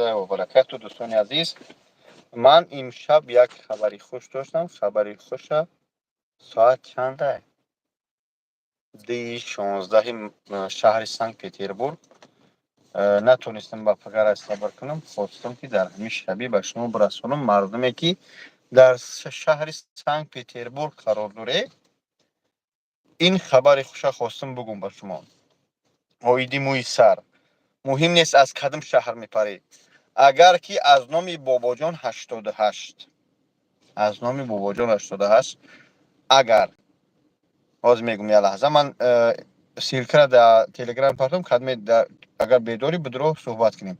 раҳматуллоҳи ва баракату. Дӯстони азиз, ман имшаб як хабари хуш доштам. Хабари хуша соат чанда? Дии 16-и шаҳри Санкт Петербург. Натонистам ба пагара сабр кунам, хостам, ки дар ҳамин шабӣ ба шумо бирасонам. Мардуме, ки дар шаҳри Санкт Петербург қарор доред, ин хабари хуша хостам бугум ба шумо. Оиди мӯи сар. Муҳим нест, аз кадом шаҳр мепаред. Агар ки аз номи Бобоҷон 88, аз номи Бобоҷон 88, агар ҳозир мегум, як лаҳза, ман ссылка ра дар Телеграм партом, кадме агар бедорӣ, бидро, суҳбат кунем.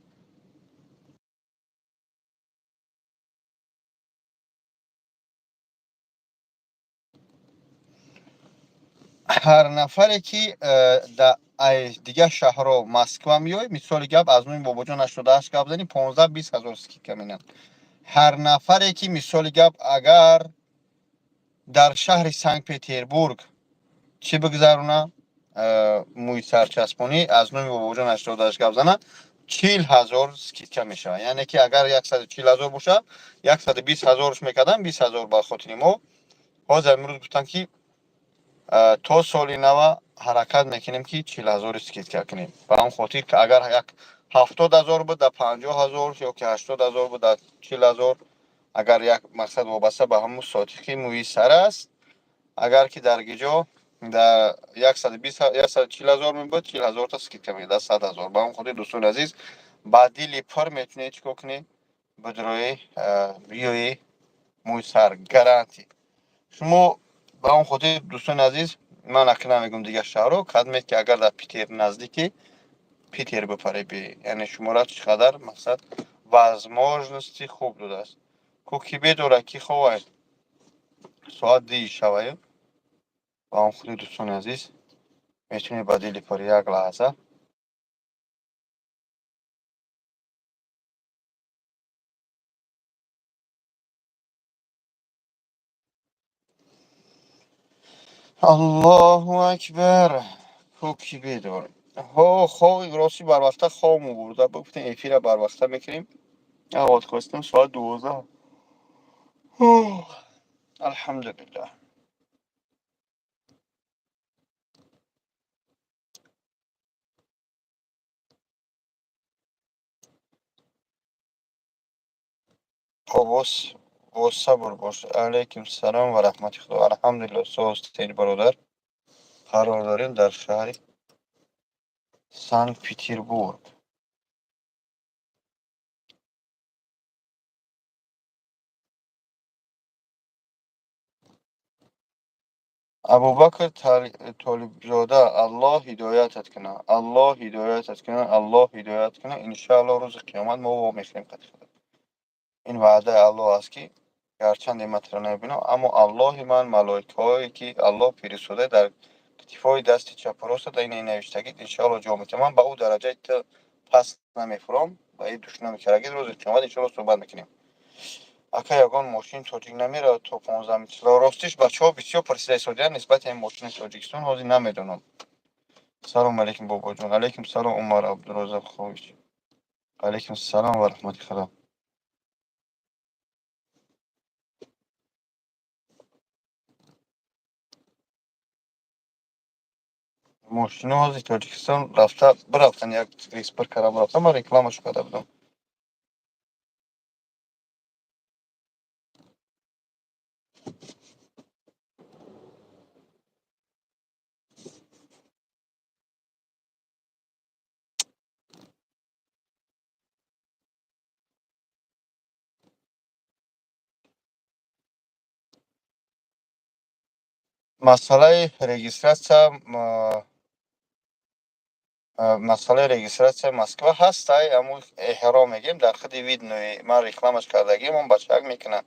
Ҳар нафаре, ки дигар шаҳрҳо Москва меояд, мисоли гап, аз номи Бобоҷон 88 гап занӣ, 15-20 ҳазор скидка менам. Ҳар нафаре, ки, мисоли гап, агар дар шаҳри Санкт Петербург чӣ бигзарона, мӯи сарчаспонӣ, аз номи Бобоҷон 88 гап зана, 40 ҳазор скидка мешавад. Яъне ки агар 140 ҳазор бошад, 120 ҳазорш мекардам, 20 ҳазор ба хотири мо. Ҳозир имрӯз гуфтанд, ки то соли нава ҳаракат мекунем, ки 40 ҳазори скидка кунем. Ба ҳам хотир, агар як 70 ҳазор буд, да 50 ҳазор, ё ки 80 ҳазор буд, да 40 ҳазор. Агар як мақсад вобаста ба ҳамун сотиқи мӯи сар аст, агар ки дар гиҷо дар 120, 140 ҳазор мебуд, 40 ҳазорта скидка медад, 100 ҳазор. Ба ҳамн хотир, дӯстони азиз, ба дили пур метунед чӣ кор кунед? Бидрои, биёи, мӯи сар гарантия шумо. Ба он хотир, дӯстони азиз, ман акн намегум дигар шаҳрҳо, кадмед ки агар дар Питер, наздики Питер бипаред биёед. Яъне шуморо чӣ қадар мақсад возможности хуб додааст. Ку ки бедора, ки ховай, соат дии шаваю. Ба он хотир, дӯстони азиз, метавонед ба дили пур. Як лаҳза. Аллоҳу акбар. Ку ки бедор? Ҳо, хов, рости, барвақта хов мубурда. Гуфтем, эфира барвақта мекунем. Аввал хостам соат 12. Алҳамдулиллаҳ. Хоб, боз сабр бош. Алайкум салом ва раҳмати Худо. Алҳамдулиллоҳ, соз тед, бародар. Қарор дорем дар шаҳри Санкт Петербург. Абубакр Толибзода, Аллоҳ ҳидоятат кунад, Аллоҳ ҳидоятат кунад, Аллоҳ ҳидоят кунад. Иншааллоҳ, рӯзи қиёмат мо вомехӯрем қати худо. Ин ваъдаи Аллоҳ аст, ки гарчанде ман туро намебинам, аммо Аллоҳи ман, малоикаҳое, ки Аллоҳ фиристода, дар китифҳои дасти чапу роста дар ин навиштагӣ, иншааллоҳ, ҷавоб медиҳам. Ман ба ӯ дараҷаи ту паст намефуром, ба ин душнами карагӣ. Рӯзи қиёмат иншоаллоҳ суҳбат мекунем. Ака, ягон мошин тоҷик намеравад то 15 число? Ростиш, бачаҳо бисёр пурсида истодиянд нисбати ин мошини Тоҷикистон, ҳозир намедонам. Салому алейкум, бобоҷон. Алейкум салом, Умар Абдураззоқович. Алейкум салом ва раҳмати Худо. Мошино ҳозир Тоҷикистон рафта бирафтан, як экспорт карда рафтан, ман рекламашо карда будам. Масъалаи регистрация, масъалаи регистрацияи Москва ҳастай, аммо эҳро мегӯем, дар худи Видное ман рекламаш кардагим, он бачаак мекунад.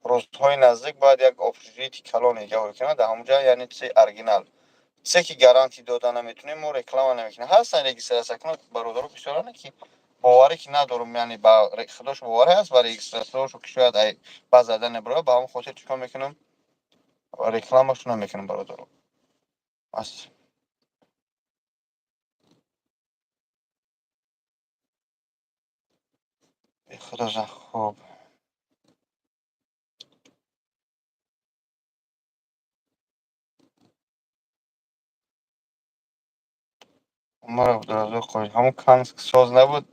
Рӯзҳои наздик бояд як общежитие калон нигаҳ кунад дар ҳамонҷа, яъне чизи оригинал. Чизе ки гарантия дода наметавонем, мо реклама намекунем. Ҳастанд регистрация кунад, бародаро бисёране, ки боварӣ ки надорум, яъне ба худош боварӣ ҳаст, ба регистрация ошо ки шояд ба зада набарояд. Ба ҳамон хотир чӣ кор мекунам? Рекламашо намекунам, бародаро. Бас. Худо хуб. Умар Абдураззоқ Қоҷ, ҳамун Канск соз набуд.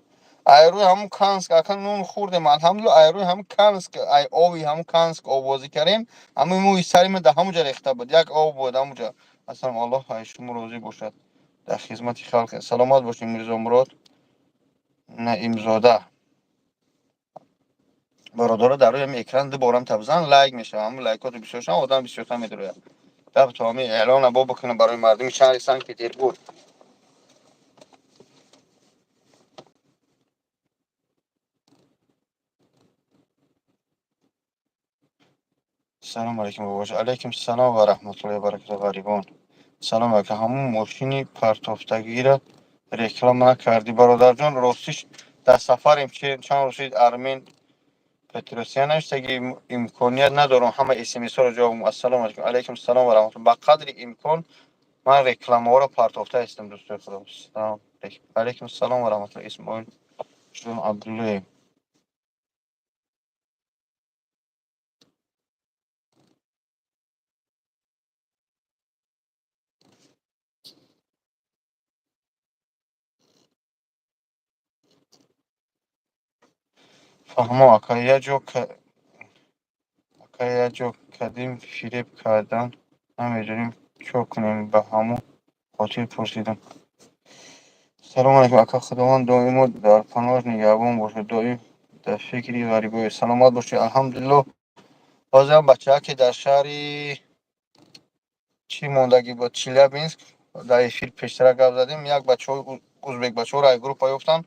Ай рӯи ҳамун Канск ака нун хӯрдем, алҳамдулилла, ай рӯи ҳамун Канск, ай ови ҳамун Канск оббозӣ кардем. Ҳамун мӯи сари ман дар ҳамун ҷа рехта буд. Як об буд ҳамун ҷа. Аслан Аллоҳ ай шумо розӣ бошад. Дар хизмати халқ. Саломат бошед, Мирзомурод Наимзода. Бародаро, дар рӯи ҳамин экран ду борам табзан, лайк мешавад. Ҳамун лайкото бисёр шавад, одам бисёртар медарояд. Даб то ҳамин эълона бо бикунам барои мардуми шаҳри Санкт Петербург. Салом алейкум, бобоҷон. Алейкум салом ва раҳматуллоҳи ва баракатуҳ, ғарибон. Салом ака, ҳамун мошини партофтагиро реклама накардӣ, бародарҷон. Ростиш, дар сафарем, чанд рӯз шуд. Армен Петросян навиштаги, имконият надорам ҳама смсҳоро ҷавоб. Ассалому алейкум. Алейкум салом ва раҳматуллоҳ. Ба қадри имкон ман рекламаҳоро партофта ҳастам, дӯстои худо. Салом алейкум, салом ва раҳматуллоҳ, Исмоил ҷон Абдуллоев. Фаҳмо, ака, ака, як ҷо кадим фиреб кардан, намедонем чо кунем, ба ҳамун хотир пурсидам. Салому алейкум, ака, Худованд доимо дар паноҳаш нигаҳбон бошад, доим дар фикри ғарибоӣ. Саломат бошед, алҳамдулиллоҳ. Ҳозирам бачаҳа, ки дар шаҳри чӣ мондагӣ буд, Челябинск, дар эфир пештара гап задем, як бачаҳои узбек, бачаҳоро ай группа ёфтам,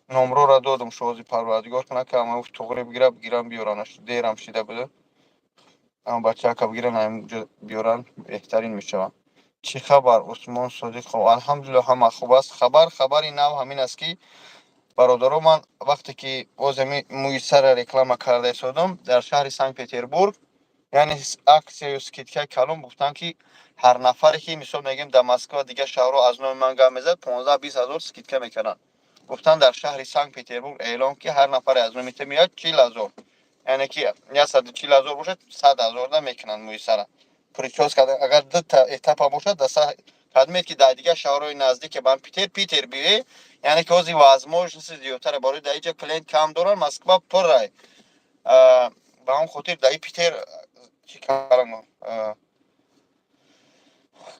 номрора додум. Шози Парвардигор кунад, ки ама туғри бигира, бигирам, биёранаш. Дерам шида буда, ама бачаҳака бигиран, ҳаминҷо биёран, беҳтарин мешавад. Чӣ хабар, Усмон Содиқов? Алҳамдулилло, ҳама хуб аст. Хабари нав ҳамин аст, ки, бародаро, ман вақте ки боз ҳами мӯи сара реклама карда истодам дар шаҳри Санкт Петербург, яъне акция ю скидка и калон, гуфтанд, ки ҳар нафаре ки, мисол мегӯем, дар Москва, дигар шаҳрҳо аз номи ман гап мезад, 15-20 ҳазор скидка мекарданд. Гуфтанд, дар шаҳри Санкт Петербург эълон, ки ҳар нафаре аз номи ту меояд, 40 ҳазор, яъне ки 140 ҳазор бошад, 100 ҳазорда мекунанд мӯи сара, причёска. Агар дута этапа бошад, да кадмед, ки дар дигар шаҳрҳои наздике ба Питер биёе, яъне ки ҳозир возможности зиёдтаре, барои дар инҷа клиент кам доранд, Москва пуррай. Ба ҳамон хотир дар Питер чӣ кардам,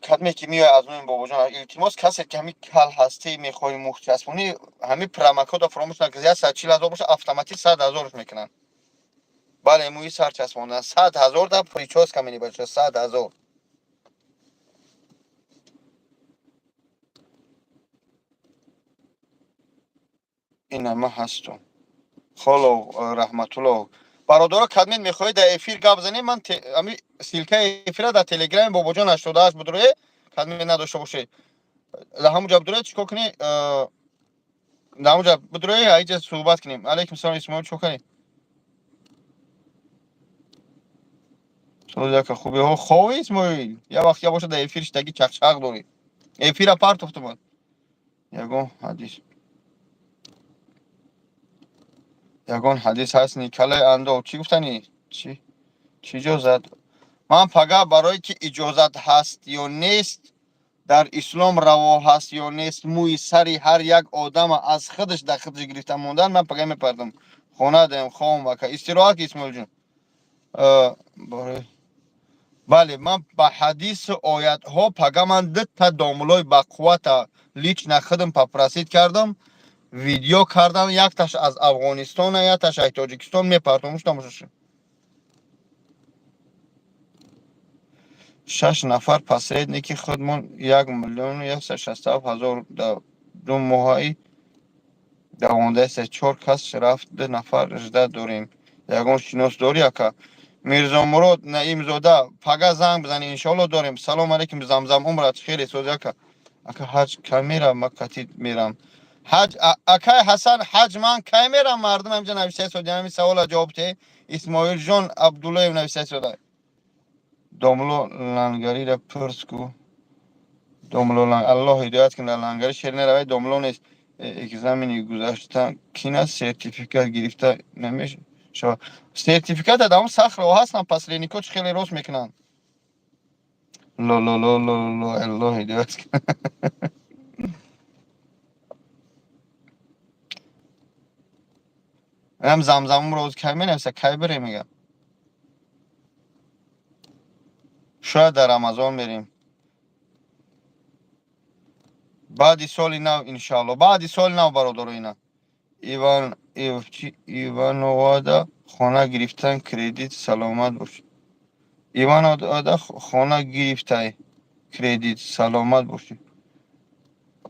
кадме ки меояд аз номи Бобоҷон, илтимос, касе ки ҳамин кал ҳастӣ, мехоҳӣ мух часпонӣ, ҳамин промокод а фаромӯш накунед. 140 ҳазор бошад, автоматик 100 ҳазорш мекунанд. Бале, мӯи сар часпондан 100 ҳазор да причёска мени, бача, 100 ҳазор. Ина ма ҳастум. Холов Раҳматулло, бародаро, кадмед мехоҳед дар эфир гап занем, ман ами ссылка и эфира дар Телеграми Бобоҷон 88 будурое. Кадмед надошта бошед, дар ҳамун ҷа будурое, чӣ кор кунӣ, дар ҳамун ҷа будурое, аиҷа суҳбат кунем. Алейкум салом, Исмоил, чӣ кунӣ? Яка хубиҳо, хови, Исмоил, як вақт я бошад, дар эфир шидаги чақчақ дорӣ, эфира партофтумад. Ягон ҳадис ҳаст? Николай Андов, чӣ гуфтанӣ? Чӣ чӣ иҷозат? Ман пага барое ки иҷозат ҳаст ё нест, дар ислом раво ҳаст ё нест, мӯи сари ҳар як одама аз худаш дар худаш гирифта мондан, ман пага мепардам. Хона даем, хом ака, истироҳат, Исмоилҷон. Бале, ман ба ҳадису оятҳо пага ман дута домулои бақуввата лично худам попросить кардам, видео кардам, якташ аз Афғонистона, якташ аз Тоҷикистон, мепартомуш, тамошо. Шаш нафар посредники худмон 1 167 000 дар 2 моҳаи давондаест. Чор кас рафт, ду нафар ждать дорем. Ягон шинос дорӣ, ака? Мирзомурод Наимзода, пага занг бизани, иншоалло дорем. Салом алейкум, Замзам, умрат хеле соз, ака. Ака, ҳаҷ кай мерам? Ма катид мерам ҳаҷ. Акай Ҳасан, ҳаҷ ман кай мерам? Мардум ҳамҷа навиштаи соди, ҳамин савола ҷавоб те. Исмоилҷон Абдуллоев навиштаи сода. Домло лангарира пурс ку. Домло, Аллоҳ ҳидоят кунад, лангари шер неравай, домло нест. Экзамени гузашта кина сертификат гирифта намешавад? Сертификата дар он Сахрово ҳастанд, посредникҳо чӣ хеле рост мекунанд. Лололололо, Аллоҳ ҳидоят кунад. Ам замзамумро оз кай менависа, кай бирем, мегам. Шояд дар Рамазон мерем. Баъди соли нав, иншаалло. Баъди соли нав, бародаро, ина. Иван Ивановада хона гирифтан кредит, саломат бош. Ивановада хона гирифтай кредит, саломат бошӣ.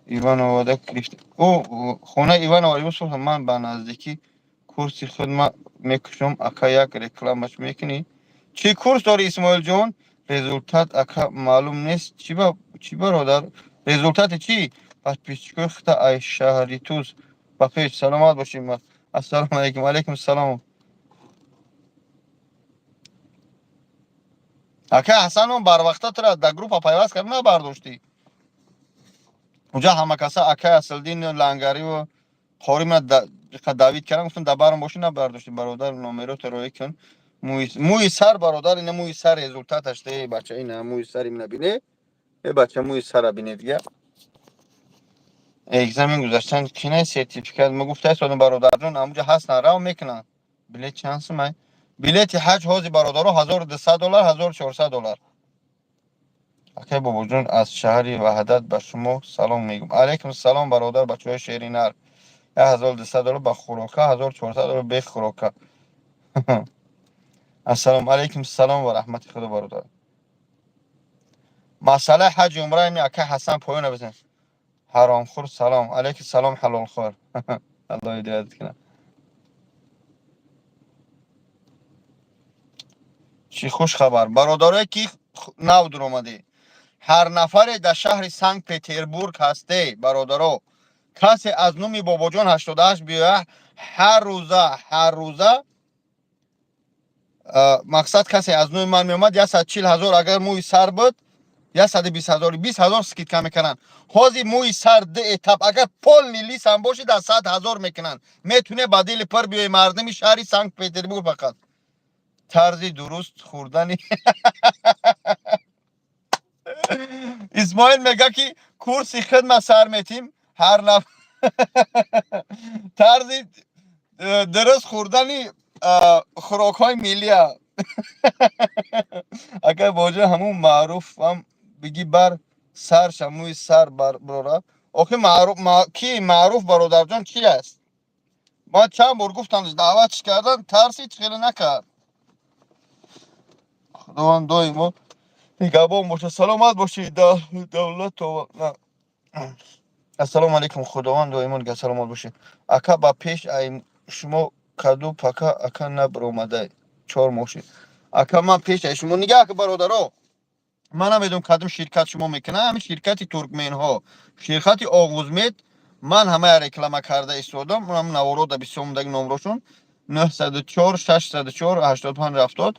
Ивановада гирифта. Ӯ хона Иванова. Ман ба наздикӣ курси худ мекушам, ака, як рекламаш мекунӣ? Чӣ курс дорӣ, Исмоилҷон? Результат, ака, маълум нест. Чӣ, бародар? Результати чӣ? Подписчикои хута ай шаҳри Туз ба пеш, саломат бошӣ. Ассалому алайкум. Алайкум салом. Ака Ҳасанон, барвақта тура дар группа пайваст кард, набардоштӣ. Уҷа ҳамакаса акай Аслиддин Лангариву қори мана давид кардам, гуфтам, дар барам бошӣ, набардоштӣ. Бародар, номерота роӣ кун. Мӯи сар, бародар, ина мӯи сар результаташ. Э бача, ина мӯи сари мина бине. Э бача, мӯи сара бине дига. Экзамен гузаштан кинай сертификат ма гуфта истодам, бародарҷон, ҳамуҷа ҳастанд, рав мекунанд. Билет чанд сумай? Билети ҳаҷ ҳози, бародаро, $1200, $1400. Акай Бобоҷон, аз шаҳри Ваҳдат ба шумо салом мегӯм. Алайкум салом, бародар, бачаҳои шеринар. $1200 ба хӯрока, $1400 бе хӯрока. Ассалому алайкум, салом ва раҳмати худо, бародар. Масъалаи ҳаҷи умра ими акай Ҳасан поёна бизан. Ҳаромхӯр, салом. Алайкум салом, ҳалолхӯр. Аллоҳ ҳидоят кунад. Чӣ хушхабар, бародарое ки нав дуромадӣ. Ҳар нафаре дар шаҳри Санкт Петербург ҳасте, бародаро, касе аз номи Бобоҷон 88 биёяд, ҳар рӯза, ҳар рӯза, мақсад, касе аз номи ман меомад, 140 000, агар мӯи сар буд, 120 000, 20 000 скидка мекунанд. Ҳозир мӯи сар ду этап, агар полный лысый ам бошӣ, дар 100 000 мекунанд. Метуне ба дили пур биёи, мардуми шаҳри Санкт Петербург фақат. Тарзи дуруст хӯрдани. Исмоил мега, ки курси хидма сар метим, ҳар наф тарзи дуруст хӯрдани хӯрокҳои миллия. Агар боҷа ҳамун маъруфам бигӣ, бар сарша мӯи сар барора. Охи маъруф ки, маъруф, бародарҷон, чи аст? Ман чанд бор гуфтам, даъватш кардан, тарсид, хеле накард. Худованд доимо нигаҳбон бошад, саломат бошед. Давлатова, ассалому алайкум. Худованд доимо нигаҳ, саломат бошед. Ака, ба пеш ай шумо каду пака, ака, набаромадай, 4 моҳ шид. Ака, ман пеш ай шумо нигаҳ ка, бародаро, ман намедонам, кадом ширкат шумо мекунад, ҳамин ширкати туркменҳо, ширкати Оғузмед. Ман ҳамая реклама карда истодам, ам наворода бисёр мондаги номрошон 904 604 85 70.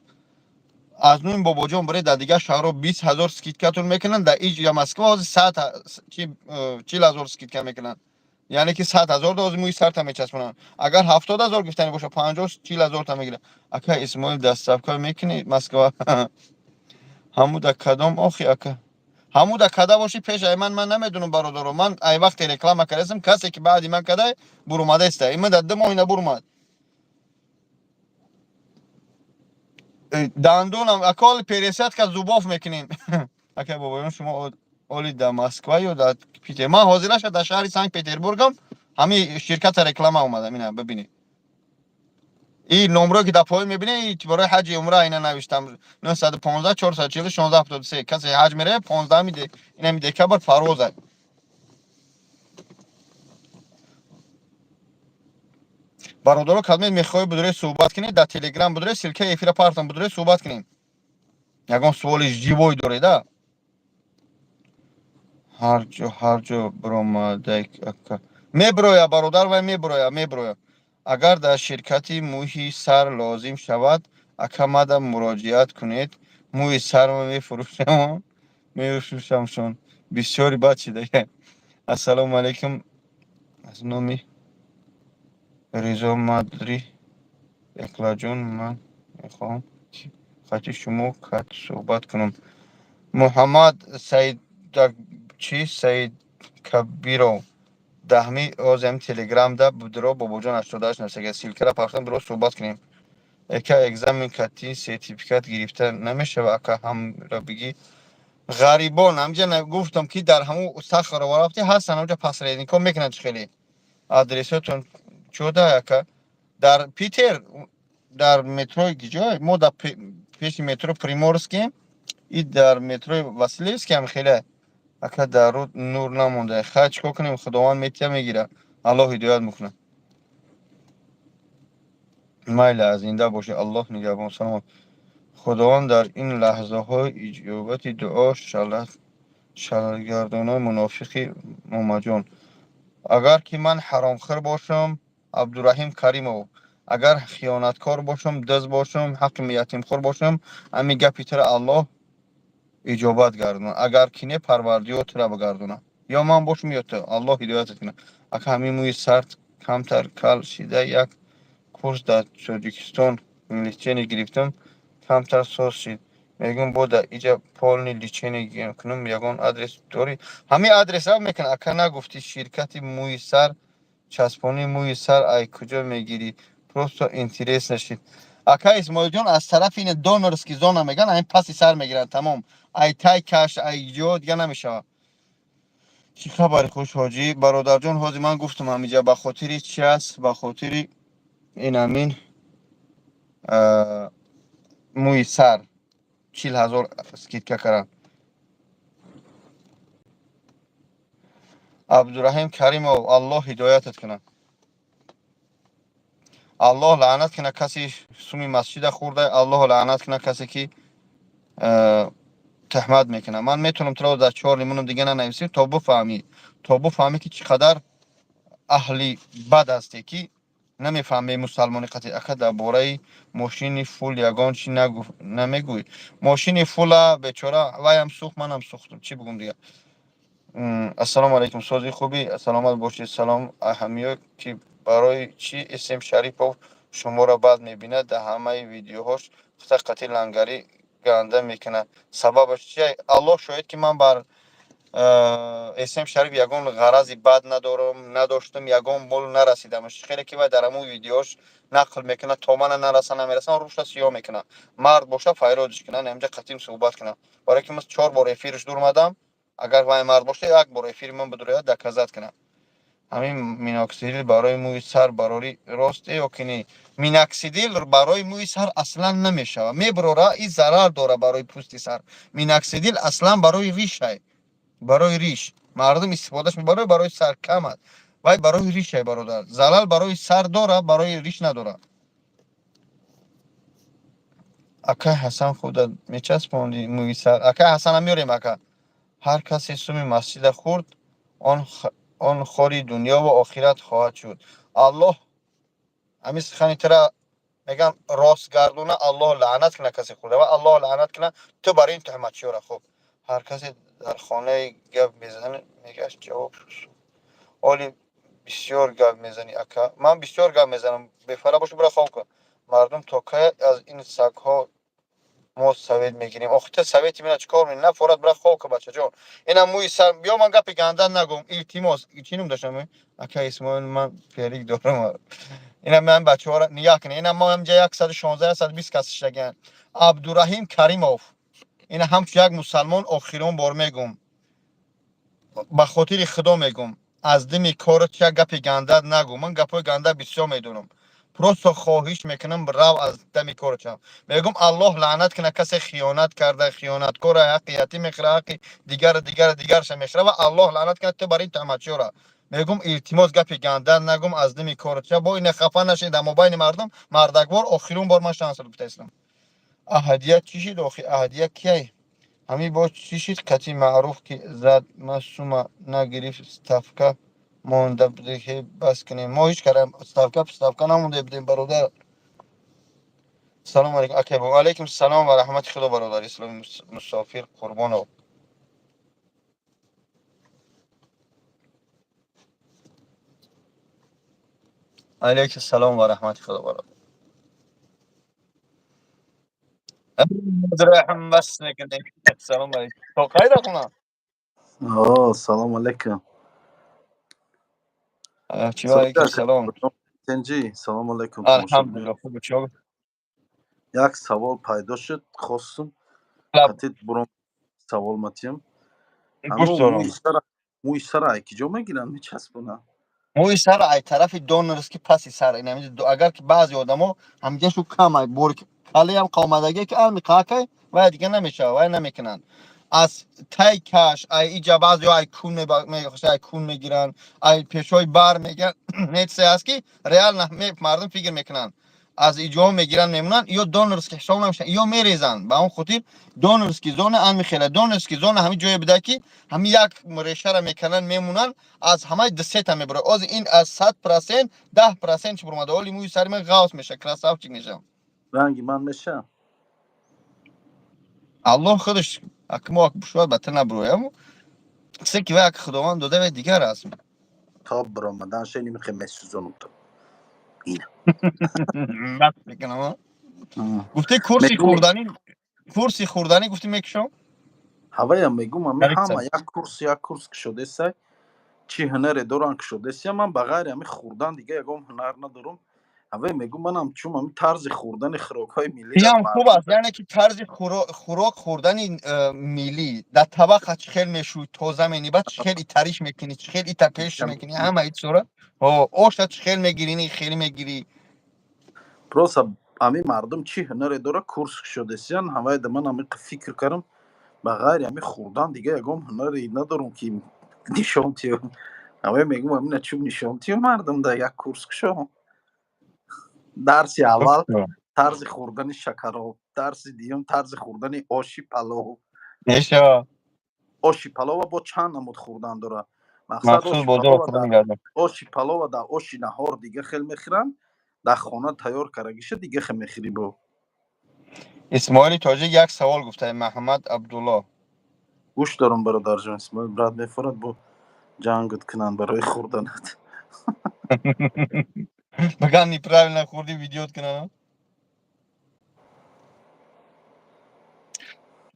Аз номи Бобоҷон бире, дар дигар шаҳрҳо 20 000 скидкатон мекунанд, дар иҷа Москва ҳозир сад 40 000 скидка мекунанд, яъне ки 100 000 ҳозир мӯи сарта мечаспонанд. Агар 70 000 гирифтанӣ боша, 50 40 000 та мегирад. Ака Исмоил, доставка мекунӣ Москва? Ҳамуда кадом охи, ака, ҳамуда када бошӣ пеш ай ман намедонам, бародаро. Ман ай вақте реклама кардастам, касе ки баъди ман кадай бурумадаиста, има дар 2 моҳ ина бурумад. Дандонам аколи пересадка зубов мекунем. Ака бобоён, шумо оли дар Москва ё дар Питер? Ман ҳозираша дар шаҳри Санкт Петербургам, ҳамин ширката реклама омадам, ина бибинед. И номро ки дар поён мебинед, барои ҳаҷи умра ина навиштам: 915 440 16 73. Касе ҳаҷ меравад, 15 инами декабр парвоза. Бародаро, кадме мехоҳед будуре суҳбат кунед, дар Телеграм будуре, ссылкаи эфира партам, будуре суҳбат кунем. Ягон суоли живой дореда? Ҳар ҷо, ҳар ҷо биромадай, ака, мебироя, бародар, вай мебироя, мебироя. Агар дар ширкати мӯи сар лозим шавад, ака, мада муроҷиат кунед, мӯи сарма мефурӯшам, мефурӯшамшон. Бисёри бад шида. Ассалому алайкум. Аз номи Ризо Мадри Эклаҷон ман мехоҳам, ки хати шумо кат суҳбат кунам. Муҳаммад Саид чи Саид Кабиров даҳми озиам Телеграмда будро, Бобоҷон 88 нависага, ссылка ра пахтам, дуро суҳбат кунем. Эка, экзамен кати сертификат гирифта намешава, ака, ҳамра бигӣ. Ғарибон, ҳамҷа гуфтам, ки дар ҳамун Сахарова рафти, ҳастан ҳамҷа посредник ҳо, мекунанд. Хеле адресотон чода, ака? Дар Питер, дар метрои гиҷой, мо дар пеши метро Приморским и дар метрои Василевский ҳам хеле. Ака, дар руд нур намонда. Хай, чӣ кор кунем? Худованд метия, мегира. Аллоҳ ҳидоят мекунад. Майла, зинда бошед, Аллоҳ нигаҳбон, саломат. Худованд дар ин лаҳзаҳои иҷобати дуо шалгардонаи мунофиқи Момаҷон. Агар ки ман ҳаромхӯр бошам, Абдураҳим Каримов, агар хиёнаткор бошам, дузд бошам, ҳаққи ятимхӯр бошам, ҳамин гапи тура Аллоҳ иҷобат гардонад. Агар ки не, Парвардигор тура бигардонад. Ё ман бошам, ё ту. Аллоҳ ҳидоятат кунад. Ака, ҳамин мӯи сард камтар кал шида, як курс дар Тоҷикистон лечение гирифтам, камтар соз шид. Мегӯм, бо дар иҷа полный лечение кунам, ягон адрес дорӣ? Ҳамин адресра мекунад. Ака, нагуфтӣ, ширкати мӯи сар часпонии мӯи сар ай куҷо мегирӣ? Просто интересно шид. Ака Исмоилҷон, аз тарафи ин донорский зона меган, ҳамин паси сар мегиранд, тамом. Ай тай каш, ай ҷо дига намешавад. Чӣ хабари хуш, ҳоҷӣ бародарҷон? Ҳозир ман гуфтам, ҳамиҷа ба хотири чи аст? Ба хотири ин ҳамин мӯи сар 40 000 скидка кардам. Абдураҳим Каримов, Аллоҳ ҳидоятат кунад. Аллоҳ лаънат кунад касе суми масҷида хӯрда. Аллоҳ лаънат кунад касе ки туҳмат мекунад. Ман метавонам туро дар чор лимонам дига нанависем, то бифаҳмӣ, ки чӣ қадар аҳли бад ҳасте, ки намефаҳме мусалмони қатъи. Ака, дар бораи мошини фул ягон чи намегӯӣ? Мошини фула, бечора, вайам сӯхт, манам сӯхтам, чӣ бигӯм дига? Ассалому алайкум, сози, хубӣ, саломат бошед. Салом, аҳамиё, ки барои чӣ Исм Шарипов шуморо бад мебинад? Дар ҳамаи видеоҳош хута қатъи лангарӣ ганда мекунад. Сабабаш чи? Аллоҳ шоҳид, ки ман бар Эсм Шариф ягон ғарази бад надорам, надоштам, ягон бол нарасидам. Хеле ки вай дар ҳамун видеош нақл мекунад, то мана нараса, намерасам, руша сиёҳ мекунад. Мард боша, файродиш кунад, ҳаминҷа қатъим суҳбат кунад, барое ки ман чор бор эфирш дурмадам. Агар вай мард боша, як бор эфири ман бидурояд, доказать кунад. Ҳамин миноксидил барои мӯи сар барори росте ё ки не? Миноксидил барои мӯи сар аслан намешавад, мебарора, и зарар дора барои пӯсти сар. Миноксидил аслан барои ришай, барои риш мардум истифодаш мебарад, барои сар кам аст. Вай барои ришай, бародар, залал барои сар дора, барои риш надорад. Акай Ҳасан, худат мечаспонди мӯи сар? Акай Ҳасана меорем. Ака, ҳар касе суми масҷида хӯрд, он хори дунё ва охират хоҳад шуд. Аллоҳ ҳамин сухани тура мегӯям, рост гардона. Аллоҳ лаънат кунад касе хӯрда ва Аллоҳ лаънат кунад ту бар ин туҳматчиёра. Хуб, ҳар касе дар хонаи гап мезанад, мегашт ҷавоб. Оли бисёр гап мезанӣ, ака. Ман бисёр гап мезанам? Бефара боша, бира хоб кун. Мардум, то кай аз ин сагҳо мо совет мегирем? Охи, ту совети мена чӣ кор мекунӣ? Нафорат, бира хоб кун, бачаҷон. Ина мӯи сар биё, ман гапи ганда нагӯм, илтимос. Чӣ ном доштам, ака Исмоил? Ман перик дорам. Ина ман бачаҳоро нигоҳ кунед. Ина мо ҳамҷа 116, 120 кас шишагиянд. Абдураҳим Каримов, ина ҳамчун як мусалмон охирон бор мегӯм, ба хотири Худо мегӯм, аз дими корат як гапи ганда нагӯ. Ман гапҳои ганда бисёр медонам. Просто хоҳиш мекунам, рав, аз дами корачам. Мегӯм, Аллоҳ лаънат кунад касе хиёнат карда, хиёнаткора, ҳаққи ятим мехӯра, ҳаққи дигар, дигар, дигарша мехӯра ва Аллоҳ лаънат кунад ту бар ин туҳматчиёра. Мегӯм, илтимос, гапи ганда нагӯм, аз дими корача бо ина хафа нашед дар мобайни мардум. Мардаквор, охирон бор ман шанс додам. Аҳадия чӣ шид охи? Аҳадия кияй? Ҳамин боз чӣ шид? Кати маъруф ки зад, ма сума нагирифт, ставка монда будем, бас кунем. Мо ҳеҷ кара ставка ставка намонда будем, бародар. Салому алейкум, ака. Алейкум салом ва раҳмати Худо, бародар Исломи Мусофир Қурбонов. Алейкум салом ва раҳмати Худо, бародар. Бас мекунем. Салом алейкум. То қайда хона? О, салом алейкум. Чи, алейкум салом. Тинҷӣ, салом алейкум. Алҳамдулиллоҳ, хуб чӣ? Як савол пайдо шуд, хостум қатит буром савол матиям. Гӯш дорам. Мӯи сара ай киҷо мегиранд, мечаспонанд? Мӯи сара ай тарафи донорский паси сар. Агар ки баъзе одамо ҳамҷашу кам ай бор калеам қомадагие ки ами қакай вай дига намешава, вай намекунанд. Аз тай каш, ай иҷа баъзео ай кун ай кун мегиранд, ай пешҳои бар мегиранд. Нетсе аст ки реально мардум фикр мекунанд. Аз иҷоҳо мегиранд, мемонанд, ё донорский ҳисоб намешаванд, ё мерезанд. Ба он хотир донорский зона ами хела донорский зона ҳами ҷое буда ки ҳами як решара мекунанд, мемонанд, аз ҳамаи дусета мебурад. Ози ин аз 100% 10% чи буромада. Оли мӯи сари ман ғавс меша, красавчик мешавам. Ранги ман меша? Аллоҳ худаш акмо шояд ба ту набуроям. Чизе ки вай як Худованд дода, вай дигар аст. То биромадан шени мехе месӯзонам то. Ина. Бас мекунам. Гуфти курси хӯрданӣ, курси хӯрданӣ гуфти мекушам? Ҳавая мегум, ами ҳама як курс кушодесай, чӣ ҳунаре доран кушодесия, ман ба ғайри ами хӯрдан дига ягон ҳунар надорум. Ҳавая мегум, манам чун ами тарзи хӯрдани хӯрокҳои миллӣ Иам хуб аст, яъне ки тарзи хӯрок хӯрдани миллӣ дар табақа чӣ хел мешӯй, тоза менӣ, баъд чӣ хел итариш мекунӣ, чӣ хел ита пеш мекунӣ, ҳама ичора. Оша чӣ хел мегирӣ, хеле мегирӣ. Просто ами мардум чӣ ҳунаре дора, курс кушодесиян, ҳавайда ман ами фикр кардам, ба ғайри ами хӯрдан дига ягон ҳунаре надорум ки нишон тиём. Ҳавая мегум, амина чун нишон тиём мардум да як курс кушо. Дарси аввал тарзи хӯрдани шакароб, дарси дуюм тарзи хӯрдани оши палов. Мешава. Оши палова бо чанд намуд хӯрдан дорад. Мақсад Махсус бозор хӯрда мегардам. Оши палова дар оши наҳор дига хел мехӯранд, дар хона тайёр карагиша дига хел мехӯрӣ бо. Исмоили Тоҷик як савол гуфта, Маҳаммад Абдулло. Гӯш дорам, бародарҷон. Исмоил брат мефорад, бо ҷангат кунанд барои хӯрданат. Биган неправильно хӯрди, видеот кунанд.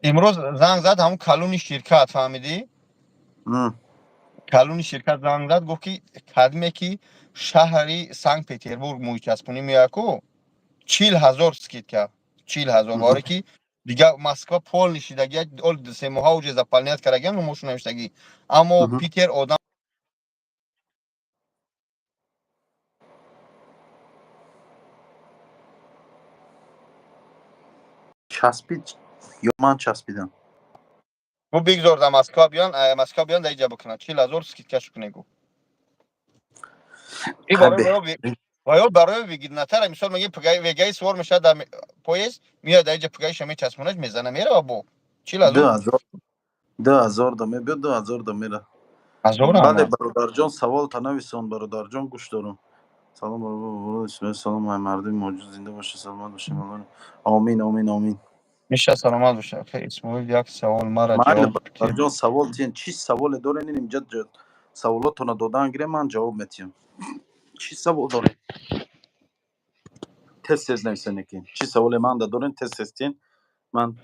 Имрӯз занг зад ҳамун калони ширкат, фаҳмидӣ? Калони ширкат занг зад, гуфт ки кадме ки шаҳри Санкт Петербург мӯйчаспонӣ меояд ку, 40 000 скидка, 40 000. Барое ки дига Москва полный шидаги, ол 3 моҳа уже заполнять кардагиам, номошо навиштагӣ, аммо Питер одам Часпид ё ман часпидам? Гуфт, бигзор дар Москва биён, Москва биён, дар иҷа бикунанд, 40 000 скидкашо кунед, гуфт. Ва ё барои выгоднотара, мисол меги вегаи сувор мешавад дар поезд, меояд дар иҷа, пугаиша мечаспонад, мезана, мерава бо 40 000. 2000 да мебиёд, 2000 да мера. Бале, бародарҷон, саволта нависон, бародарҷон, гӯш дорам. Салом, салом, ай мардуми мавҷуд, зинда боша, саломат боша. Омин, омин, омин. Миша, саломат боша. Исмоил, як савол мара. Майли, бародарҷон, савол тиен, чӣ саволе дорен? Инҷа саволотона додан гирем, ман ҷавоб метиҳам. Чӣ савол дорем? Тез тез нависен, ки чӣ саволе манда дорен, тез тез тиен, ман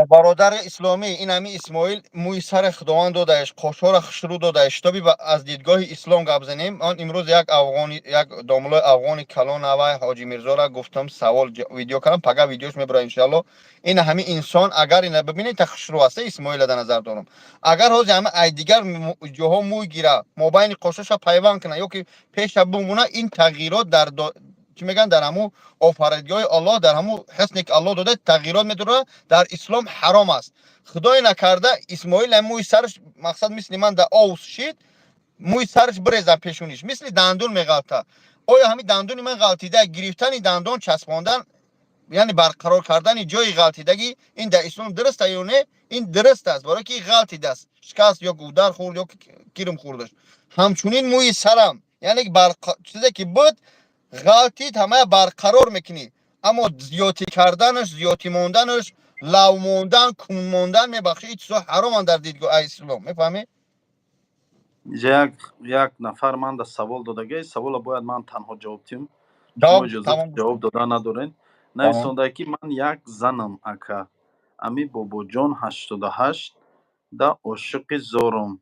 Бародари исломӣ, ин ҳами Исмоил мӯи сари Худованд додаеш, қошҳоро хушрӯ додаеш. Шитоби аз дидгоҳи ислом гап занем. Он имрӯз як афғони, як домулои афғони калон авай Ҳоҷи Мирзора гуфтам, савол видео кардам, пага видеош мебура, иншоалло. Ин ҳами инсон, агар ина бибинед, та хушрӯ аст, Исмоила дар назар дорам. Агар ҳозир ҳами ай дигар ҷоҳо мӯй гира, мобайни қошоша пайванд кунад ё ки пеша бимона, ин тағйирот дар чӣ мегӯянд, дар ҳамун офаридгоҳи Аллоҳ, дар ҳамун ҳусне ки Аллоҳ дода, тағйирот медорад, дар ислом ҳаром аст. Худое накарда, Исмоил мӯи сараш, мақсад, мисли ман дар овс шид, мӯи сараш биреза, пешониш мисли дандон меғалта. Оё ҳамин дандони ман ғалтида, гирифтани дандон часпондан, яъне барқарор кардани ҷои ғалтидагӣ, ин дар ислом дуруст ё не? Ин дуруст аст, барое ки ғалтидааст, шикаст ё удар хӯрд ё кирм хӯрдаш. Ҳамчунин мӯи сарам, яъне чизе ки буд, ғалтид, ҳамая барқарор мекунӣ, аммо зиёдтӣ карданаш, зиёдтӣ монданаш, лав мондан, кун мондан, мебахшӣ, ин чизҳо ҳароманд дар дидгоҳи ислом, мефаҳмӣ? Инҷа як нафар ман да савол додагай, савола бояд ман танҳо ҷавоб диҳам. Шумо Ҷавоб иҷозати тамом. ҷавоб дода надоред. Нависонда, ки ман як занам, ака. Ами Бобоҷон 88 да ошиқи зорам.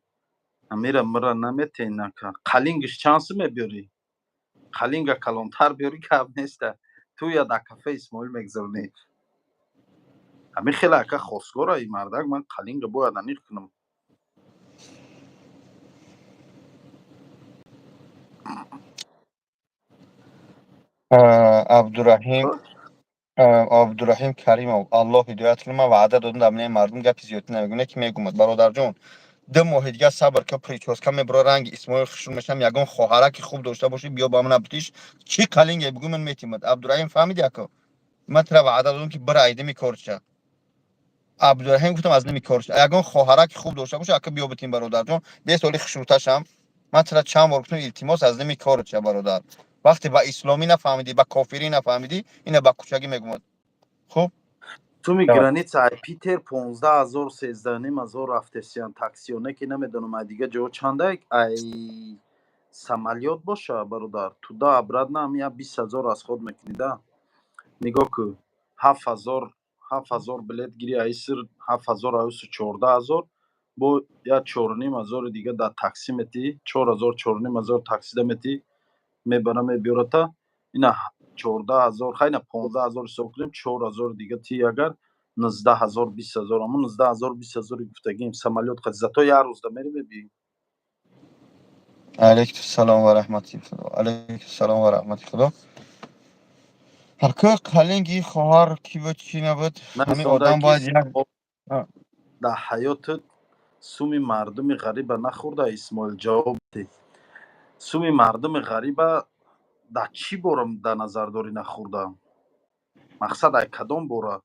Амира мира наметен, ака. Қалингиш чанд сум мебиёрӣ? Қалинга калонтар биёрӣ, гап неста. Ту я дар кафе Исмоил мегзаронӣ. Ҳамин хеле, ака, хостгора и мардак, ман қалинга бояд аниқ кунам. Абдураҳим, Абдураҳим Каримов, Аллоҳ ҳидоят кунад. Ман ваъда додам, дар миёни мардум гапи зиёдтӣ намегӯям, не ки мегумад. Бародарҷон, 2 моҳи дигар сабр ка, прическа мебура, ранги Исмоил хушрӯ мешавам. Ягон хоҳараки хуб дошта бошӣ, биё ба ман битиш. Чӣ қалинге бигӯ, ман метимад. Абдураҳим, фаҳмиди, ака? Ман тира ваъда додам, ки бира айдими корча. Абдураҳим, гуфтам, аз ними корча. Ягон хоҳараки хуб дошта бошӣ, ака, биё битим, бародарҷон. Соли хушрӯташам. Ман тира чанд бор гуфтам, илтимос, аз ними корча, бародар. Вақте ба исломӣ нафаҳмидӣ, ба кофирӣ нафаҳмидӣ, ина ба кӯчагӣ мегумад. Хуб. Суми граница ай Питер 15 000, 13 500 рафтесиян таксионе, ки намедонам, ай дига ҷо чандай. Ай самолёт боша, бародар, туда обратно ам я 20 000 расход мекунӣ да. Нигоҳ кун, 7000, 7000 билет гири, айсир 7000, аюсу 14 000, бо я 4500 дига дар такси метӣ, 4000, 4500 таксида метӣ, мебара, мебиёрата. Ина 14 000, хайна 15 000 ҳисоб кунем, 4000 дига ти, агар 19 000, 20 000, аммо 19 000, 20 000 гуфтагим самолёт қати, зато як рӯзда мери, мебиӣ. Алайкум салом ва раҳмати Худо, алайкум салом ва раҳмати Худо. Ҳарка қалинги хоҳар ки буд, чӣ набуд, ҳамин одам бояд як Дар ҳаётат суми мардуми ғариба нахӯрда, Исмоил, ҷавоб де. Суми мардуми ғариба дар чӣ бора дар назар дорӣ нахӯрда? Мақсад ай кадом бора?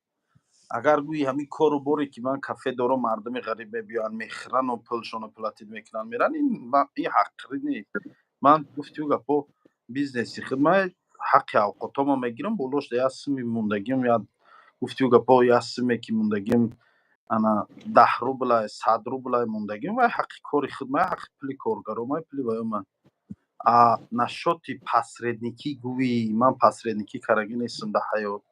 Агар гӯи ҳамин кору боре, ки ман кафе дорам, мардуми ғариб мебиёянд, мехӯрану пулшоно платить мекунанд, меранд, ин ҳаққӣ нест. Ман гуфтию гапо, бизнеси худ, ман ҳаққи авқотома мегирам, болош як суми мондагим, як гуфтию гапо, як суме ки мондагим, ана 10 рублай, 100 рублай мондагим, вай ҳаққи кори худ май, ҳаққи пули коргаро май, пули ваёма. А насчёти посредникӣ гӯӣ, ман посредникӣ карагӣ нестам дар ҳаёт.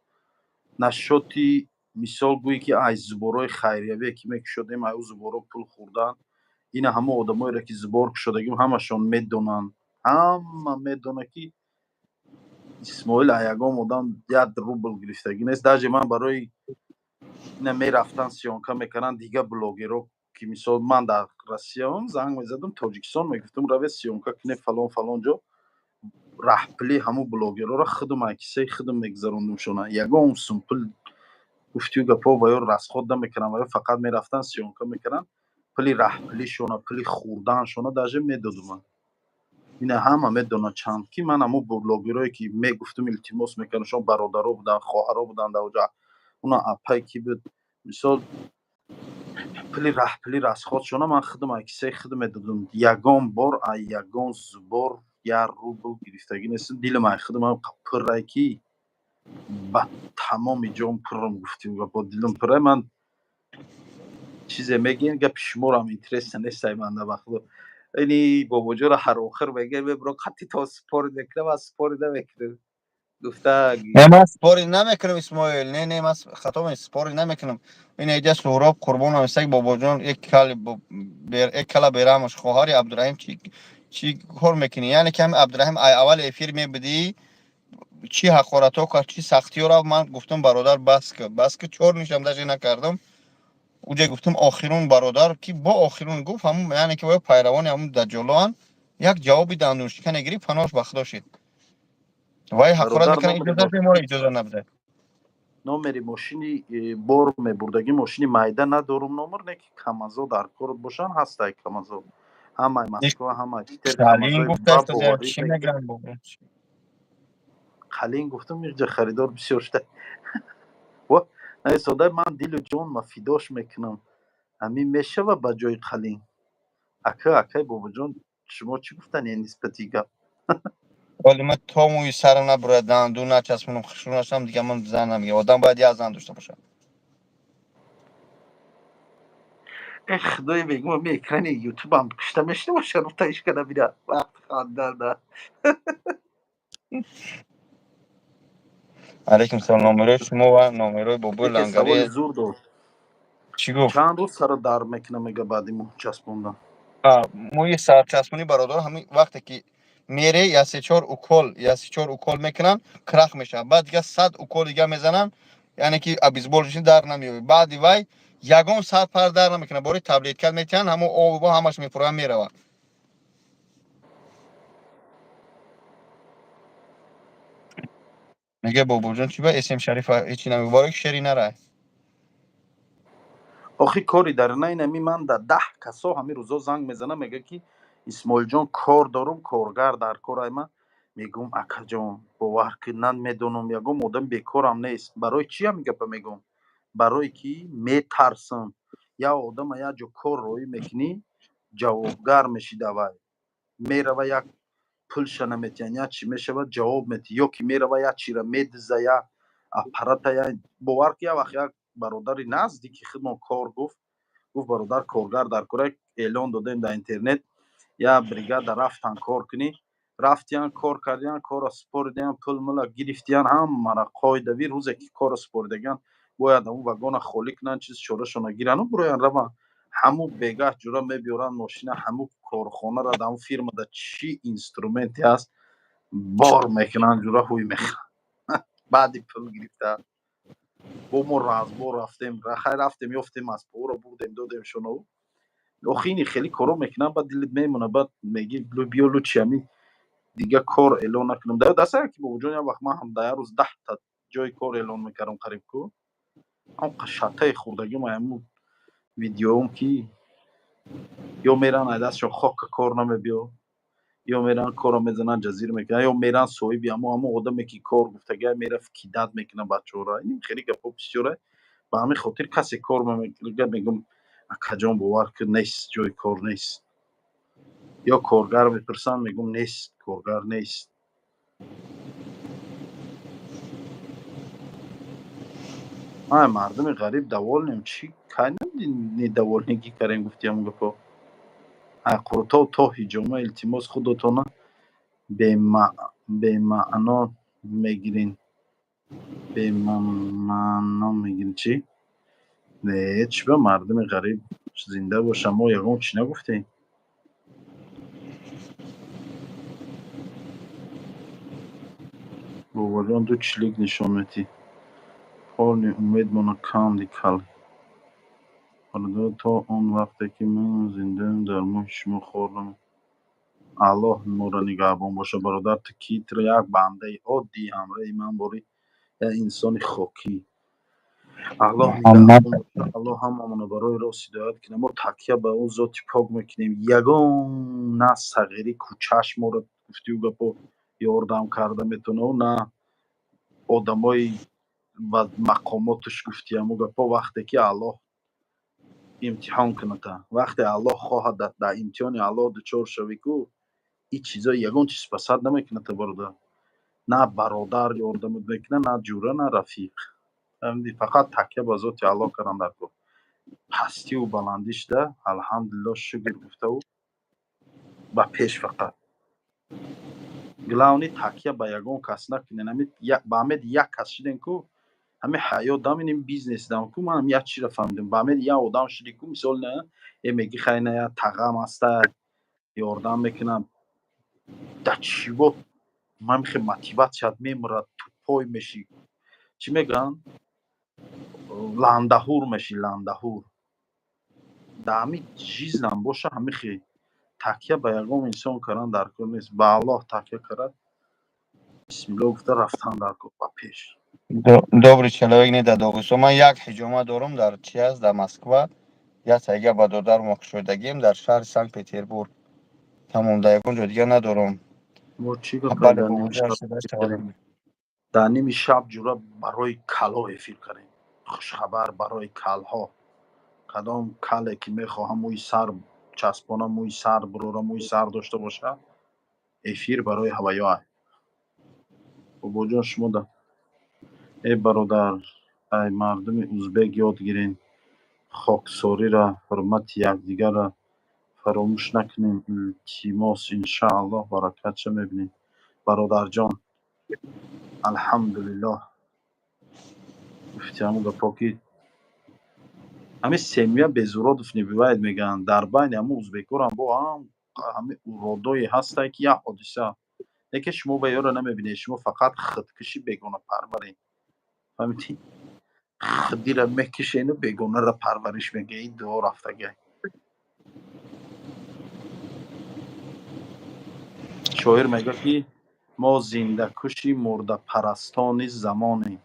Насчёти мисол гӯӣ, ки ай зуборои хайриявие, ки мекушодем, ай ӯ зуборо пул хӯрдан, ина ҳама одамоеро, ки зубор кушодагим, ҳамашон медонанд, ҳама медонад, ки Исмоил а ягон одам як рубл гирифтагӣ нест. Даже ман барои ина мерафтан, съёмка мекарданд дига блогеро, ки мисол ман дар Россияам, занг мезадам Тоҷикистон, мегуфтам, равед, съёмка кунед фалон фалон ҷо, раҳпули ҳамун блогерора худам ай кисаи худам мегузарондумшона. Ягон сум пул, гуфтию гапо, ва ё расход намекардам. Ва ё фақат мерафтан, съёмка мекарданд, пули раҳпулишона, пули хӯрданшона даже медодуман. Ина ҳама медонад, чанд ки ман ҳамун блогерое, ки мегуфтум, илтимос мекардам, шон бародаро буданд, хоҳаро буданд дар оҷа, уна апай ки буд, мисол, пули раҳпули расходшона ман худам ай кисаи худам медодум. Ягон бор ай ягон зубор як рубл гирифтагӣ нестам. Дилам ай худам пуррай, ки ба тамоми ҷон пуррам, гуфтим гапо, дилам пуррай. Ман чизе мегӯем, гапи шуморам интереса нестай ман да вақто. Ини бобоҷоро ҳар охир мегӯям, мебро қатъи то спор мекунам, аз спори намекунам гуфта. Не, ман спори намекунам, Исмоил, не, не, ман хато, спори намекунам. Ин иҷа Суҳроб Қурбонов истак, бобоҷон, як кала бераҳмаш, хоҳари Абдураҳим, чӣ кор мекунӣ? Яъне ки ҳами Абдураҳим ай аввали эфир мебудӣ, чӣ ҳақоратҳо кард, чӣ сахтиҳо рафт. Ман гуфтам, бародар, бас ки, бас ки, чор нишам даже накардам. Уҷа гуфтам, охирун, бародар, ки бо охирун гуфт ҳамун, яъне ки пайравони ҳамун даҷҷолоанд. Як ҷавоби дандуншикане гирифт, паноҳш ба Худо шид. Вай ҳақорат мекунад, иҷозат мемора, иҷозат набуда. Номери мошини бор мебурдагӣ, мошини майда надорум номер, не ки камазо дар кор бошанд, ҳастай камазо, ҳамаи Москва, ҳамаи Питер. Камазои. Чӣ мегӯям? Қалин гуфтам, иҷа харидор бисёр шуда наистода. Ман дилу ҷонма фидош мекунам, ҳамин мешава ба ҷои қалин. Ака, акай бобоҷон, шумо чӣ гуфтани нисбати гап? Вале ман то мӯи сарам набурад, дандун начаспонам, хушрӯ нашам, дига ман зан намегирам. Одам бояд як зан дошта бошад. Э, худои, мегум, ми экрани ютубам кушта мешуда боша, руфта ишка набина вақт ханданда. Алейкум салом. Номерои шумо ва номерои бобои Яке саволи лангари. зур дод. Чӣ гуфт? Чанд рӯз сара дард мекунам, мега, баъди мӯ часпондан? Мӯи сарчаспонӣ, бародар, ҳамин вақте ки мере, я се чор укол, я се чор укол мекунанд, крах мешавад. Баъд дига 100 укол дига мезананд, яъне ки обезболивающий, дард намеёбӣ. Баъди вай ягон сар пар дард намекунад. Бори таблетка метиҳанд, ҳамон обо ҳамаш мепурам, меравад. Мега, бобоҷон, чӣ ба эсм шарифа ҳечи намег, боре ки шери нарай. Охи, кори дар на инами ман да 10 касо ҳамин рӯзо занг мезанам, мега ки Исмоилҷон, кор дорум, коргар дар корай. Ман мегӯм, акаҷон, бовар ки нан медонам, ягон одам бекорам нест. Барои чи ҳамин гапа мегӯм? Барое ки метарсам, як одама як ҷо кор роӣ мекунӣ, ҷавобгар мешӣ. Давай мерава, як пулша наметиҳан, як чӣ мешавад, ҷавоб метиҳ, ё ки мерава, як чира медиза, як аппарата. Я бовар ки, як вақт як бародари наздики худмон кор гуфт, гуфт: бародар, коргар дар кора, эълон додем дар интернет, як бригада рафтан кор кунӣ. Рафтиян, кор кардиян, корро супоридиян, пул мула гирифтиян, ҳамара қоидави. Рӯзе ки корро супоридагиян, бояд ҳамун вагона холӣ кунанд, чиз чорашона гирану буроян, раванд. Ҳамун бегаҳ ҷура мебиёранд мошина, ҳамун корхонара, ҳамун фирмада чӣ инструменте ҳаст, бор мекунанд, ҷура ҳуй мехӯранд. Баъди пул гирифта бо мо разбор рафтем, хай, рафтем, ёфтем, аспоро бурдем, додемшону. Охи, ини хеле коро мекунам, баъд дилит мемонад, баъд меги: биё, лучше ами дига кор эълон накунам. Дастае ки, бобоҷон, як вақт ман ҳам дар як рӯз 10-та ҷои кор эълон мекардам қариб ку. Ҳам шаттаи хурдагим, ҳамун видеоум ки ё меран ай дастшон хока кор намебиё, ё меран корро мезананд, ҷазир мекунанд, ё меран соҳиби ҳамо одаме ки кор гуфтага, мерафт, кидать мекунад бачаҳоро. Ин хеле гапҳо бисёре. Ба ҳамин хотир касе кор мегӯяд, мегӯм: акаҷон, бовар кун, нест, ҷои кор нест. Ё коргар мепурсанд, мегӯм: нест, коргар нест. Ай, мардуми ғариб довольный м. Чӣ кай недовольный гӣ кардем, гуфти ҳамун гапҳо. Ай қурутов то ҳиҷома, илтимос, худотона бемаъно мегирин, бемаъно мегирин. Чӣ не, чӣ ба мардуми ғариб зинда боша, мо ягон чӣ нагуфтем. Бобоҷон, ду чилик нишон метӣ, полный умедмона канди кал. Бародар, то он вақте ки ман зиндаам, дар моҳи шумо хор наме. Аллоҳ моро нигаҳбон боша. Бародар, ту ки туро як бандаи оддии ҳамраҳи ман борӣ, як инсони хокӣ. Аллоҳ Муҳаммад. нигаҳбон боша, Аллоҳ ҳамамонро барои рост ҳидоят кунад. Мо такя ба он зоти пок мекунем. Ягон на сағирӣ кӯчаш моро, гуфтию гапо, ёрдам карда метавонаву на одамои ва мақомоташ, гуфтияму гапо. Вақте ки Аллоҳ имтиҳон кунада, вақте Аллоҳ хоҳад, дар имтиҳони Аллоҳ дучор шавӣ ку, ин чизо ягон чиз пасад намекунад, бародар. На бародар ёрдамат мекунад, на ҷура, на рафиқ. Фаҳмидӣ? Фақат такя ба зоти Аллоҳ кардан дар кор. Пастиву баландишда алҳамдулиллоҳ, шукр гуфтаву ба пеш. Фақат главный такя ба ягон кас накунен. Ҳами ба ҳамед як кас шидем ку, ҳами ҳаёт дам, ин бизнес дам ку, ман як чиро фаҳмидам: ба ҳамед як одам шиди ку, мисол, на э меги: хай, на я тағам аста, ёрдам мекунам. Да чиво ман мехе мотиватсият мемурад, тупой мешӣ, чӣ мегӯянд, ландаҳур мешӣ, ландаҳур. Дар ҳамин жизнь ам боша, ҳамихе такя ба ягон инсон кардан дар кор нест. Ба Аллоҳ такя карад, бисмиллоҳ гуфта рафтан дар кор ба пеш. Добрый человек не дар Доғистон. Ман як ҳиҷома дорум дар чи аст, дар Москва, як сайга ба додарам кушодагим дар шаҳри Санкт Петербург. Тамом, дар ягон ҷо дигар надорум. Мо чӣ гапай? Бале. Дар ними Бобоҷон. шаб дар ними шаб, ҷура, барои кало эфир кардем. Хушхабар барои калҳо: кадом кале ки мехоҳам мӯи сар часпона, мӯи сар бурора, мӯи сар дошта бошад, эфир барои ҳаваё. Бобоҷон, шумо да э бародар, ай мардуми узбек ёд гирен. Хоксориро, ҳурмати якдигарро фаромӯш накунем. Илтимос, иншааллоҳ, баракатша мебинем. Бародарҷон, алҳамдулиллоҳ, гуфти ҳамун гапо, ки ҳамин семья без уродов не бывает, мегӯянд. Дар байни ҳамун узбекорам бо ҳам ҳамин уродое ҳастае, ки як ҳодиса лекин шумо ба ёро намебинед. Шумо фақат худкуши бегонапарваред, фаҳмидӣ? Худира мекушену бегонаро парвариш мекунед. Ин дуо рафтагай. Шоир мегӯяд, ки мо зиндакуши мурдапарастони замонем,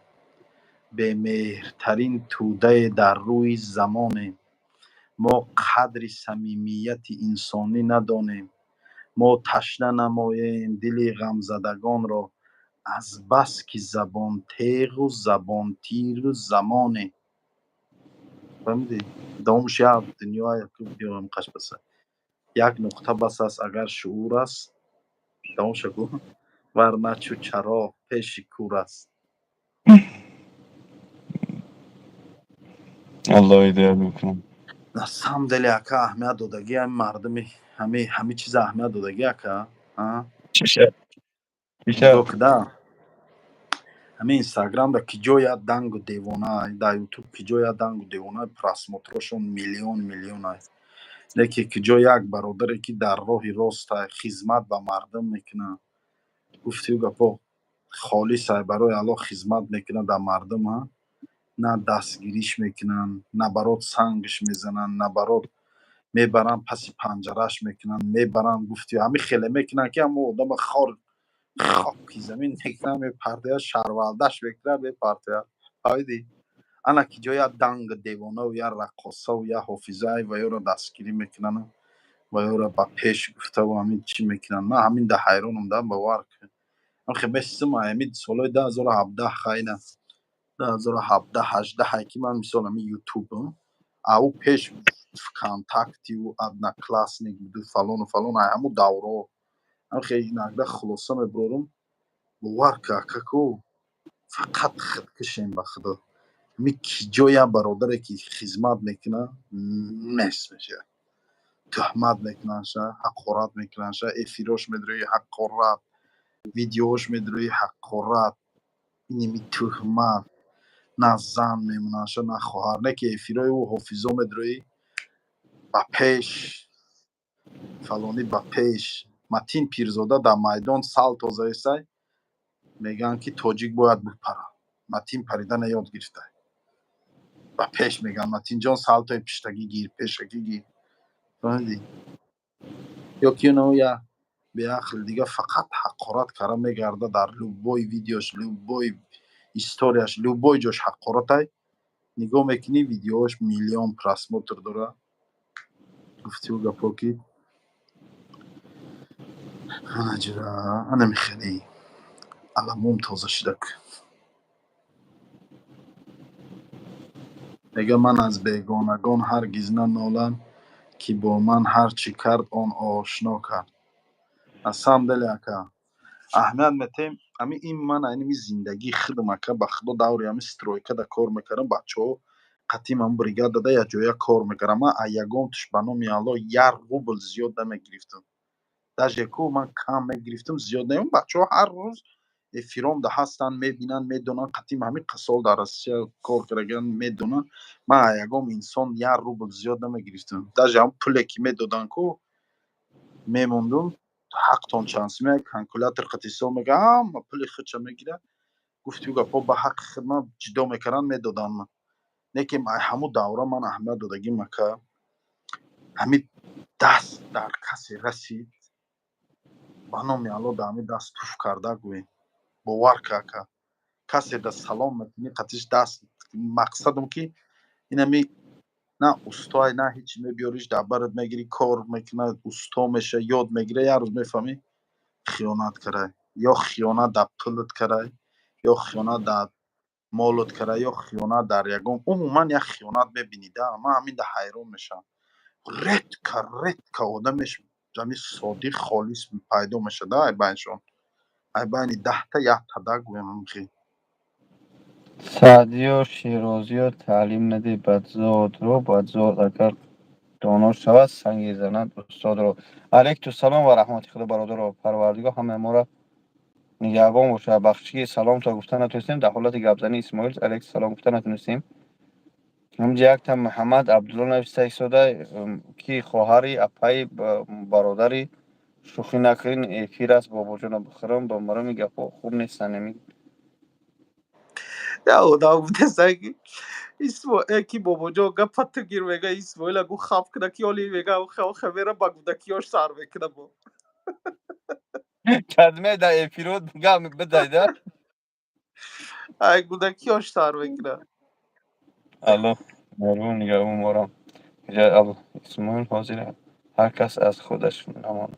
бемеҳртарин тӯдае дар рӯи замонем. Мо қадри самимияти инсонӣ надонем, мо ташна намоем дили ғамзадагонро, азбаски забонтеғу забонтиру замонем. Фаҳмидӣ? Давомаш як дунё қашбаса, як нуқта бас аст, агар шуур аст. Давомша гӯ, варна чу чароғ пеши кур аст. Аллоҳ ҳидоят мекунам. На самом деле, ака, аҳамият додагӣ ҳами мардуми ҳами чиза аҳамият додагӣ, ака. Чиша? Нигоҳ куда, ҳамин Инстаграмда ки ҷо як дангу девона, дар Ютуб ки ҷо як дангу девона, просмотрошон миллион миллиона, лекин ки ҷо як бародаре, ки дар роҳи ростай, хизмат ба мардум мекунад, гуфтию гапо, холисай, барои Аллоҳ хизмат мекунад дар мардум, на дастгириш мекунанд, на барот сангш мезананд, на барот мебаранд, паси панҷараш мекунанд, мебаранд, гуфти, ҳамин хеле мекунанд, ки ҳамо одама хор хоки замин мекунанд, мепартояд, шарвалдаш мекунанд, мепартояд. Фаҳмидӣ? Ана ки ҷо як данг девонаву як раққосаву як ҳофизай ва ёро дастгирӣ мекунанд ва ёро ба пеш гуфтаву ҳамин чӣ мекунанд. Ман ҳамин да ҳайронам да, бовар кун. Ҳамин ҳамин солҳои 2017, хайна, 2017, 18, ки ман мисол ҳамин Ютуб, ау пеш ВКонтактиву Одноклассник буду, фалону фалон, ай ҳамун давро ҳамин инагда хулоса мебарорам. Бовар ка, акаку, фақат худкушем, ба худо. Ҳамин ки ҷо як бародаре, ки хизмат мекунад, мес мешавад, туҳмат мекунандша, ҳақорат мекунандша, эфирош медурӯи, ҳақорат, видеош медурӯи, ҳақорат, иними туҳмат. На зан мемонандша, на хоҳар. Не ки эфирои ӯ ҳофизо медурӯӣ, ба пеш фалонӣ, ба пеш Матин Пирзода дар майдон сал тозаесай, мегӯянд, ки тоҷик бояд бипарад. Матин паридана ёд гирифта, ба пеш мегӯянд: «Матинҷон, салтои пиштагӣ гир, пешакӣ гир». Фаҳмидӣ? Ё ки я беақл дига фақат ҳақорат кара мегарда, дар любой видеош, любой историяш, любой ҷош ҳақоратай. Нигоҳ мекунӣ, видеош миллион просмотр дора. Гуфтиу гапо, ки ана ҷура, ана михеле аламом тоза шидак. Мега: «Ман аз бегонагон ҳаргиз нанолам, ки бо ман ҳар чӣ кард, он ошно кард». На самом деле, ака, аҳамият метаҳем. Ами ин ман айними зиндагии худам, ака, ба худо, даври ҳами стройкада кор мекардам, бачаҳо қатим ҳам бригадада якҷоя кор мекардам. Ман аз ягон туш, ба номи Аллоҳ, як рубл зиёд намегирифтам. Даже ку ман кам мегирифтам, зиёд не. Бачаҳо ҳар рӯз эфиромда ҳастанд, мебинанд, медонанд. Қатим ҳамин қасол дар Россия кор кардагиан медонанд, ман аз ягон инсон як рубл зиёд намегирифтам. Даже ҳам пуле, ки медоданд ку, мемондум: «Ҳақтон чанд сум?» Калькулятор қати ҳисоб мекард, ҳама пули худша мегирад. Гуфтию гапҳо, ба ҳаққи хидмат ҷудо мекарданд, медоданд. Ман не ки ҳамун давра ман аҳамият додагим, ака, ҳамин даст дар касе расид, ба номи Алло, дар ҳамин даст туф карда гӯем. Бовар ка, ака, касе да салом мекунӣ, қатиш даст, мақсадам ки инами на устоай, на ҳеҷ, мебиёриш, дар барат мегирӣ, кор мекунад, усто меша, ёд мегира. Як рӯз мефаҳмӣ, хиёнат карай, ё хиёнат дар пулат карай, ё хиёнат дар молот карай, ё хиёнат дар ягон, умуман як хиёнат мебинӣ да. Ман ҳамин да ҳайрон мешавам. Редко, редко одамеш ҳамин содиқ, холис пайдо мешада ай байншон, ай байни 10-та якта да гӯям. Ҳамхел. Саъдиё Шерозиё, таълим наде бадзодро, бадзод агар доно шавад, санге занад устодро. Алайкум салом ва раҳмати худо, бародаро. Парвардигор ҳамаи моро нигаҳбон бошад. Бахши ки салом то гуфта натонистем, дар ҳолати гапзанӣ Исмоил алайк салом гуфта натонистем. Ҳамҷа якта Муҳаммад Абдулло нависта истода, ки хоҳари, апаи, бародари, шӯхӣ накунин, эфир аст, бобоҷоно, бихӯрам ба марами гапҳо хуб нестанд ами. Я одам гуфтеса, ки ки бобоҷон, гапа ту гир, мега, Исмоила гу хаф куна, ки оли мега, хевера ба гудакиёш сар мекуна бо. Кадме дар эфирот гап бидайда. Ай гудакиёш сар мекуна. Алло, меҳрубон нигаҳбон морам. Исмоил ҳозир, ҳар кас аз худаш намонад.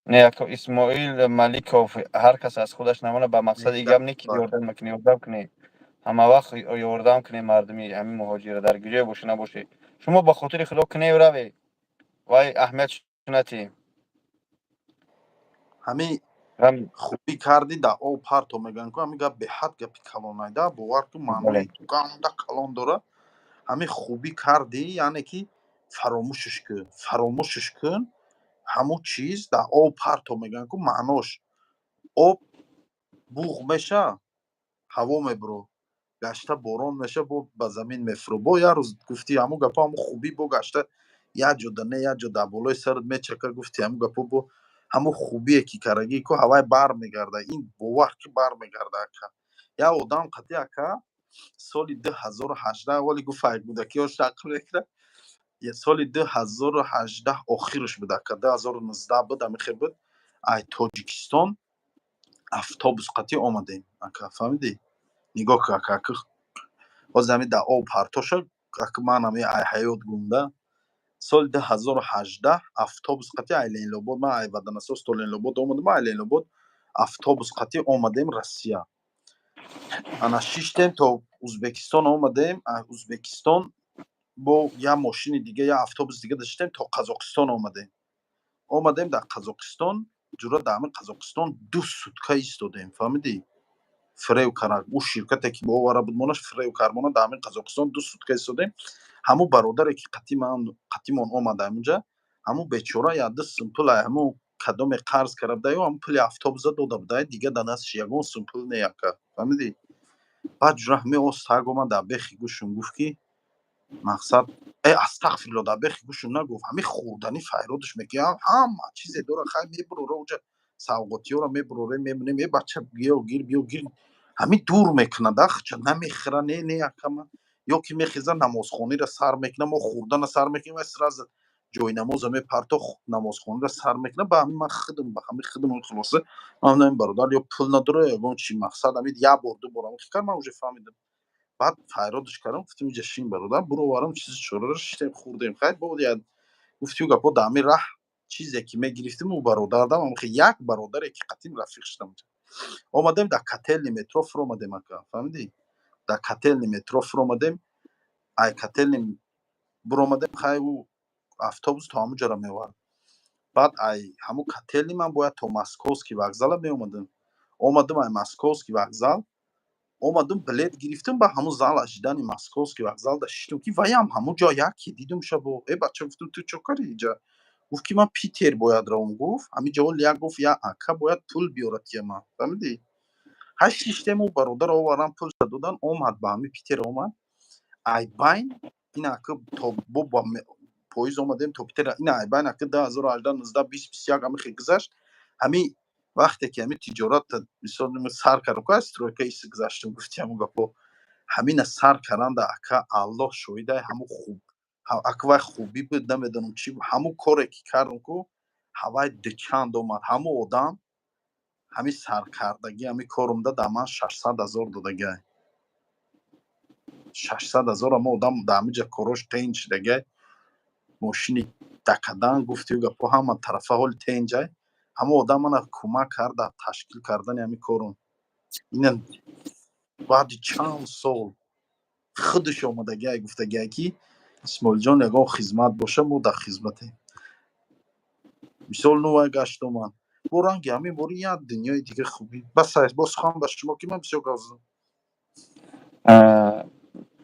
Не, яко Исмоил Маликов, ҳар кас аз худаш намонад, ба мақсади гап не, ки ёрдам накунӣ, ёрдам кунӣ. Ҳама вақт ёрдам кунӣ мардуми ҳамин муҳоҷира, дар куҷое бошӣ набошӣ. Шумо ба хотири худо кунев раве. Вай аҳамият шунатӣ. Ҳамин хубӣ кардӣ, дар об парто мегӯянд ку, ҳамин гап беҳад гапи калонайда, бовар ку, маънои ганда калон дора. Ҳамин хубӣ кардӣ, яъне ки фаромӯшаш кун, фаромӯшаш кун. Ҳамун чиз дар об парто мегӯянд ку, маънош об буғ меша, ҳаво мебуро, гашта борон меша, бо ба замин мефуро. Бо як рӯз гуфти ҳамун гапо, ҳамун хубӣ бо гашта як ҷода не, як ҷо дар болои сарат мечака. Гуфти ҳамун гапо, бо ҳамун хубие ки карагӣ ку, ҳавай бармегарда. Ин бовар ки бармегарда, ака. Як одам қатъи, ака, соли 2018 вале гуфт, ай гудакиҳош нақл мекунад, соли 2018 охираш буд, ака, 2019 буд, ҳамин буд. Ай Тоҷикистон автобус қатъи омадем, ака, фаҳмидӣ? Нигоҳ ку, ака, ака, ҳозир ҳамин дар об партоша, ака, ман ҳами ай ҳаёт гумда. Соли 2018 автобус қатъи ай Ленинобод, ман ай Ваданасос то Ленинобод омадам, ай Ленинобод автобус қатъи омадем Россия. Ана шиштем, то Узбекистон омадем. Узбекистон бо як мошини дига, як автобус дига доштем, то Қазоқистон омадем. Омадем, дар Қазоқистон, ҷура, дар ҳамин Қазоқистон 2 сутка истодем, фаҳмидӣ? Фирев кард ӯ ширкате ки бовара буд, монаш фирев кард мона. Дар ҳамин Қазоқистон 2 сутка истодем. Ҳамун бародаре ки қатимон омада ҳамунҷа, ҳамун бечора як-ду сум пул ҳамун кадоме қарз карда буда ё ҳамун пули автобуса дода буда, дига дар дасташ ягон сум пул не, ака, фаҳмидӣ? Баъд ҷура ҳамин остаг омад, дар бехи гӯшум гуфт, ки мақсад, э, астағфирулло, дар бехи гӯшум нагуфт, ҳамин хӯрданӣ файродаш мекунад, ҳама чизе дора. Хай, мебурора, уҷа савғотиёро мебурорем, мебинем. Э, бача, биё гир, биё гир. Ҳамин дур мекунад, ахча намехӯра. Не, не, акама, ё ки мехеза, намозхониро сар мекунад, мо хӯрдана сар мекунем, ва сразу ҷои намоза мепарто, намозхониро сар мекунад. Ба ҳамин ман худам, ба ҳамин худам, хулоса, ман бародар ё пул надора, ягон чи. Мақсад, ҳамин як бор, ду бор ҳамин кард, ман уже фаҳмидам. Баъд файродаш кардам, гуфтем: «Иҷа шин, бародар, буроварам чизи чораро». Шиштем, хӯрдем. Хайр, бо гуфтию гапо, дар ҳамин раҳ чизе ки мегирифтим, ӯ бародардам, як бародаре ки қатим рафиқ шудам. Омадем, дар котельный метро фуромадем, ака, фаҳмидӣ? Дар котельный метро фуромадем, ай котельный буромадем. Хай, ӯ автобус то ҳамун ҷора меовард. Баъд ай ҳамун котельный ман бояд то Московский вокзала меомадам. Омадам, ай Московский вокзал омадам, билет гирифтам, ба ҳамун зал ожидания Московский вокзал да шиштам, ки ваям ҳамун ҷо яке дидум шабо. Э, бача, гуфтам, ту чо кари иҷа? Гуфт, ки ман Питер бояд равам. Гуфт, ҳамин ҷо як, гуфт, як ака бояд пул биёрад тия ман, фаҳмидӣ? Ҳай, шиштем, ӯ бародар оварам, пулша додан, омад, ба ҳамин Питер омад. Ай байн ин ака то бо ба поезд омадем то Питер. Ин ай байн, ака, 2018, 19, 20, 21, ҳамин хел гузашт. Ҳамин вақте ки ҳамин тиҷорат, мисол, сар кардам ку, стройка иси гузаштам, гуфти ҳамун гапо, ҳамина сар каранда, ака, Аллоҳ шоҳидай, ҳамун хуб, ака, вай хубӣ буд, намедонам чӣ, ҳамун коре ки кардам ку, ҳавай дучанд омад. Ҳамун одам ҳамин саркардагӣ, ҳамин корумда дар ман 600 000 додагай. 600 000. Ҳама одам дар ҳамин ҷа корош тенҷ шудагай, мошини дакадан, гуфтию гапо, ҳама тарафа ҳоли тенҷай. Ҳама одам мана кӯмак кард дар ташкил кардани ҳамин корум. Ина баъди чанд сол худаш омадагиай, гуфтагиай, ки Исмоилҷон, ягон хизмат боша, мо дар хизматем. Мисол, нувай гашт омад бо ранги ҳамин бори як дунёи дига хубӣ. Бас, боз сухан ба шумо, ки ман бисёр гап задам.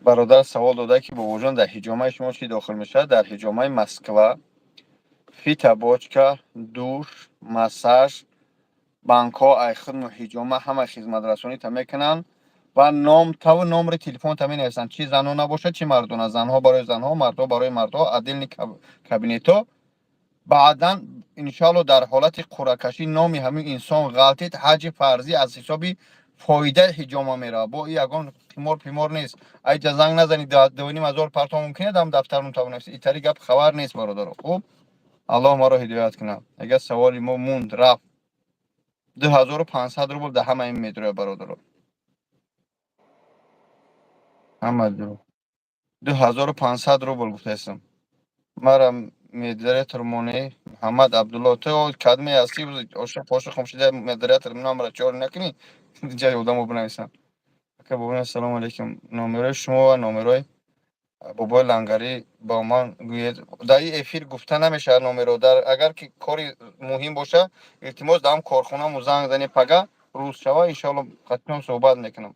Бародар савол дода, ки бобоҷон, дар ҳиҷомаи шумо чӣ дохил мешавад? Дар ҳиҷомаи Москва фитобочка, душ, массаж, банкҳо, айхидму ҳиҷома, ҳама хизматрасонита мекунанд ва ном таву номри телефонта менависанд. Чӣ занон набошад, чӣ мардона. Занҳо барои занҳо, мардҳо барои мардҳо, отдельный кабинетҳо. Баъдан, иншоалло, дар ҳолати қуръакашӣ номи ҳамин инсон ғалтид, ҳаҷи фарзӣ аз ҳисоби фоидаи ҳиҷома меравад. Бо ягон қимор пимор нест. Айҷа занг назани, 2,5 ҳазор парто мумкин дам дафтарун тавонависи. Итари гап хабар нест, бародаро. Хуб, Аллоҳ маро ҳидоят кунад. Агар саволи мо монд, рафт. 2500 рубл да ҳама ин медроя, бародаро. Ҳама 2500 рубл гуфтаистам. Мара модератор моне, Муҳаммад Абдулло. Ту кадме ҳастӣ? Ошиқ пошиқ хомшида модератор намра чор накунӣ, ҷай одамо бинависам. Ака бобои, ассалому алайкум. Номерои шумо ва номерои бобои Лангарӣ ба ман гӯед. Дар ин эфир гуфта намешавад номеро. Дар агар ки кори муҳим боша, илтимос, дар ҳам корхонамон занг занед. Пага рӯз шава, иншоалло, қатъиан суҳбат мекунам.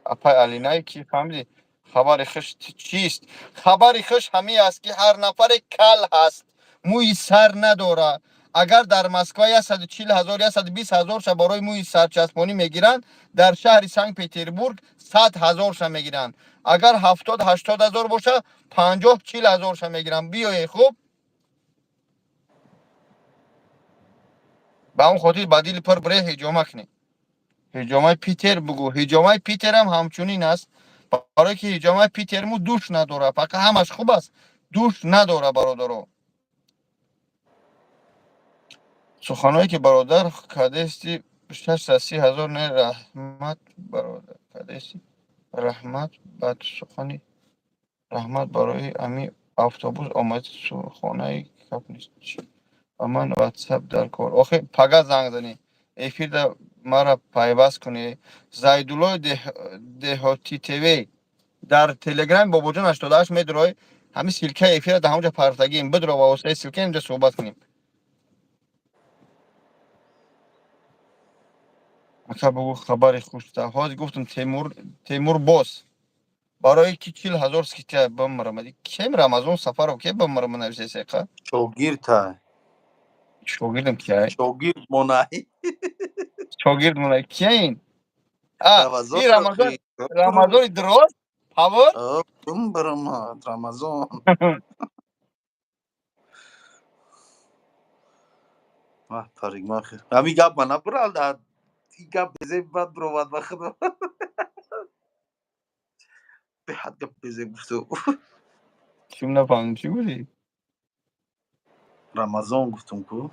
Апай Алинае ки фаҳмидӣ, хабари хуш чист? Хабари хуш ҳамин аст, ки ҳар нафаре кал ҳаст, мӯи сар надорад, агар дар Москва 140 ҳазор, 120 ҳазорша барои мӯи сарчаспонӣ мегиранд, дар шаҳри Санкт Петербург 100 ҳазорша мегиранд. Агар 70-80 ҳазор боша, 50-40 ҳазорша мегиранд. Биёе, хуб, ба он хотир ба дили пур бире ҳиҷома кунед. Ҳиҷомаи Питер бугӯ. Ҳиҷомаи Питерам ҳамчунин аст, барое ки ҳиҷомаи Питерму душ надорад. Фақат ҳамаш хуб аст, душ надорад, бародаро. Суханое ки бародар кадести 630 ҳазор не, раҳмат, бародар кадести, раҳмат ба сухани раҳмат барои ами автобус омад. Сухонаи капнист ба ман ватсап дар кор. Охи, пага занг занӣ, эфирда мара пайваст кунӣ. Зайдуллои Деҳоти ТВ, дар телеграми Бобоҷон 88 медурой, ҳамин ссылкаи эфира дар ҳамонҷа партагием. Бидро, ба воситаи ссылка инҷа суҳбат кунем. Ака, бугӯ хабари хушта. Ҳозир гуфтам, Темур, Темур бос барои ки 40 ҳазор скидка бимрам. Кем Рамазон Сафаров ке бимрам нависесеқа? Шогирдта. Шогирдам кияй? Шогирд монай. Шогирд монай кияин? А и Рамазон, Рамазони дроз павор. Бимбирам, Рамазон. Парикмахер ҳамин гап ма набурал, ин гап безеб бад буровад ба худо. Беҳад гап безеб гуфту. Чим нафаҳмидам, чӣ гуфтӣ? Рамазон гуфтум ку.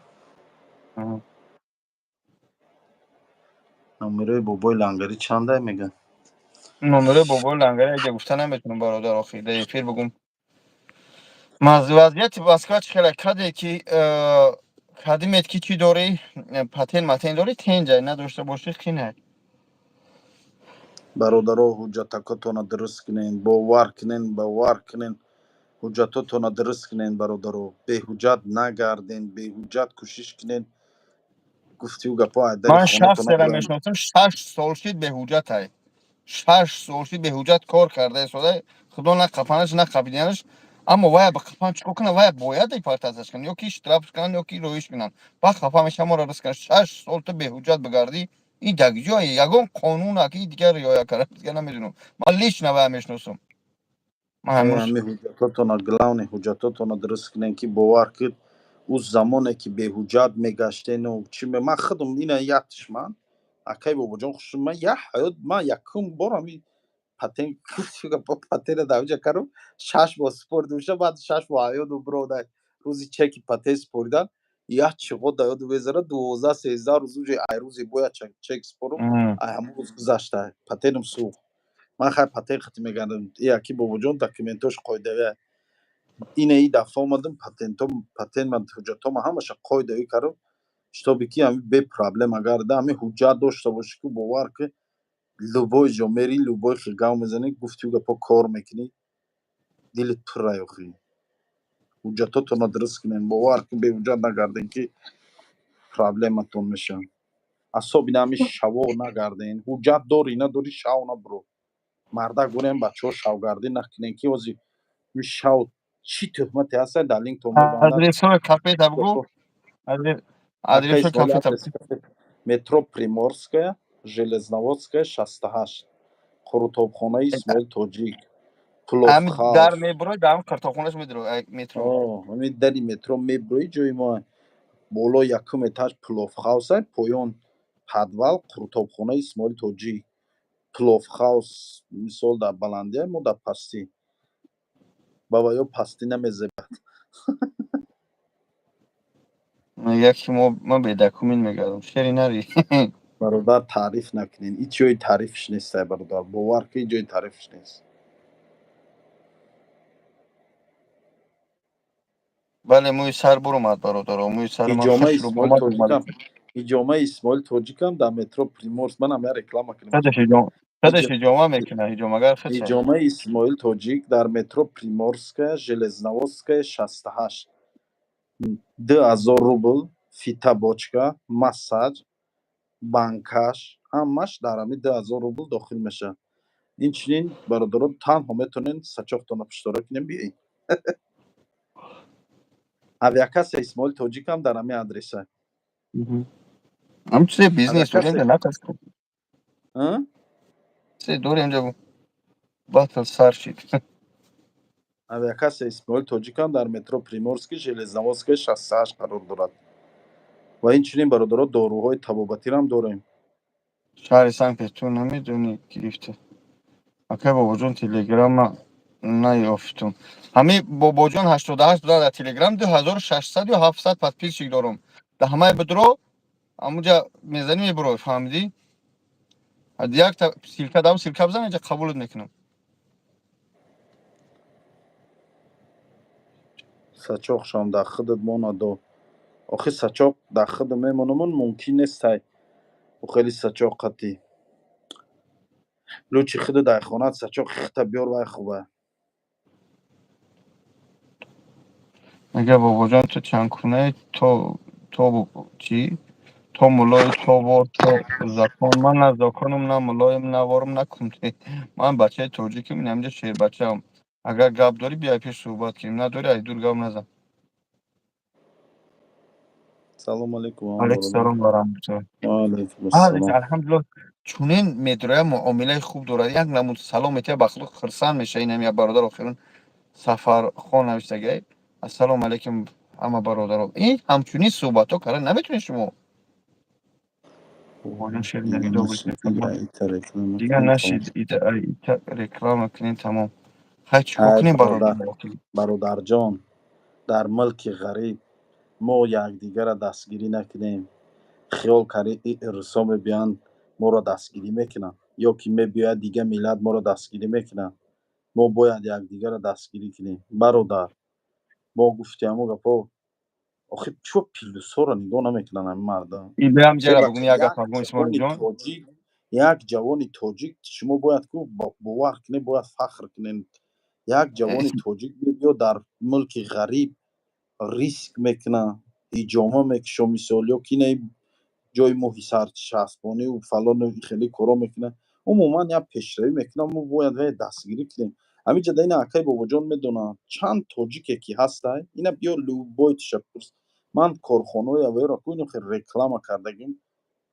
Номерои бобои Лангарӣ чандай мегӯяд? Номерои бобои Лангарӣ аҷа гуфта наметавонам, бародар. Охи, дар эфир бугум. Вазъияти Москва чӣ хеле каде ки кадимет ки чӣ дорӣ, патент матент дорӣ, тенҷай надошта бошӣ, қинай. Бародаро, ҳуҷҷатакотона дуруст кунен, бовар кунен, бовар кунен, ҳуҷҷатотона дуруст кунен, бародаро. Беҳуҷҷат нагарден, беҳуҷҷат кӯшиш кунен. Гуфтиу гапо айдари Ман хонатона шахсера бурам. мешиносам, 6 сол шид беҳуҷҷатай. 6 сол шид беҳуҷҷат кор карда истода. Худо на қапанаш, на қапиданаш. Аммо вая ба қапан чикор кунад? Вая бояд депортатсияш кунанд, ё ки штраф кунанд, ё ки роиш кунанд. Ба хафа меша, моро рис кунанд. 6 сол ту беҳуҷҷат бигардӣ, ин дар ҷое ягон қонуна ки дигар риоя карда, дигар намедонам. Ман лично вая мешиносам. Ман ҳамрӯз Ҳами ҳуҷҷатотона, главный ҳуҷҷатотона дуруст кунен, ки бовар кунед, ӯ замоне ки беҳуҷҷат мегаштену чи, ман худам ина яктиш, ман акай Бобоҷон хушум, ман як ҳаёт, ман якум бор ҳами патент, патента дар ҳуҷа кардам, 6 моҳ супоридумша, баъд 6 моҳ ҳаёту биродай рӯзи чеки патент супоридан як чиғо да ёду безара 12-13 рӯз уҷа ай рӯзе бояд чек супорум, ай ҳамон рӯз гузашта патентам сӯхт. Ман хай патент хати мегардам, яки Бобоҷон документош қоидавия. Ина и дафъа омадам, патентом, патент ман ҳуҷҷатома ҳамаша қоидавӣ кардам, чтобы ки ҳами бе проблема гарда. Ҳами ҳуҷҷат дошта бошӣ ки бовар ки любой ҷо мери, любой хел гав мезанӣ, гуфтиу гапо кор мекунӣ, дилит пуррай. Охи, ҳуҷҷатотонро дуруст кунем, бовар ки беҳуҷҷат нагардем, ки проблематон мешавад. Асобина ҳами шаво нагарден. Ҳуҷҷат дорӣ, надорӣ, шав набуро. Мардак бурем, бачаҳо, шавгардӣ накунем, ки ҳозир шав чӣ тӯҳмате ҳаста, дар линкто мебандад. Адресҳои кафета бугӯ. Адресҳои кафета. Метро Приморская, Железноводская, 68, қурутобхонаи Исмоил Тоҷик. Ҳами дар мебурои, дар картохонаш медуро метро. Ҳами дари метро мебурои, ҷои мо боло, якум этаж пловхаус, поён подвал қурутобхонаи Исмоили Тоҷик. Пловхаус мисол дар баландия, мо дар пастӣ. Ба ваё пастӣ намезебад. Мегӯяд ки мо бедокумент мегардам, шери нари. Бародар, таъриф накунед, ҳеҷ ҷои таърифш нестай, бародар, бовар ки ҷои таърифш нест. Бале, мӯи сар буромад, бародаро, мӯи сари ман. Ҳиҷомаи Исмоил Тоҷикам дар метро Приморск, манам я реклама кунам. Худаш ҳиҷома мекунад, ҳиҷомагар худаш. Ҳиҷомаи Исмоил Тоҷик дар метро Приморская, Железноводская, 68, 2000 рубл, фитобочка, массаж, банкаш, ҳамаш дар ҳами 2000 рубл дохил мешавад. Инчунин, бародаро, танҳо метавонед сачоқтона пуштора кунем, биёед. Авиакасса Исмоил Тоҷикам дар ҳамин адреса. Ҳам чизе бизнес дорем, накас. Чизе дорем, ҷа батл сар шид. Авиакасса Исмоил Тоҷикам дар метро Приморский, Железноводская, 68 қарор дорад. Ва инчунин, бародаро, доруҳои табобатирам дорем. Шаҳри Санкт Петербург намедонӣ, гирифта. Акай Бобоҷон, телеграмма наёфтум. Ҳами Бобоҷон 88 буда дар телеграм, 2600 ё 700 подписчик дорум. Дар ҳамаи бидро ҳамуҷа мезанӣ, мебурой, фаҳмидӣ? Якта ссылка дам, ссылка бизан, инҷа қабулат мекунам. Сачоқшам дар худат монадо. Охи, сачоқ дар худ мемонамон мумкин нестай. Хеле сачоқ қатӣ. Лучше худ дар хонат сачоқ хита биёр, вай хуба. Мега, Бобоҷон, ту чандкунаи, то чӣ? То мулои, то вор, то закон. Ман на законам, на мулоем, на ворам, на кумте. Ман бачаи тоҷиким, ин ҳаминҷа шербачаам. Агар гап дорӣ, биёй пеш, суҳбат кунем. Надорӣ, ай дур гап назан. Салому алейкум. Алейкум салом ва раҳматуллоҳ. Ва алейкум ассалом. Алҳамдулиллоҳ, чунин медроя, муомилаи хуб дорад. Як намуд салом метиҳад, ба худо хурсанд мешавӣ. Инам як бародар охирон Сафархон навиштагай. Ассалому алейкум, ҳама бародаро. Ин ҳамчунин суҳбатҳо карда наметавонед шумо. Дигар нашид, ита реклама кунем, тамом. Хай, чӣ кор кунем, бародар? Бародарҷон, дар мулки ғариб мо якдигарро дастгирӣ накунем, хиёл карӣ русо мебиёянд, моро дастгирӣ мекунанд, ё ки мебиёяд дигар миллат, моро дастгирӣ мекунанд? Мо бояд якдигарро дастгирӣ кунем, бародар. Мо гуфти ҳамо гапо, охи чо плюсҳоро нигоҳ намекунанд ҳамин мардам. Як ҷавони тоҷик, шумо бояд ку бовар кунед, бояд фахр кунед. Як ҷавони тоҷик мебиёд, дар мулки ғариб риск мекунад, ҳиҷома мекушо мисол, ё ки не ҷои моҳи сарчаспониву фалону хеле коро мекунад, умуман як пешравӣ мекунад. Мо бояд вай дастгирӣ кунем. Ҳаминҷа да ина акай Бобоҷон медонад, чанд тоҷике ки ҳастай, ина биё, любой тиша пурс. Ман корхонаҳои авайро ку ино хеле реклама кардагим,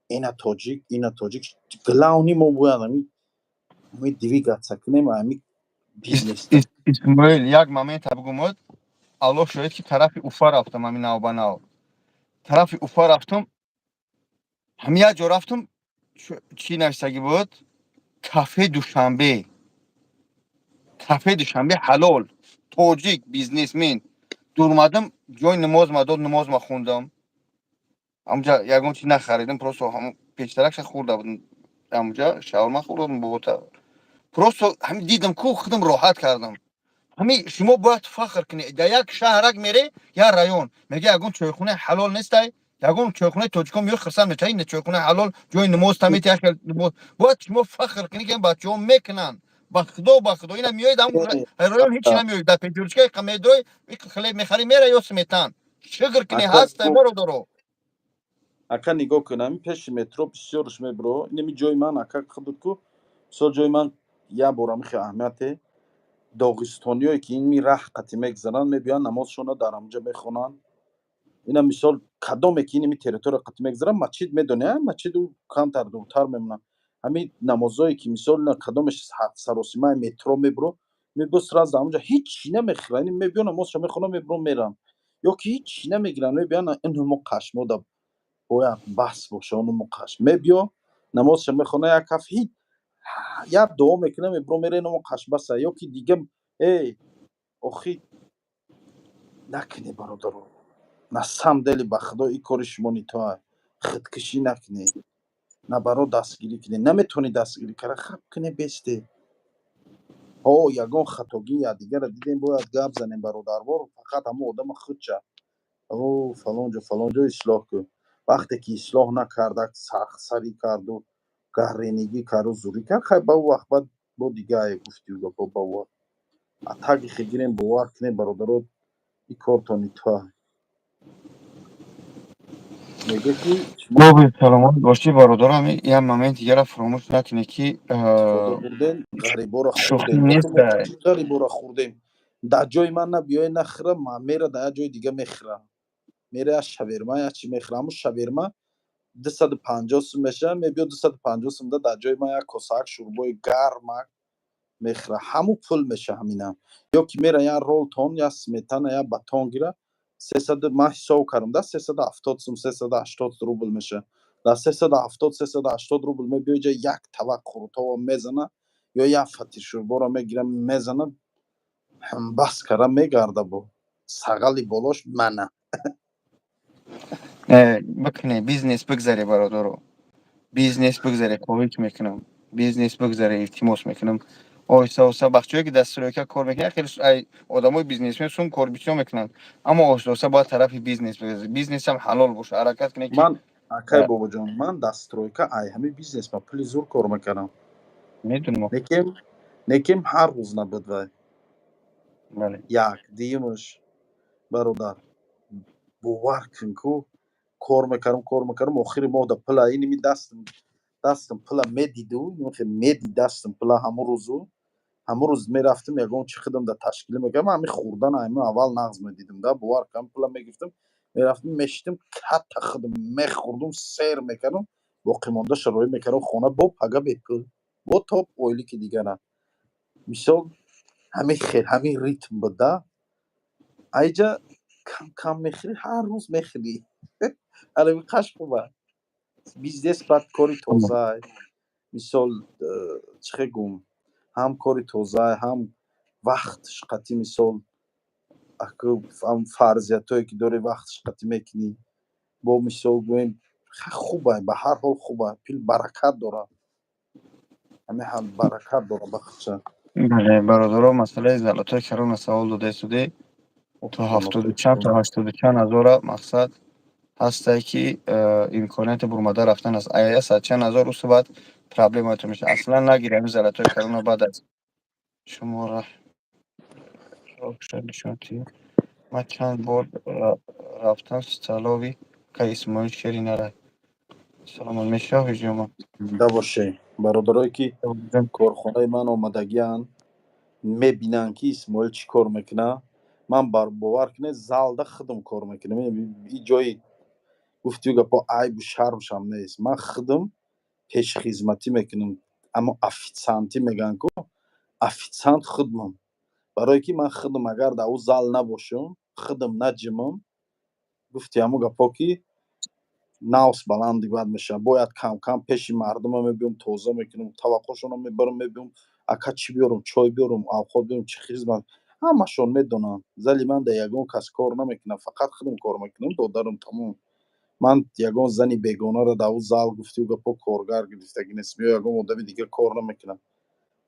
ина тоҷик, ина тоҷик. Главный, мо бояд ҳами двигаться кунем, ҳами бизнес. Исмоил, як момента бугумод. Аллоҳ шоҳид, ки тарафи Уфа рафтам, ҳамин нав ба нав тарафи Уфа рафтам, ҳами як ҷо рафтам, чӣ нависагӣ буд? Кафе Душанбе, кафе Душанбе ҳалол, тоҷик бизнесмен. Дурмадам, ҷои намоз ма дод, намоз ма хондам. Ҳамҷа ягон чи нахаридам, просто пештаракша хӯрда будам, ҳамҷа шаурма хӯрдам бобота. Просто ҳами дидам ку, худам роҳат кардам. Ҳами шумо бояд фахр кунед. Дар як шаҳрак мере, як район, мега, ягон чойхонаи ҳалол нестай, ягон чойхонаи тоҷикон меояд, хурсанд мешавад. Ин чойхонаи ҳалол, ҷои намоз тамети, як хел намоз. Бояд шумо фахр кунед, ки бачаҳо мекунанд. Ба худо, ба худо, ина меояд ҳам район, ҳеҷ намеояд. Дар Пятёрочка медрой, хлеб мехарӣ, мера ё сметан. Шукр кунед, ҳастай, бародаро. Ака, нигоҳ кун, ҳамин пеши метро бисёрш мебро. Инами ҷои ман, ака, худут ку, мисол, ҷои ман Як бор ҳамихе аҳамияте, доғистониёе ки ин ми раҳ қатӣ мегзаранд, мебиёянд, намозшонро дар ҳамҷа мехонанд. Ина мисол, кадоме ки иними территория қатӣ мегзаранд, масҷид медони, масҷиду камтар дуртар мемонанд. Ҳамин намозое ки, мисол, ина кадомеш саросимаи метро мебуро, мебиё, сразу ҳамҷа ҳеҷ чӣ намехӯранд. Мебиё, намозшо мехонанд, мебурон, меранд. Ё ки ҳеҷ чӣ намегиранд, мебиёнд, ин ҳумо қашмода бояд бас боша, онумо қашм мебиё, намозша мехона, як ҳафт ҳеҷ як дуо мекунам, мебуро, мера, иномо қашм баса. Ё ки дига эй, охи, накунӣ, бародаро, на самом деле, ба Худо, ин кори шумо не то, худкушӣ накунед, на баро дастгирӣ кунед, наметавонӣ дастгирӣ кара, хаб кунед, бесте. Ҳо, ягон хатогӣ якдигарро дидем, бояд гап занем бародарвор, фақат ҳамон одама худша: «О, фалонҷо, фалонҷо ислоҳ кун». Вақте ки ислоҳ накарда, сахтсарӣ карду, гарренигӣ карду, зурӣ кард, хай, ба ӯ вақт баъд бо дигае гуфтию гапо ба ӯ вақт. А таги хегирем, бовар кунед, бародаро, ин кортон не то. Мега ки шумо Боби, саломат бошӣ, бародарам. Як момент дигарро фаромӯш накунед, ки истифода бурдем, ғариборо шӯхӣ хӯрдем. нест. Мо чӣ ғариборо хӯрдем? Дар ҷои ман набиёе, нахӯра, мера дар як ҷои дига мехӯра, мера як шаверма, як чӣ мехӯра. Ҳамун шаверма 250 сум мешавад, мебиёд, 250 сумда дар ҷои ман як косаак шӯрбои гармак мехӯра, ҳамун пул меша ҳаминам. Ё ки мера як ролтон, як сметана, як батон гира, 300, ман ҳисоб кардам, да, 370 сум, 380 рубл мешавад. Дар 370, 380 рубл мебиёи ҷа, як табақ қурутова мезана ё як фатир шӯрборо мегира, мезана, бас кара мегарда, бо сағали болош мана. Бикунед, бизнес бигзаре, бародаро, бизнес бигзаре, хоҳиш мекунам, бизнес бигзаре, илтимос мекунам. Оҳиста оҳиста бахчое ки дар стройка кор мекунанд, хеле одамои бизнесмен сум кор бисёр мекунанд, аммо оҳиста оҳиста бояд тарафи бизнес бигзаре, бизнесам ҳалол боша, ҳаракат кунед ки Ман, акай Бобоҷон, ман дар стройка ай ҳамин бизнес ма пули зур кор мекардам. Медунам. Некем ҳар рӯз набуд вай. Бале. Як дуюмаш, бародар, бовар кун, ку кор мекардам, кор мекардам, охири моҳ да пула иними дастам пула медиду, медид дастам пула. Ҳамун рӯзу ҳамун рӯз мерафтам, ягон чи худам да ташкилӣ мекардам. Ҳамин хӯрдан ҳамин аввал нағз медидам да, бовар кунам, пула мегирифтам, мерафтам, мешитам, катта худам мехӯрдум, сер мекардам, боқимондаша роӣ мекардам хона, бо пага бепул, бо топ ойлики дигара. Мисол, ҳамин хел, ҳамин ритм буд да. Айҷа кам кам мехӯрӣ, ҳар рӯз мехӯрӣ. Ҳалами қаш хуба бизнес, баъд кори тоза. Мисол, чӣ хел гум, ҳам кори тоза, ҳам вақтш қатӣ. Мисол, ам фарзиятое ки дорӣ, вақтш қатӣ мекунӣ. Бо мисол гӯем, хуба, ба ҳар ҳол хуба, пул баракат дорад, ҳамин ҳам баракат дорад ба худша. Бале, бародаро, масъалаи золотой корона савол додаистуде, то ҳафтоду чанд, то ҳаштоду чанд ҳазора мақсад ҳастае, ки имконияти бурмада рафтан аст. Ая сад чанд ҳазор рӯз баъд проблемато мешавад. Аслан нагири ҳамин золотой корона, баъд аз шумора ман чанд бор рафтам столовый ка. Исмоил шери нарай, саломат мешавӣ, ҳиҷома. Зинда бошед, бародарое ки корхонаи ман омадагианд, мебинанд, ки Исмоил чӣ кор мекунад. Ман, бовар кунед, залда худам кор мекунам. И ҷои гуфтию гапо айбу шармшам нест. Ман худам пешхизматӣ мекунам, аммо офитсиантӣ мегӯянд ку, офитсиант худмам, барое ки ман худам агар дар ӯ зал набошам, худам наҷимам, гуфти ҳамун гапо ки навс баланди бад мешавад. Бояд кам-кам пеши мардума мебиём, тоза мекунам, таваққӯшонро мебарам, мебиём: «Ака, чӣ биёрам? Чой биёрам, авқот биёрам, чӣ хизмат?» Ҳамашон медонанд. Зали ман дар ягон кас кор намекунам, фақат худам кор мекунам, додарам, тамом. Ман ягон зани бегонаро дар ӯ зал, гуфтию гапо, коргар гирифтагӣ нестам ё ягон одами дигар кор намекунам.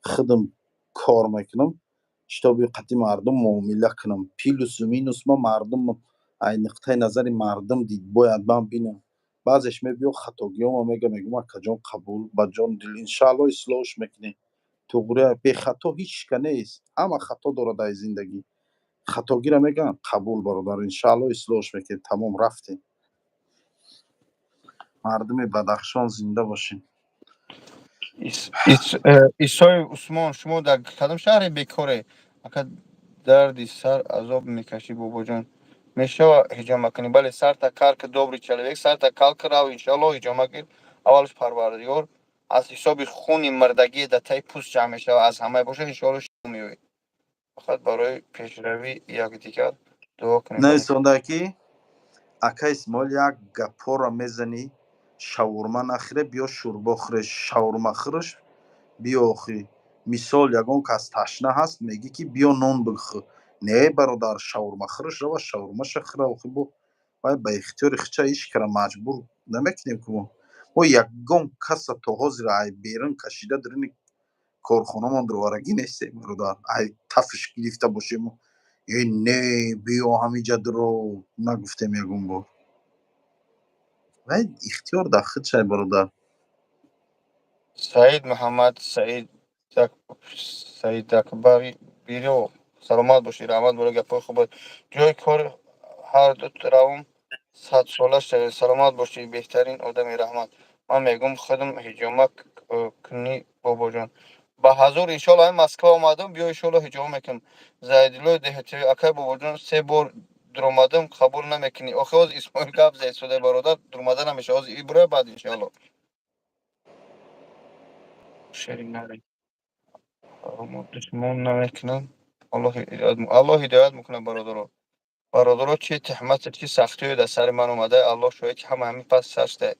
Худам кор мекунам, чтобы қати мардум муомила кунам, плюсу минус ма мардум ай нуқтаи назари мардум дид бояд ман бинам. Баъзеш мебиё, хатогиёма мега, мегӯм: «Акаҷон, қабул, ба ҷону дил, иншаалло ислоҳш мекунем». Туғри, бехато ҳеҷ ка нест, ҳама хато дорад дар зиндагӣ. Хатогиро мегӯям: «Қабул, бародар, иншаалло ислоҳш мекунем». Тамом, рафтем. Мардуми Бадахшон, зинда бошем. Исои Усмон, шумо дар кадом шаҳре бекоре? Ака, дарди сар азоб мекашӣ, бобоҷон. Мешава ҳиҷома кунӣ? Бале, сарта кар ки, добрый человек, сарта кал ки, рав, иншоалло, ҳиҷома гир. Аввалш Парвардигор аз ҳисоби хуни мирдагие дар таи пӯст ҷамъ мешава, аз ҳамаи боша, иншоалло, шифо меёбӣ. Фақат барои пешравии якдигар дуо кунем. Нависонда ки ака Исмоил, як гапҳоро мезанӣ, шаурма нахӯре, биё шӯрбо хӯре, шаурма хӯрш, биё охӣ. Мисол, ягон кас ташна ҳаст, мегӣ ки биё нон бихӯр. Не, бародар, шаурма хӯрш, рава шаурмаша хӯра. Охи, бо вай ба ихтиёри хича иш кара маҷбур намекунем ки мо ягон каса то ҳозир ай берун кашида даруни корхонамон дурварагӣ нестем, бародар. Ай тафш гирифта бошем, э, не, биё ҳамиҷа дуро нагуфтем ягон бор. Вай ихтиёр дар худшай, бародар. Саид Муҳаммад Саид Саид Акбари биро, саломат бошӣ, раҳмат барои гапҳои хубат. Ҷои кор ҳар ду равм, садсола шавед, саломат бошӣ, беҳтарин одами, раҳмат. Ман мегӯм, худам ҳиҷома кунӣ, бобоҷон. Ба ҳазур, иншоалло, ҳамин Москва омадам, биё, иншоалло, ҳиҷома мекунам. Зайдуллои Деҳатиёи, акай бобоҷон, се бор дуромадам, қабул намекунӣ. Охи, ҳозир Исмоил гап зад истода, бародар, дуромада намешава. Ҳозир иброя, баъд иншоалло. Шери нари. Душмон намекунам. Аллоҳ ҳидоят мекунад, бародаро. Бародаро, чи туҳмат, чи сахтиҳое дар сари ман омада, Аллоҳ шоҳид, ки ҳама ҳамин пас сар шуда.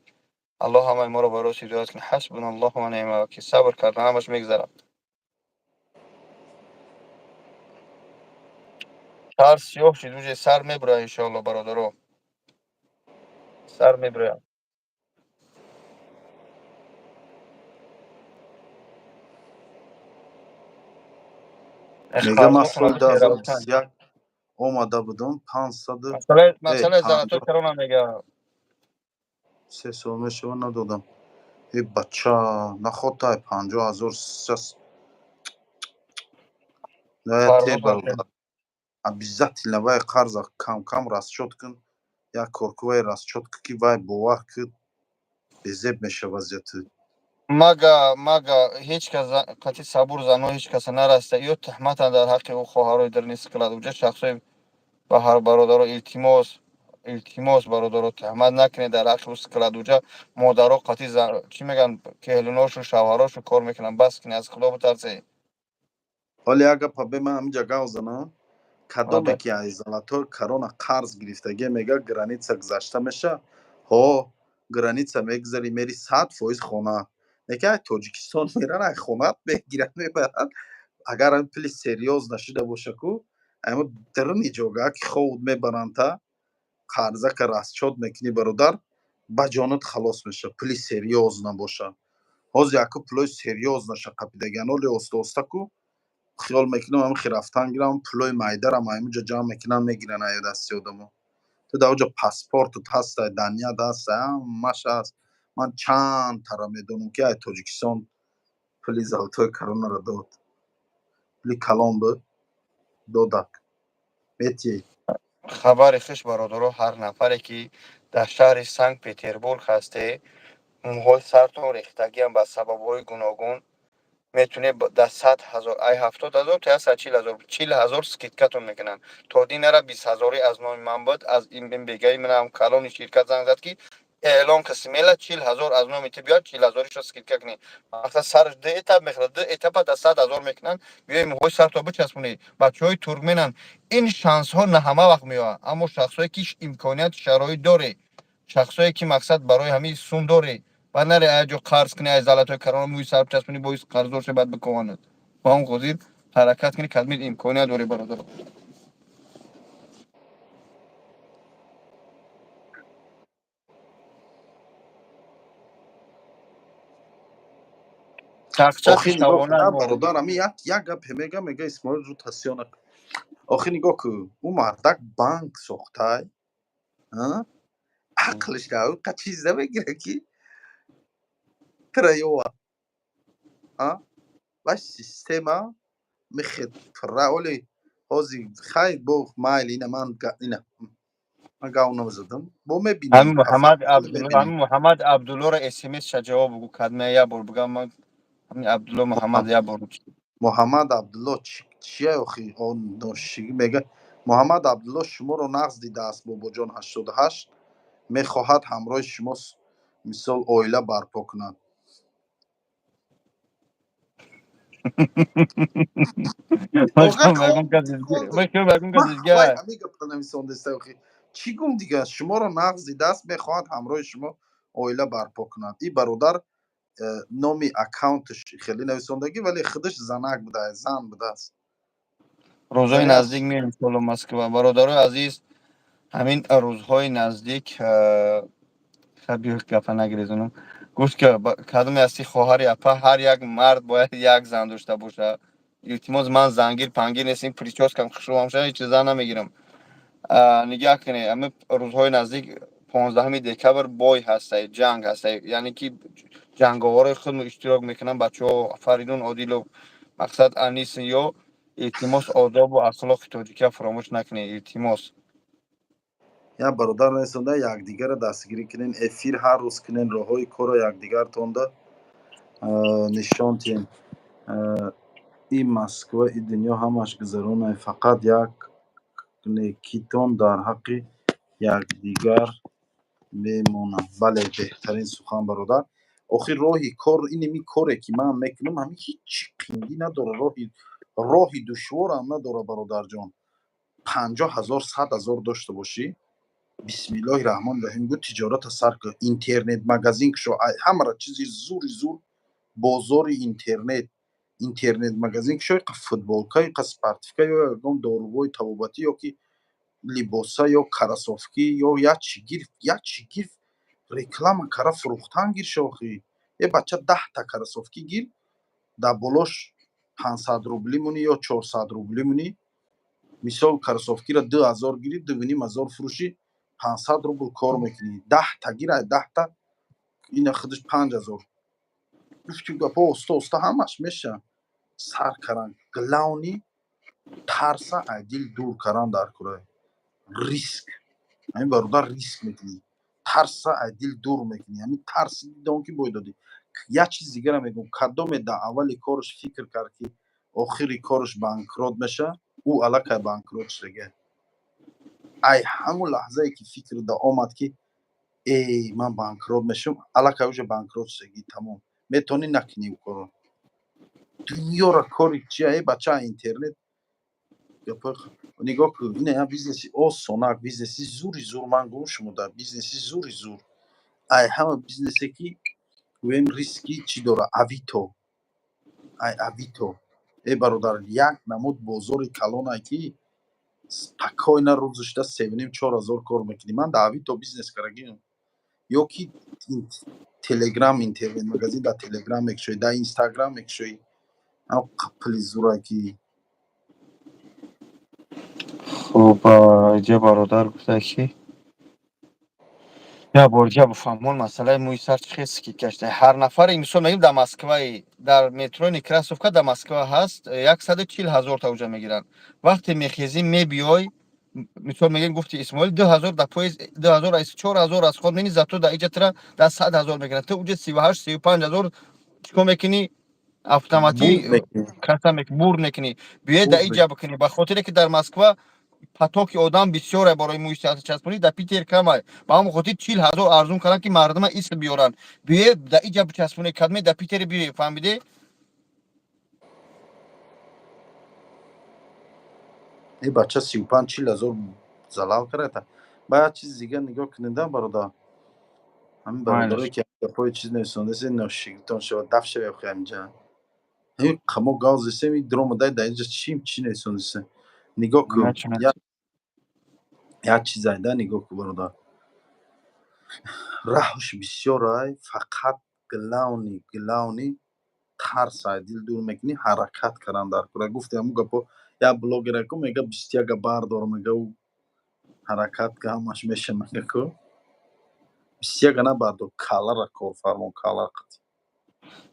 Аллоҳ ҳамаи моро ба рост ҳидоят кунад. Ҳасбуналлоҳу ва неъмал вакил. Сабр кардан, ҳамаш мегзарад. Сар сиёҳ шуд, уже сар мебурояд, иншоалло, бародаро. Сар мебурояд. Мега, ман соли 2021 омада будам, панҷсаду Масъалаи золотой корона мега. 3 сол мешава, надодам. Э, бача, нахотай 50 000 сас те, бародар, обязательно вай қарза кам-кам расчёт кун, як кор ку, вай расчёт ку, ки вай бовар ки безеб меша вазъияти. Мага ҳеҷ кас қатъи сабур зано ҳеҷ каса нараста. Ё туҳматан дар ҳаққи ӯ хоҳарои дар нист калад. Уҷа шахсои ба ҳар бародаро илтимос, илтимос, бародаро, туҳмат накунед дар ҳаққи ӯ склад. Уҷа модаро қатъи чӣ мегӯянд, келиношу шавҳарошу кор мекунанд. Бас кунед, аз Худо битарсед. Ҳоли як гапа бе ман ҳаминҷа гав занам. Кадоме ки аз золотой корона қарз гирифтагия, мега, граница гузашта меша, ҳо, граница мегузари, мери 100% хона. Неки ай Тоҷикистон меран, ай хонаат мегиранд, мебаранд. Агар ами пули серьёз нашида боша ку, ама даруни ҷога ки ховуд мебаранд, та қарзака расчёт мекунӣ, бародар, ба ҷонат халос меша, пули серьёз набоша. Ҳозир яку пулои серьёз наша қапидагиан, оли оста оста ку хиёл мекунам, ами рафтан гирам, пулои майдарам аймуҷа ҷамъ мекунам, мегиранд ая дасти одамо. Ту дар оҷа паспортут ҳастай, даният ҳастай, ҳамаш ҳаст. Ман чанд тара медонам, ки ай Тоҷикистон пули золотой коронаро дод, пули калон буд, додак метиҳ. Хабари хуш, бародаро: ҳар нафаре ки дар шаҳри Санкт Петербург ҳасте, мӯҳои сартон рехтагиам ба сабабҳои гуногун, метавонед дар 100 000, ай 70 000 то 140 000, 40 000 скидкатон мекунанд. То динара 20 ҳазорӣ аз номи ман буд. Аз ин бегаи манам калони ширкат занг зад, ки эълон ка смело, 40 000 аз номи ту биёд, 40 ҳазориша скидка кунӣ. Мақсад, сараш ду этап мехӯрад, ду этапа дар 100 000 мекунанд. Биёи мӯҳои сарто бичаспонед. Бачаҳои туркменанд. Ин шансҳо на ҳама вақт меояд, аммо шахсое ки имконият, шароит доре, шахсое ки, мақсад, барои ҳамин сум доре, баъд наре ая ҷо қарз кунӣ, ай золотой корона мӯи сар бичаспонӣ, боис қарздор ша, баъд бикованад. Ба он хотир ҳаракат кунӣ, кадмин имконият дорӣ, бародаро. Охи, нигоҳ кун, бародар, ами як гапе мега Исмоил, рӯ тасиё накун. Охи, нигоҳ кун, ӯ мардак банк сохтай, ақлиш ка чиз намегира, ки тра ёва вай система мехед пра. Оли ҳози хай, бо майли, ина ман, ина ман гав назадам, бо мебинем. Ҳамин Муҳаммад Абдуллоро смс ша ҷавоб бугу, кадме як бор бугам ман. Ҳамин Абдулло Муҳаммад як бор. Муҳаммад Абдулло чия охи, он ношигӣ мега. Муҳаммад Абдулло шуморо нағз дидааст, бобоҷон 88, мехоҳад ҳамроҳи шумо мисол оила барпо кунад. Чӣ гум дига, шуморо нағз дидааст, мехоҳад ҳамроҳи шумо оила барпо кунад. И бародар номи аккаунташ хеле нависондагӣ, вале худаш занак будааст, зан будааст. Рӯзҳои наздик меем, иншоалло, Москва. Бародарои азиз, ҳамин рӯзҳои наздик хабиё гапа нагирезонам. Гуфт ки кадоме ҳасти, хоҳари апа, ҳар як мард бояд як зан дошта бошад. Илтимос, ман зангир пангир нестем, причёскам хушрӯам шуда, ҳеҷ зан намегирам. Нигаҳ кунед, ҳамин рӯзҳои наздик 15 декабр бой ҳастай, ҷанг ҳастай, яъне ки ҷанговарои худмо иштирок мекунанд, бачаҳо Фаридун Одилов, мақсад Анис ё. Илтимос, одобу ахлоқи тоҷикия фаромӯш накунед, илтимос. Як бародар нарасонда, якдигарро дастгирӣ кунен, эфир ҳар рӯз кунен, роҳҳои корро якдигартонда нишон тиҳем. И Москва, и дунё ҳамаш гузаронай, фақат як некитон дар ҳаққи якдигар мемонад. Бале, беҳтарин сухан, бародар. Охир роҳи кор иними коре ки ман мекунам, ҳамин ҳеҷ қиндӣ надора, роҳи душворам надора, бародарҷон. 50 000, 100 000 дошта бошӣ, бисмиллоҳи раҳмони раҳим гӯ, тиҷората сар кун, интернет магазин кушо. Ҳамара чизи зури зур бозори интернет, интернет магазин кушо, иқа футболка, иқа спортивка ё ягон дорувои табобатӣ ё ки либоса ё кроссовки ё як чи гирифт, як чи гирифт, реклама кара, фурӯхтан гир. Шохӣ е бача, 10-та кроссовки гир, дар болош 500 рубли мунӣ ё 400 рубли мунӣ. Мисол, кроссовкиро 2000 гирӣ, 2500 фурӯшӣ, 500 рубл кор мекунӣ. 10-та гир, ай 10-та ина худаш 5000. Гуфти гапо, оста оста ҳамаш меша. Сар каран, главный тарса ай дил дур каран дар курай. Риск, ҳамин бародар, риск мекунӣ, тарса ай дил дур мекунӣ. Ҳамин тарси дидон ки бой додӣ. Як чиз дигара мегӯм: кадоме дар аввали кораш фикр кард, ки охири кораш банкрот меша, ӯ аллакай банкрот шудага. Ай ҳамун лаҳзае ки фикр да омад, ки эй, ман банкрот мешавам, аллакай уже банкрот шудагӣ, тамом, метавонӣ накунӣ ӯ корро. Дунёра кори чия, э бача, интернет нигоҳ кун, ина як бизнеси осонак, бизнеси зури зур. Ман гум шумо дар бизнеси зури зур, ай ҳама бизнесе ки гӯем риски чӣ дора, Авито. Ай Авито, э бародар, як намуд бозори калонае ки спокойно рӯзашда севним, 4000 кор мекунӣ. Ман дар Авито бизнес карагиам. Ё ки Телеграм, интернет магазин дар Телеграм мекушоӣ, дар Инстаграм мекушоӣ, пули зурае ки. Хуб, иҷа бародар гуфта ки як бор ҷа бифаҳмон, масъалаи мӯи сар чӣ хел скидка шуда. Ҳар нафаре, мисол мегӯем, дар Москваи, дар метрои Некрасовка дар Москва ҳаст, 140 000 та уҷа мегиранд. Вақте мехезӣ, мебиёй, мисол мегӯем, гуфти Исмоил, 2000 дар поезд, 2000 аз 4000 аз худ мени, зато дар иҷа тра дар 100 000 мегиранд. Ту уҷа 38, 35 000 чикор мекунӣ? Автоматӣ каса бур мекунӣ. Биёй дар иҷа бикунӣ, ба хотире ки дар Москва потоки одам бисёре барои мӯи часпонӣ, дар Питер камай. Ба ҳамон хотир 40 000 арзун карданд, ки мардума исм биёранд. Биёй дар иҷа бичаспонӣ, кадме дар Питери биёй, фаҳмидӣ? Э бача, 35, 40 000 залал карда. Ба як чизи дигар нигоҳ кунеда, бародар, ҳамин бародарое ки гапҳои чиз нависондасе, ношигитон шавад, даф шавед охи ҳаминҷа. Ҳамин қамо гав зесем, и дромадай дар инҷа чӣ нависондасе, нигоҳ кун. Як чиз айда, нигоҳ кун, бародар, раҳш бисёрай, фақат главный тарс ай дил дур мекунӣ, ҳаракат кардан дар кора. Гуфти ҳамун гапо, як блогера ку мега, 21-а бардор, мега, ӯ ҳаракат ка, ҳамаш меша, мега ку. 21-а набардор, калара корфармон, калар қатӣ.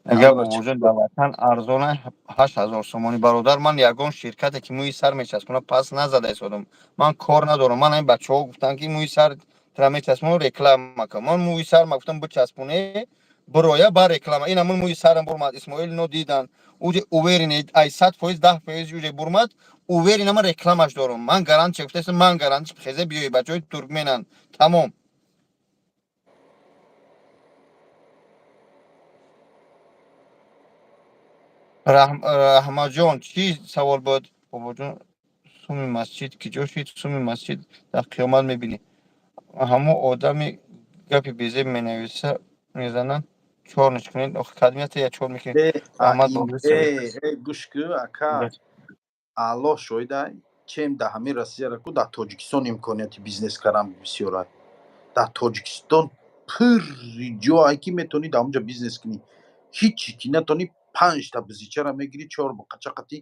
Агар, бобоҷон, дар ватан арзона, 8000 сомонӣ. Бародар, ман ягон ширкате ки мӯи сар мечаспонад, пас назада истодам. Ман кор надорам. Ман ҳамин бачаҳо гуфтанд, ки мӯи сар тра мечаспонам, реклама кун. Ман мӯи сар ма гуфтам, бичаспоне. Бироя ба реклама. Ин ҳамун мӯи сарам бурмад. Исмоил ино дидан. Уже уверен, ай 100% 10% уже бурмад. Уверен, ман рекламаш дорам. Ман гарантия гуфтаистам, ман гарантия, хезе биёи, бачаҳои туркменанд. Тамом. Раҳмаҷон, чӣ савол буд? Бобоҷон, суми масҷид киҷо шид? Суми масҷид дар қиёмат мебинӣ. Ҳамон одами гапи безеб менависа, мезананд, чорниш кунед. Охи кадмията я чор мекунед. Раҳмат. Гӯш кӯ, ака, Аллоҳ шоҳидай, чем дар ҳамин Россияра ку, дар Тоҷикистон имконияти бизнес кардан бисёрай. Дар Тоҷикистон пурри ҷое ки метавонӣ дар онҷа бизнес кунӣ. Ҳичи ки натонӣ, панҷта бизичара мегирӣ, чор қачақати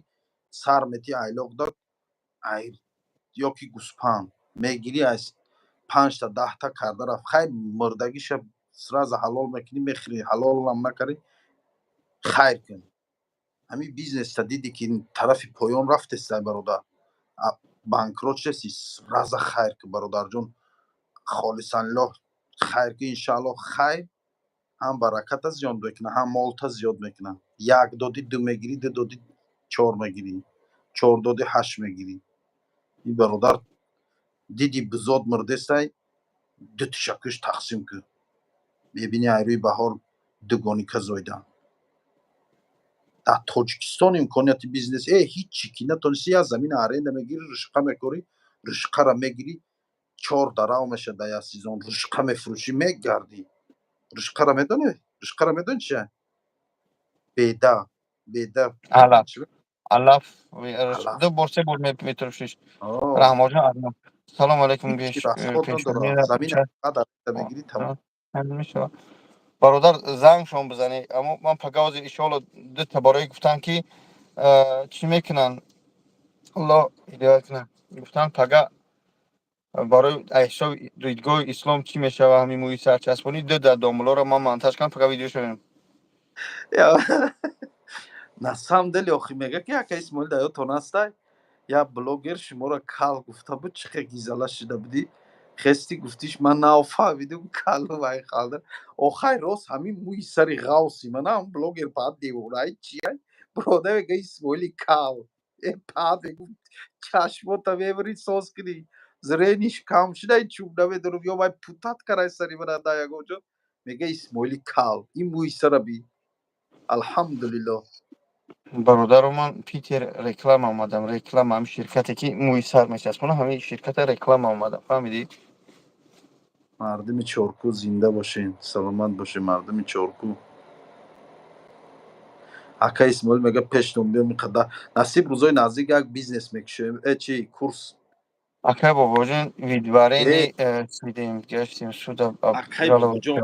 сар мети, айлоқ дод ё ки гӯспанд мегирӣ, аз панҷта 10та карда рафт. Хайр, мурдагиша сразу ҳалол мекунӣ, мехӯрӣ, ҳалолам накарӣ, хайр кун. Ҳамин бизнеста диди ки тарафи поён рафтестай, бародар, банкрот шудеси, сразу хайр кун, бародарҷон, холисан лиллоҳ хайр кун. Иншааллоҳ, хайр ҳам бараката зиёд мекунад, ҳам молта зиёд мекунад. Як додӣ, ду мегирӣ, ду додӣ, чор мегирӣ, чор додӣ, ҳашт мегирӣ. И бародар, диди бузод мурдестай, ду тишаккӯш тақсим кун, мебини, ай рӯи баҳор дугоника зоидан. Дар Тоҷикистон имконияти бизнес ҳичи ки натонисти, як замина аренда мегирӣ, ришқа мекорӣ, ришқара мегирӣ, чор дарав мешад дар як сезон, ришқа мефурӯшӣ, мегардӣ. Ришқара медонӣ? Ришқара медонӣ чия? Беда, беда. Алаф, алаф, ду бор, се бор метурӯшиш. Раҳмоҷон, салому алайкум. Замина мегирӣ, тамом. Бародар, зангшон бизанӣ. Аммо ман пагаози, иншоалло, дута барои гуфтан ки чӣ мекунанд, Аллоҳ ҳидоят кунад. Гуфтан, пага барои ҳисоби дидгоҳи ислом чӣ мешава ҳамин мӯи сарчаспонӣ, ду да домулоро ман монтаж кардам, пага видео шавем. На самом деле, охи, мега ки ака Исмоил да ёдтон ҳастай, як блогер шуморо кал гуфта буд, чӣ хел гизала шуда будӣ, хести гуфтиш, ман нафаҳмидум, калу вай халда. Охай, рост, ҳамин мӯи сари ғавси манам блогер баъд девонай чия, бародар, мега Исмоили кал. Э, баъд мегуфт, чашмота мебари, соз кунӣ, зрениш кам шудай, чӯб намедонам, ё вай путат карай сари мана да ягон ҷо, мега Исмоили кал, ин мӯи сара би, алҳамдулиллоҳ. Бародару, ман Питер реклама омадам, реклама ҳамин ширкате ки мӯи сар мечаспонам, ҳамин ширката реклама омадам, фаҳмидӣ? Мардуми Чорку, зинда бошен, саломат бошен, мардуми Чорку. Ака Исмоил мега, пештон биём, иқадар насиб, рӯзои наздик як бизнес мекушоем, э чи, курс. Акай Бобоҷон, выдворение шидем, гаштем суда. Акай Бобоҷон,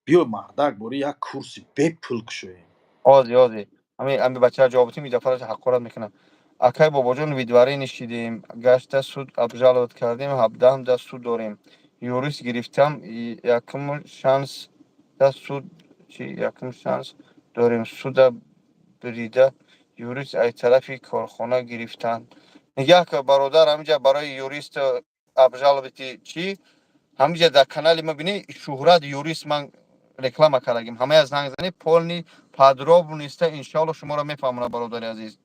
биё, мардак, бори як курси бепул кушоем. Ози, ози, ҳами бачаро ҷавоб дитим, ин дафъа ҳақорат мекунам. Акай Бобоҷон, выдворение шидем, гашта суд обжаловать кардем, 17-да суд дорем, юрист гирифтам, якум шанс да суд чи, якум шанс дорем суда бирида, юрист аз тарафи корхона гирифтанд. Нигаҳ ка, бародар, ҳаминҷа барои юрист обжаловать чӣ, ҳаминҷа дар канали ма бинӣ, Шӯҳрат юрист, ман реклама кардагим, ҳамая занг зани, полный подробности иншоалло шуморо мефаҳмонад, бародари азиз,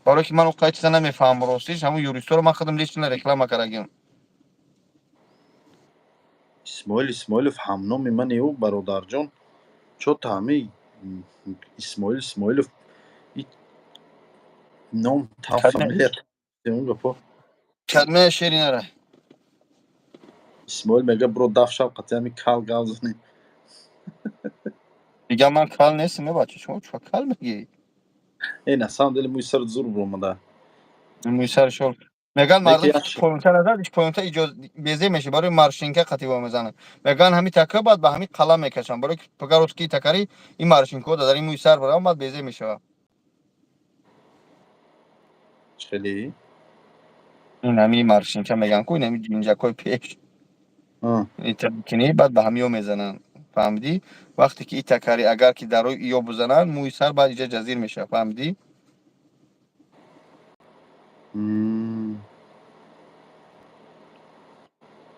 барое ки ман он қадр чиза намефаҳмам, ростиш, ҳамун юристҳоро ман худам лично реклама кардагим. Исмоил Исмоилов ҳамноми мани ӯ, бародарҷон, чо та ҳами Исмоил Исмоилов ном там фамилия гапо. Кадме шери нара. Исмоил мега, бро, даф шав, қати ҳами кал гап занем. Дига ман кал нестам, е бача, шумо чо кал мегӣ? Э, на самом деле мӯи сар зур буромада. Мӯи сари шол меган, мардум поёнтар назад, поёнтар иҷоз безе меша, барои морщинка қатиба мезанад. Меган, ҳами така баъд ба ҳами қалам мекашам, барои пагарот ки такари ин морщинкаҳо дар ин мӯи сар барам, баъд безе мешавад. Хеле. Ин ҳами морщинка меган ку, ин ҳами ҷинҷакҳои пеш кини, баъд ба ҳамиё мезананд, фаҳмидӣ? Вақте ки и такари, агар ки дар рӯи иё бизананд, мӯи сар баъд иҷа ҷазир мешавад, фаҳмидӣ?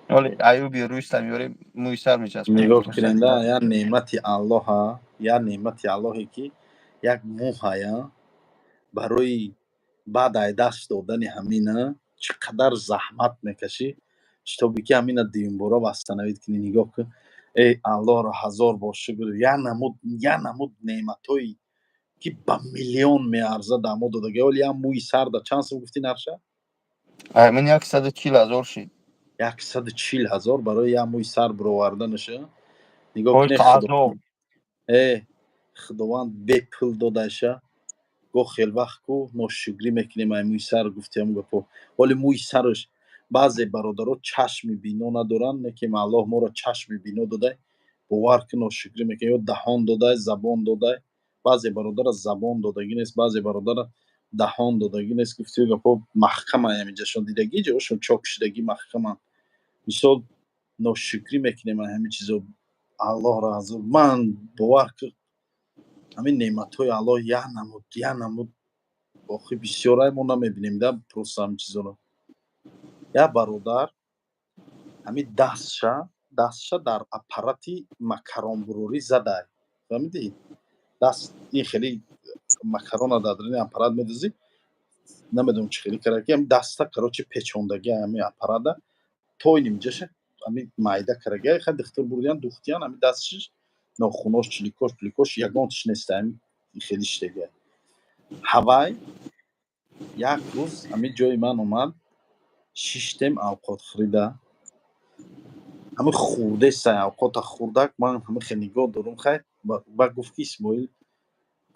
Ҳоли аюби рӯйста меёрем, мӯи сар мечаспонем. Нигоҳ куненда, як неъмати Аллоҳа, як неъмати Аллоҳе, ки як мӯҳая барои баъд ай даст додани ҳамина чӣ қадар заҳмат мекашӣ, чтобы ки ҳамина дуюмбора восстановить кунӣ. Нигоҳ кун, эй, Аллоҳро ҳазор бор шукр. Як намуд неъматҳое, ки ба миллион меарзад, дар мо додагӣ. Ҳоли як мӯи сар да чанд сум гуфтӣ нарша? Ман 140 000 шид. 140 000 барои як мӯи сар бироварданаша. Нигоҳ Ой, кунед. азоб. Э, Худованд бепул додаша. Гоҳ хел вақт ку ношукрӣ мекунем. Ай мӯи сар гуфтиам гапо. Ҳоли мӯи сараш баъзе бародаро чашми бино надоранд, лекин Аллоҳ моро чашми бино додай. Бовар кун, ношукрӣ мекунем. Ё даҳон додай, забон додай. Баъзе бародара забон додагӣ нест, баъзе бародара даҳон додагӣ нест. Гуфтиу гапо маҳкама ҳамиҷашон дидагӣ, ҷошон чок шудагӣ, маҳкаманд. Мисол, ношукрӣ мекунем ай ҳамин чизо. Аллоҳро азоб ман, бовар кун, ҳамин неъматҳои Аллоҳ як намуд охи бисёрай мо намебинем да, просто ҳамин чизоро. Як бародар ҳамин дастша дар аппарати макаронбурорӣ задай, фаҳмидӣ? Даст ин хеле макарона дар даруни аппарат медозӣ, намедонам чӣ хеле кара, ки ҳамин даста, короче, печондагӣ ҳамин аппарата то нимҷаша ҳамин майда карагӣ. Хай, духтур бурдиян, духтиян, ҳамин дастшиш нохунош, чиликош, пуликош ягонташ нест, ҳамин хеле шидагӣ. Ҳавай як рӯз ҳамин ҷои ман омад, шиштем, авқот хӯрида, ҳамин хурдеса авқота хурдак. Ман ҳамин хел нигоҳ дорум. Хай, ба гуфт, ки Исмоил,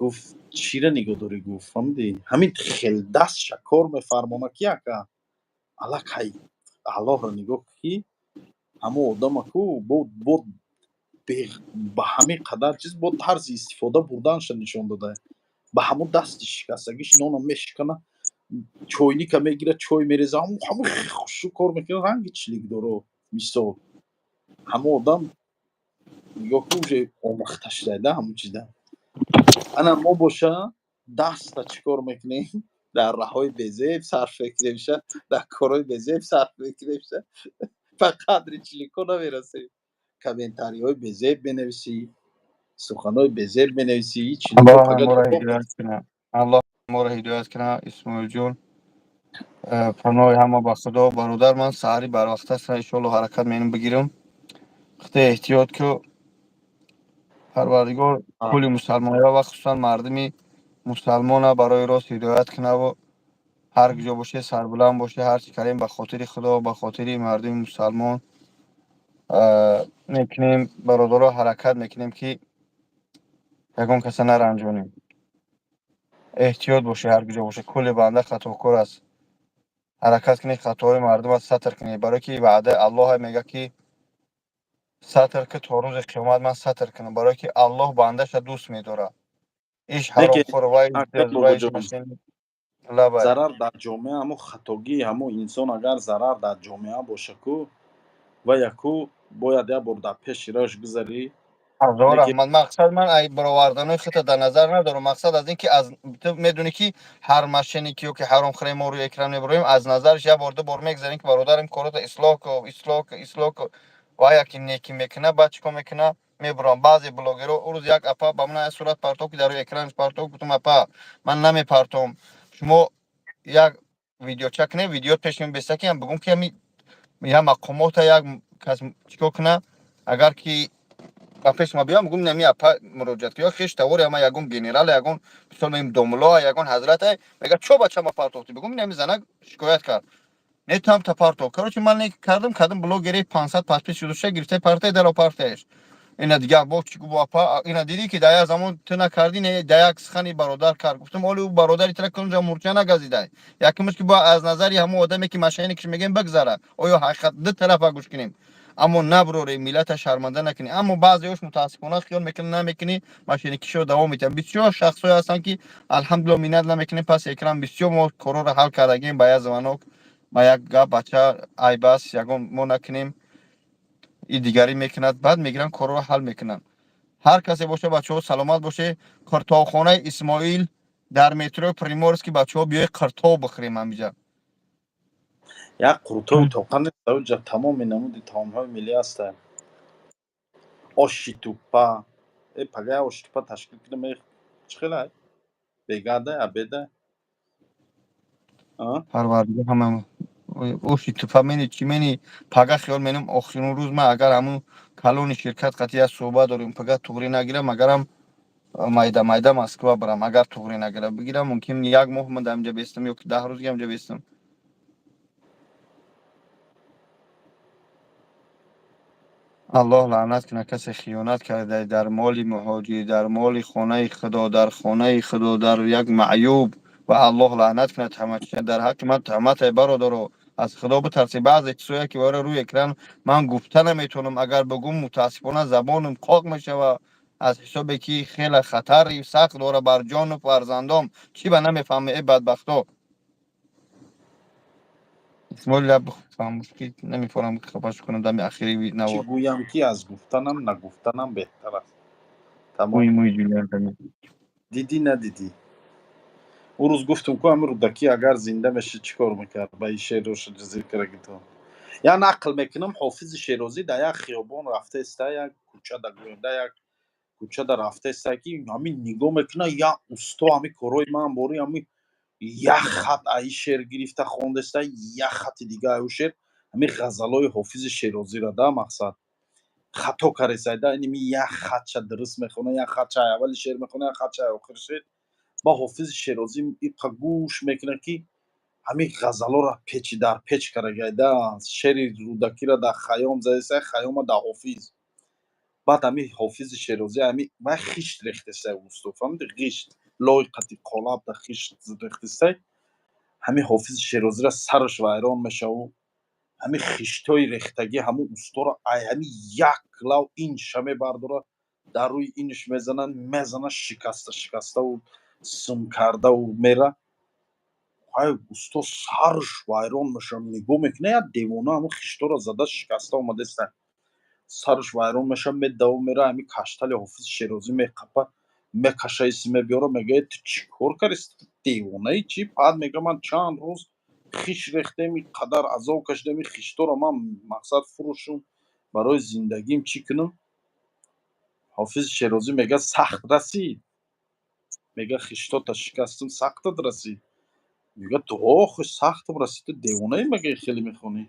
гуфт, чира нигоҳ дорӣ, гуфт. Фаҳмидӣ, ҳамин хел дастша кор мефармона, ки ака аллакай Аллоҳро нигоҳ, ки ҳамон одама ку бо ба ҳамин қадар чиз бо тарзи истифода бурданша нишон дода. Ба ҳамон дасти шикастагиш нона мешикана, чойника мегира, чой мереза, ҳамон хушу кор мекунад, ранги чилик доро. Мисол, ҳамон одам, нигоҳ кун, уже омӯхта шуда ҳамон чиза. Ана мо боша даста чӣ кор мекунем? Дар раҳҳои безеб сарф мекунемша, дар корҳои безеб сарф мекунемша, ба қадри чилико намерасем. Комментариҳои безеб менависӣ, суханҳои безеб менависӣ. Аллоҳ моро ҳидоят кунад, Аллоҳ моро ҳидоят кунад. Исмоилҷон, паноҳи ҳама ба Худо. Бародар, ман саҳари барвақт аст, иншоалло ҳаракат менам бигирам. Худо эҳтиёт ку. Парвардигор кулли мусалмонҳо ва хусусан мардуми мусалмона барои рост ҳидоят кунаву ҳар куҷо боше, сарбуланд боше. Ҳар чӣ кардем, ба хотири Худо, ба хотири мардуми мусалмон мекунем. Бародаро, ҳаракат мекунем, ки ягон каса наранҷонем. Эҳтиёт боше, ҳар куҷо боше. Кулли банда хатокор аст. Ҳаракат кунед, хатоҳои мардумро сатр кунед, барое ки ваъдаи Аллоҳе мегӯяд, ки сатр ки то рӯзи қиёмат ман сатр кунам, барое ки Аллоҳ бандаша дӯст медорад. Иш ҳаромхӯр вай. Зарар дар ҷомеа, ҳамон хатогии ҳамон инсон агар зарар дар ҷомеа боша ку ва яку бояд як бор дар пеши роҳш гузарӣ. Ҳазор раҳмат. Мақсад, ман ай бароварданои худта дар назар надорам. Мақсад аз ин ки аз ту медонӣ, ки ҳар мошенник ё ки ҳаромхӯре мо рӯи экран мебароем, аз назараш як бор, ду бор мегзарем, ки бародарам, корото ислоҳ ку, ислоҳ ку, ислоҳ ку. Ва яке некӣ мекуна, баъд чӣ кор мекуна? Мебурам. Баъзе блогерҳо, ӯ рӯз як апа ба ман як сурат партов, ки дар рӯи экранаш партов. Гуфтам: «Апа, ман намепартом, шумо як видеоча кунед, видео пеш мебеста, ки бигӯм, ки ҳами як мақомота, як кас чикор куна, агар ки ба пеш ма биём, гум, нами апа муроҷиат ё хеш тавори ама, ягон генерал, ягон, мисол мегӯем, домуло, ягон ҳазрата, мега: чо бача ма партохтӣ?» Бигӯм, нами занак шикоят кард, не там та партох. Короче, ман не кардам, кардам. Блогери 500 подписчик дошта, гирифта партай, даро партаеш. Ина дигар бо чӣ гу, апа, ина дидӣ, ки дар як замон ту накардӣ, не дар як сухани бародар кард. Гуфтам: оли ӯ бародари тра кунҷа мурча нагазидай. Якумаш, ки бояд аз назари ҳамон одаме, ки мошенник ш мегӯем, бигзара. Оё ҳақиқат ду тарафа гӯш кунем, аммо наброрем, миллата шарманда накунем. Аммо баъзеош, мутаассифона, хиёл мекунӣ, намекунӣ, мошенник ишо давом медиҳанд. Бисёр шахсҳое ҳастанд, ки, алҳамдулилла, миннат намекунем паси экран. Бисёр мо корҳоро ҳал кардагем ба як звонок, ба як гап: «Бача, айб аст, ягон мо накунем, и дигарӣ мекунад». Баъд мегиранд, корҳоро ҳал мекунанд. Ҳар касе боша, бачаҳо, саломат боше. Қиртобхонаи Исмоил дар метрои Приморский, бачаҳо, биёи қиртоб бихӯрем ҳамиҷа. Як қурутову тоқа нест, уҷа тамоми намуди таомҳои миллӣ ҳастанд. Оши тупа. Э, пага оши тупа ташкил кунем, чӣ хелай? Бегада, обеда? Парвардигор, ҳама оши тупа мени, чӣ мени, пага хиёл менам, охирин рӯз ман агар ҳамун калони ширкат қатъи як суҳбат дорем, пага туғрӣ нагирам, агарам майда майда Москва барам, агар туғрӣ нагирам, бигирам, мумкин як моҳ ман дар инҷа бестам ё ки 10 рӯз инҷа бестам. Аллоҳ лаънат кунад касе хиёнат карда дар моли муҳоҷир, дар моли хонаи Худо, дар хонаи Худо, дар як маъюб, ва Аллоҳ лаънат кунад ҳама чиз. Дар ҳаққи ман туҳмате, бародаро, аз Худо битарсед. Баъзе чизое ки вара рӯи экран ман гуфта наметавонам, агар бигӯм, мутаассифона забонам қоқ мешава, аз ҳисобе ки хеле хатари сахт дора бар ҷону фарзандом. Чӣ ба намефаҳме, э бадбахто? Исмоил, лаб фаҳмуш ки намефорам хафаш кунам дами ахири Чӣ навор. гӯям, ки аз гуфтанам нагуфтанам беҳтар аст. Тамом. Мӯи мӯи ҷулиан. Дидӣ, надидӣ? Ӯ рӯз гуфтум ку, ҳамин Рӯдакӣ агар зинда мешид, чӣ кор мекард? Ба ин шеъроша ҷазир кардаги. Як нақл мекунам: Ҳофизи Шерозӣ дар як хиёбон рафтаиста, як кӯчада гӯем, дар як кӯчада рафтаиста, ки ҳамин нигоҳ мекунад, як усто ҳамин корҳои ман бори ҳамин як хат аи шеър гирифта хондаиста, як хати дига аю шеър, ҳамин ғазалҳои Ҳофизи Шерозиро да мақсад хато каресайда, иними як хатша дуруст мехона, як хатша аввали шеър мехона, як хатша охири шеър. Ба Ҳофизи Шерозӣ иқа гӯш мекунад, ки ҳамин ғазалҳоро печи дар печ карагайда, шеъри Рӯдакиро дар Хайём задаиста, Хайёма дар Ҳофиз. Баъд ҳамин Ҳофизи Шерозӣ ҳамин вай хишт рехтеста, усто, фаҳмиди, ғишт лой қати қолаб да хишт рехтеста. Ҳамин Ҳофизи Шерозиро сараш вайрон мешаву ҳамин хиштҳои рехтагӣ ҳамун усторо ай ҳамин як лав инша мебардора, дар рӯи инш мезанад, мезанад, шикаста шикаставу сим кардаву мера. Ай усто сараш вайрон мешава, нигоҳ мекунад, як девона ҳамун хиштҳоро зада шикаста омадаиста. Сараш вайрон мешава, медаву мера, ҳамин каштали Ҳофизи Шерозӣ меқапа, мекаша, иси мебиёра, мегӯяд: «Ту чӣ кор кардӣ, девонаи чӣ?» Баъд мега: «Ман чанд рӯз хиш рехтем, ин қадар азоб кашидем, ин хиштҳоро ман мақсад фурӯшум, барои зиндагим чӣ кунам?» Ҳофизи Шерозӣ мега: «Сахт расид?» Мега: «Хиштота шикастам, сахтат расид?» Мега: «Ту охи сахтам расид, ту девонаи, мега, хеле мехонӣ?»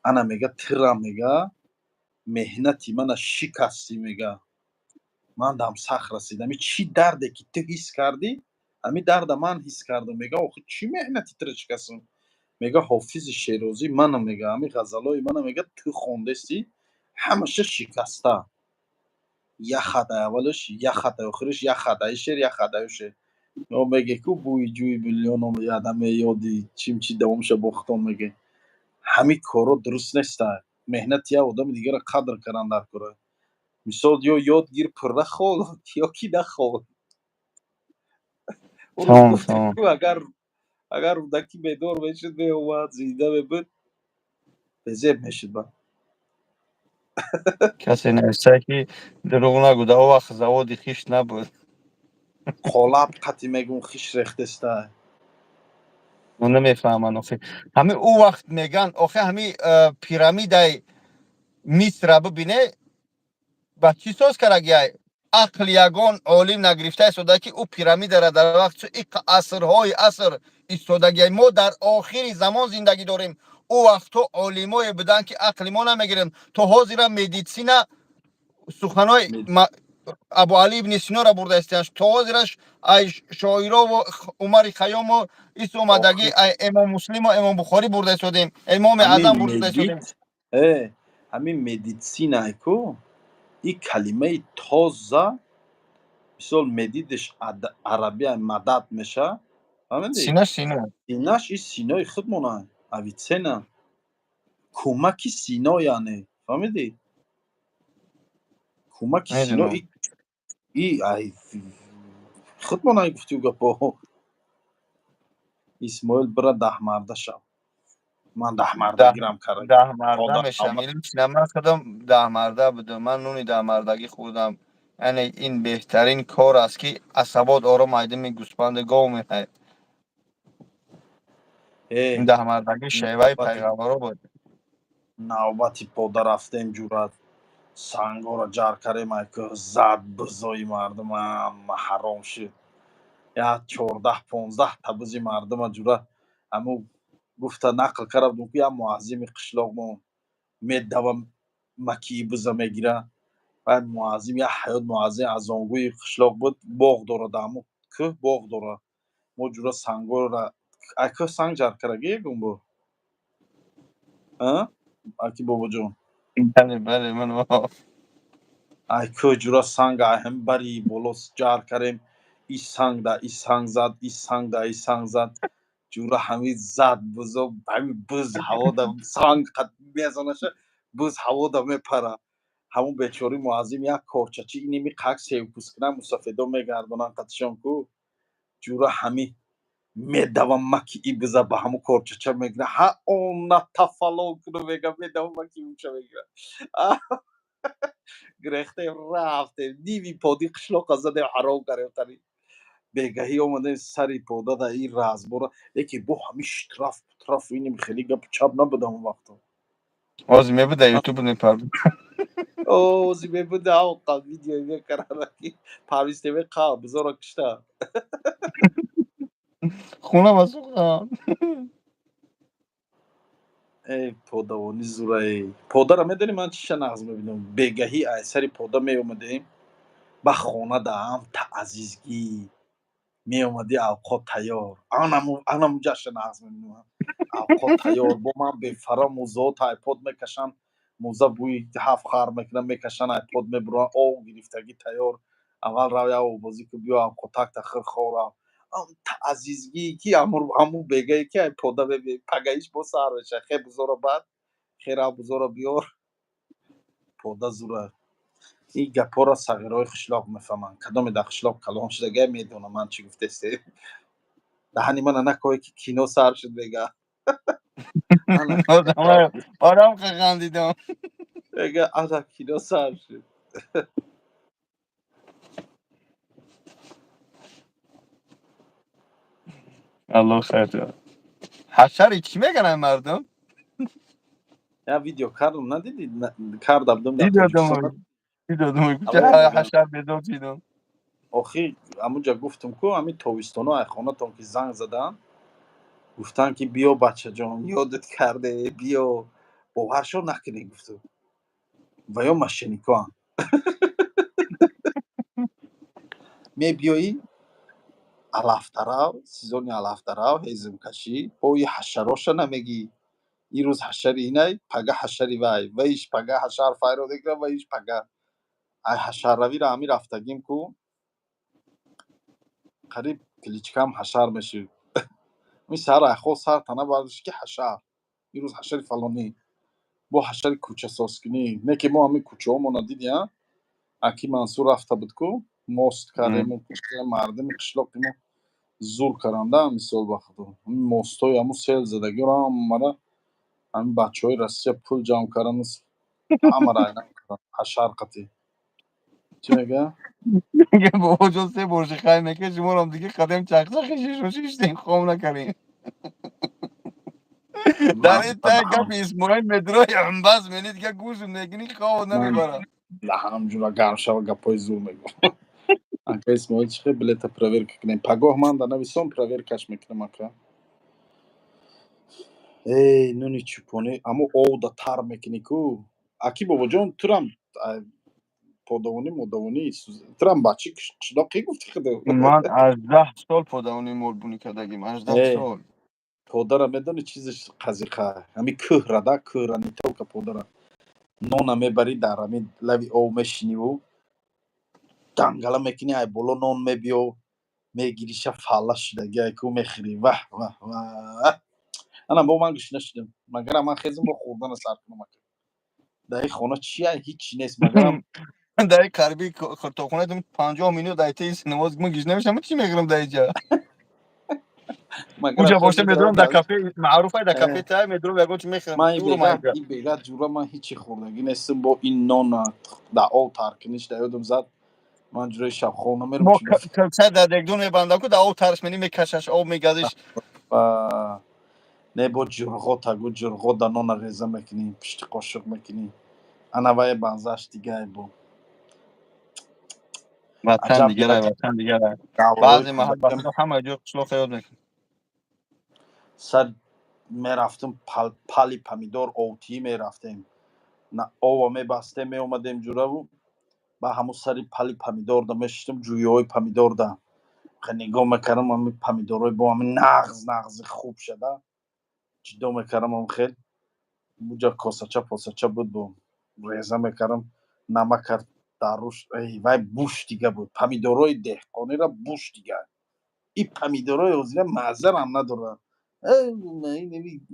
Ана мега, тира мега, меҳнати мана шикастӣ, мега, ман дам сахт расид. Ами чӣ дарде ки ту ҳис кардӣ, ҳамин дарда ман ҳис кардам. Мега: «Охи чӣ меҳнати туро шикастам?» Мега: «Ҳофизи Шерозӣ манам, мега, ҳамин ғазалҳои мана, мега, ту хондестӣ, ҳамаша шикаста, як хат ай аввалаш, як хат ай охираш, як хат ай шеър, як хат ай шеър.» Ё меге ку бӯи ҷӯи миллионом ядаме ёди чим чи давомша бохтон. Меге, ҳамин корҳо дуруст неста. Меҳнати як одами дигарро қадр кардан дар кора. Мисол, ё ёд гир, пурра хол, ё ки нахол. Ӯ рӯз Тамом. гуфтем Тамом. ку, агар Рӯдакӣ бедор мешуд, меомад, зинда мебуд, безеб мешуд ба. Касе нависта ки дурӯғ нагӯ, дар он вақт заводи хишт набуд. Қолаб қати мегум хиш рехтеста. Намефаҳманд охи. Ҳамин ӯ вақт меган, охи, ҳамин пирамидаи Мисра бибине, ба чӣ соз карагиай? Ақл ягон олим нагирифта истода, ки ӯ пирамидара дар вақти иқ асрҳои аср истодагиай. Мо дар охири замон зиндагӣ дорем. Ӯ вақтҳо олимое буданд, ки ақли мо намегирем. То ҳозира медицина суханои Абуали ибни Синора бурда истияш. То ҳозираш ай шоирову Умари Хайёму ис омадагӣ, ай Имом Муслиму Имом Бухорӣ бурда истодем, Имоми ҳамин Аъзам бурда истодем. Медит ҳамин медицинае ку, ин калимаи тоза, мисол, медидиш арабия мадад меша, фаҳмидӣ? Синаш сино. Синаш и Синои худмона, Авицена, кӯмаки Сино, яъне, фаҳмидӣ, кӯмаки Сино. Медонам. И ай худмона гуфтию гапо. Исмоил, бира даҳмарда шав, ман даҳмардагирам карда. Даҳмарда Ода мешам, илчина ман худам даҳмарда будам, ман нуни даҳмардагӣ хӯрдам. Яъне ин беҳтарин кор аст, ки асабот ором айдими гӯспанди гов мехай. Э, Ин даҳмардагӣ шеваи навбати пайғамбаро буд. Навбати пода рафтем, ҷурат, сангоро ҷар кардем, ай кӯҳ зад бизои мардум, ҳама ҳаром шуд. Як 14-15 та бизи мардума, ҷура, ҳаму гуфта нақл карда будум, ки як муаззими қишлоқ мо медава, макии биза мегира. Баъд муаззим як ҳаёт муаззим азонгӯи қишлоқ буд, боғ дорад, ҳаму кӯҳ боғ дорад. Мо, ҷура, сангоро ай кӯҳ санг ҷар кардаги ягон бор, аки Бобоҷон? Бале, ман. Ай кӯҳ, ҷура, санг ай ҳами бари боло ҷар кардем. И санг да и санг зад, и санг да и санг зад, ҷура, ҳами зад бизо, ҳами биз ҳаво да санг қад мезанаша, биз ҳаво да мепара. Ҳамун бечори муаззим як корчачи иними қак севпӯст кунан, мусафедо мегардонанд қатишон ку, ҷура, ҳами медава, маки и биза ба ҳамун корчача мегира. Ҳа, она тафалон куну мега, медава, маки уча мегира. Гирехтем, рафтем, ними поди қишлоқа задем, ҳаром кардем. Қариб бегаҳӣ омадем сари пода да и разбора, лекин бо ҳами штраф траф иним хеле гапу чап набуд ҳамон вақто. Ҳозир мебуда, ютуб мепард. Ози мебуда, авқа видео мекардана, ки Парвиз ТВ қа бизоро кишта. Хунама сӯхтам. Эй, подавонӣ зураи подара медонӣ, ман чиша нағз мебинам? Бегаҳӣ ай сари пода меомадем ба хона, даам таазизгӣ меомадӣ, авқот тайёр, анаму ҷаша нағз мебинам. Авқот тайёр, бо ман бефара мӯзаҳо тайпод мекашанд, мӯза бӯи ҳафт хар мекунанд, мекашанд, айпод мебуранд, ов гирифтагӣ тайёр. Аввал рав, як овбозӣ ку, биё, авқотак тахир хӯрав. Азизгӣ ки ҳамун бегае ки ай пода пагаиш бо сар меша, хе бузоро, баъд хера бузоро биёр. Пода зура. Ин гапҳоро сағирҳои қишлоқ мефаҳманд. Кадоме дар қишлоқ калон шудагай, медонам ман чӣ гуфтесте. Даҳани мана накое, ки кино сар шуд, мега. Орам хандидам. Мега, ана кино сар шуд. Аллоҳ хайр. Ҳашари чӣ мегӯянд мардум? Як видео кардам, надидӣ? Карда будам дар Дидодам. Тоҷикистон. Дидодам. Ҳашар бедор шидам. Охир ҳамунҷа гуфтам ку, ҳамин тобистоно ай хонатон ки занг заданд, гуфтанд, ки биё, бачаҷон, ёдат карде, биё, боваршо накунӣ, гуфту ва ё мошенникоам. Мебиёӣ, алафдарав, сезони алафдарав, ҳезумкашӣ, бои ҳашароша намегӣ. Ин рӯз ҳашари инай, пага ҳашари вай, ваиш пага ҳашар файро мекунад, ваиш пага. Ай ҳашарравиро ҳамин рафтагим ку, қариб кличкам ҳашар мешуд. Ми сар айхол сар тана бардошт, ки ҳашар ин рӯз ҳашари фалонӣ, бо ҳашари кӯчасозкунӣ. Не ки мо ҳамин кӯчаҳомона диди, а аки Мансур рафта буд ку, мост кардему, мардуми қишлоқи мо зур каранда. Мисол, ба худо, ҳамин мостҳои ҳамун сел задагиро ҳамара ҳамин бачаҳои Россия пул ҷамъ кардану ҳамара айнан карданд. Ҳашар қатӣ чӣ мега? Бобоҷон, се бор шихай мекард, шуморам дига қадам чақчақи шишу шиштем, хом накардем. Дар ин та гапи Исмоил медрои бас мени, дига гӯшм мекунӣ, хоб намебарам. Даҳанам ҷура гарм шава, гапҳои зур мегӯ. Ака Исмоил, чӣ хел билета проверка кунем? Пагоҳ ман да нависон, проверкаш мекунам, ака. Эй, нуни чӯпонӣ, аммо овда тар мекунӣ ку, аки Бобоҷон, турам подавонӣ модавонӣ, турам бачи қишлоқӣ гуфти худо. Ман 18 сол подавонӣ молбунӣ кардагим, 18 сол. Подара медони чизаш қазиқа? Ҳами кӯҳра да, кӯҳра, не только подара, нона мебарӣ, дар ҳами лави ов мешиниву дангала мекунӣ, ай боло нон мебиё, мегириша, фалла шудаги ай ку, мехӯрӣ. Ваҳ, ваҳ, ваҳ! Ана бо ман гӯшна шудам, магарам ман хезм, бо хӯрдана сар кунам. Ака, дар ин хона чи ай? Ҳичи нест, магарам. Дар қариби хуртохона 50 минут ай теи намоз ман гишна мешам, чӣ мехӯрам дар инҷа? Уҷа боша, медурам дар кафе маъруф, ай дар кафе та медурам, ягон чи мехӯрам. Ман ин бега, ҷура, ман ҳичи хӯрдагӣ нестам. Бо ин нона дар ов таркиниш дар ёдам зад, ман ҷураи шабхоб намерам. Мо дар дегдон мебандам ку, дар ов тарш мени, мекашаш, об мегазиш. Не, бо ҷурғота гу, ҷурғота нона реза мекунӣ, пишти қошуқ мекунӣ, ана вай банзаш дигае бо. Ватан Аҷаб дигарай, як ватан дигарай. давраҳои Баъзе маҳал кӯдакиам. бачаҳо ҳама ҷо қишлоқа ёд мекунад. Сар мерафтем, пали помидор овтӣ мерафтем, ова мебастем, меомадем ҷураву ба ҳамун сари пали помидорда мешиштем, ҷӯйҳои помидорда нигоҳ мекардам, ҳами помидорҳои бо ҳами нағз нағзи хуб шада ҷудо мекардам, ам хел буҷа косача посача буд, бо реза мекардам, намака дар руш. Эй, вай буш дига буд, помидорҳои деҳқонира буш дига. И помидорҳои ҳозира маззарам надорад.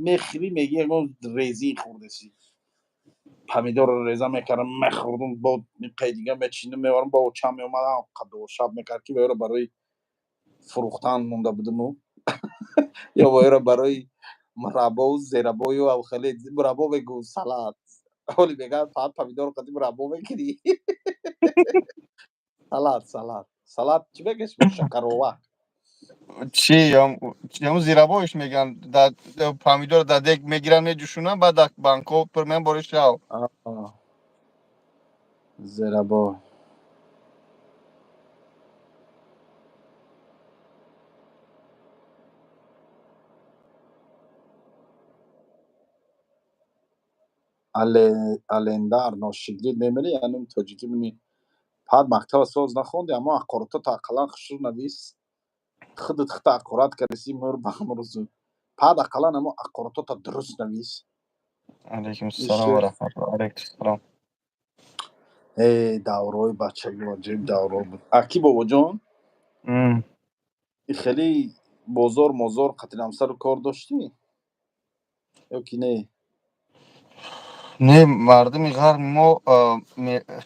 Мехӯрӣ, мегӣ ягон резӣ хӯрдеси. Помидорро реза мекардам, мехӯрдум, бо қай дига мечиндам, меварам, бо очам меомадам, қадошаб мекард, ки вайро барои фурӯхтан монда будуму ё вайро барои мураббову зерабою хеле мураббо мегӯ, салат ҳоли мегӯяд, фақат помидор қади мураббо мекунӣ, салат, салат, салат чӣ мегӯяш, шакаровак. Чӣ, ям зирабоиш мегӯянд, помидор дар дег мегиранд, меҷӯшонанд, баъд дар банкҳо пур меян, бори шав. Зерабо. Алендар ношигрид мемирӣ, яъне тоҷикӣ мини пад мактаба соз нахонди, аммо аққорото ақаллан хушрӯ навис, худат худта аққорат кардиси, мур ба ҳамрӯзу пад ақаллан амо аққоротота дуруст навис. Алайкум ассалом ва раҳматуллоҳ, алайкум ассалом. Э, давраҳои бачагӣ аҷиб давраҳо буд, аки бобоҷон. Хеле бозор мозор қатиламсару кор доштӣ ё ки не? Не, мардуми ғарби мо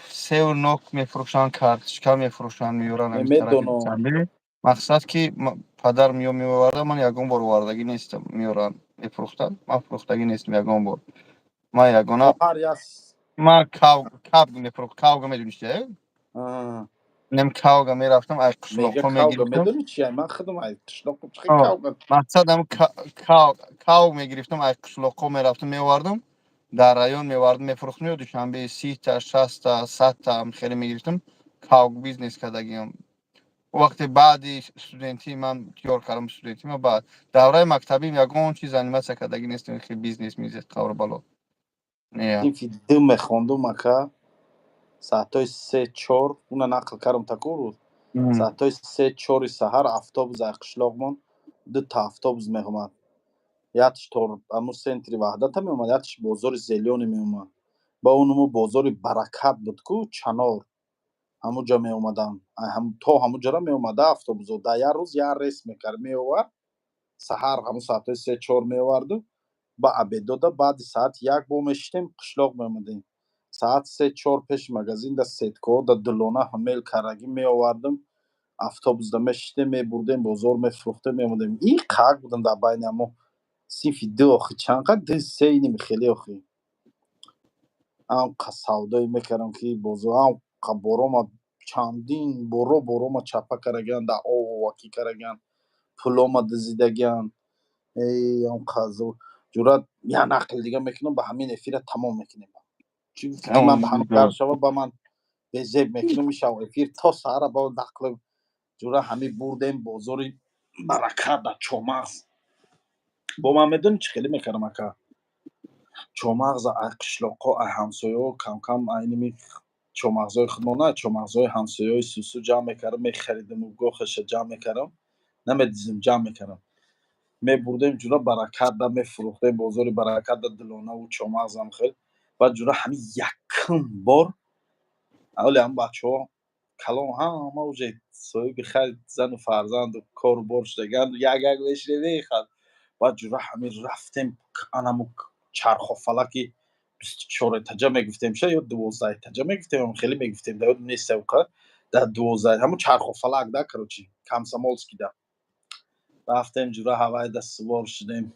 севу нок мефурӯшанд, карточка мефурӯшанд, меёранд ҳамин тарафи Медонам. Душанбе. Мақсад ки падар меё меоварда, ман ягон бор овардагӣ нестам, меёранд, мефурӯхтанд, ман фурӯхтагӣ нестам ягон бор. Ман ягона Ҳар як ман кавг мефурӯхт, кавга медонисти, э? Нем кавга мерафтам, аз Мега қишлоқҳо кавга мегирифтам. Медони чи? Ман худам ай қишлоқ чи кавга. Мақсад ам кавг мегирифтам, аз қишлоқҳо мерафтам, меовардам, дар район мевардам, мефурӯхтам, ё Душанбе 30-та, 60-та, 100-та хеле мегирифтам, кавг бизнес кардагиам. Вақте баъди студентӣ ман ёр кардам, студентӣ ман баъд давраи мактабим ягон чиз заниматься кардагӣ нестам, хел бизнес мизнес қавр бало. Не. Синфи ду мехондум, ака, соатҳои се чор, уна нақл кардам таку рӯз, соатҳои се чори саҳар автобус ай қишлоқмон дута автобус меомад, якш то ҳамун центри Ваҳдата меомад, якш бозори Зелёный меомад, ба онумо бозори Баракат буд ку, Чанор, ҳамунҷо меомаданд, то ҳамунҷора меомада автобусо, дар як рӯз як рейс мекард, меовард саҳар ҳамун соатҳои се чор меоварду ба обедода, баъди соати як бо мешитем, қишлоқ меомадем, соат се чор пеши магазин да сеткаҳо да дулона ҳамел карагӣ меовардам, автобусда мешитем, мебурдем бозор, мефурӯхтем, меомадем. И қак будам дар байни ҳамо синфи ду, охи чанд қад ду се иним хеле, охи амқа савдое мекардам, ки бозор амқа борома, чандин боро борома чапа карагиан, дар овакӣ карагиан, пулома дизидагиан. Эй, амқа ҷуръат. Як нақл дига мекунам, ба ҳамин эфира тамом мекунем. Чӣ гуфти, ки ман ба ҳамин гар шава, ба ман безеб мекунам, мешав эфир то саҳара ба нақл. Ҷура ҳамин бурдем бозори Баракат дар Чомағз, бо ман медонӣ чӣ хеле мекардам, ака? Чомағза ай қишлоқҳо, ай ҳамсояҳо камкам, айними чомағзҳои худмон на, чомағзҳои ҳамсояҳои сусу ҷамъ мекардам, мехаридам, гохаша ҷамъ мекардам, намедизим, ҷамъ мекардам, мебурдем ҷура Баракатда мефурӯхтем, бозори Баракатда дилонаву чомағзам хел. Баъд ҷура ҳамин якум бор ҳоли ҳам бачаҳо калон ҳама уже соҳиби хайр, зану фарзанду кору бор шудаган, як як мешинем, мехад. Баъд ҷура ҳамин рафтем анаму чархофалаки 24 этажа мегуфтем ша ё 12 этажа мегуфтем, хеле мегуфтем, да ёдам нест, дар 12 ҳамун чархофалак да, короче, Комсомольский да рафтем, ҷура ҳавайда сувор шудем,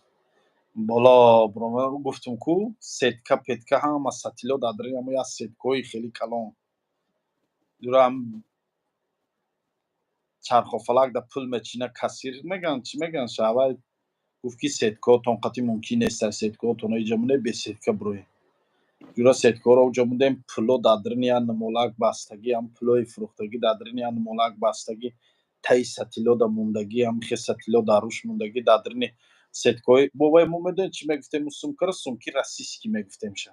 боло гуфтум ку сетка петка ҳама сатило дар дарин ҳамо як сеткаҳои хеле калон. Ҷура чархофалак да пул мечина, кассир мегӯянд, чӣ мегӯянд, шавай. Гуфт, ки сеткаотон қатъи мумкин нест, сеткаотон иҷа монед, бе сетка бироед. Ҷура сеткаҳоро уҷа мондем, пуло дар даруни як нумолак бастагӣ, ҳам пулои фурӯхтагӣ дар даруни як нумолак бастагӣ, таи сатилода мондагӣ, ҳам хе сатило дар рӯш мондагӣ, дар даруни сеткаҳои бобаи мо. Медонед, чӣ мегуфтем мо сумкаро? Сумки российский мегуфтем ша.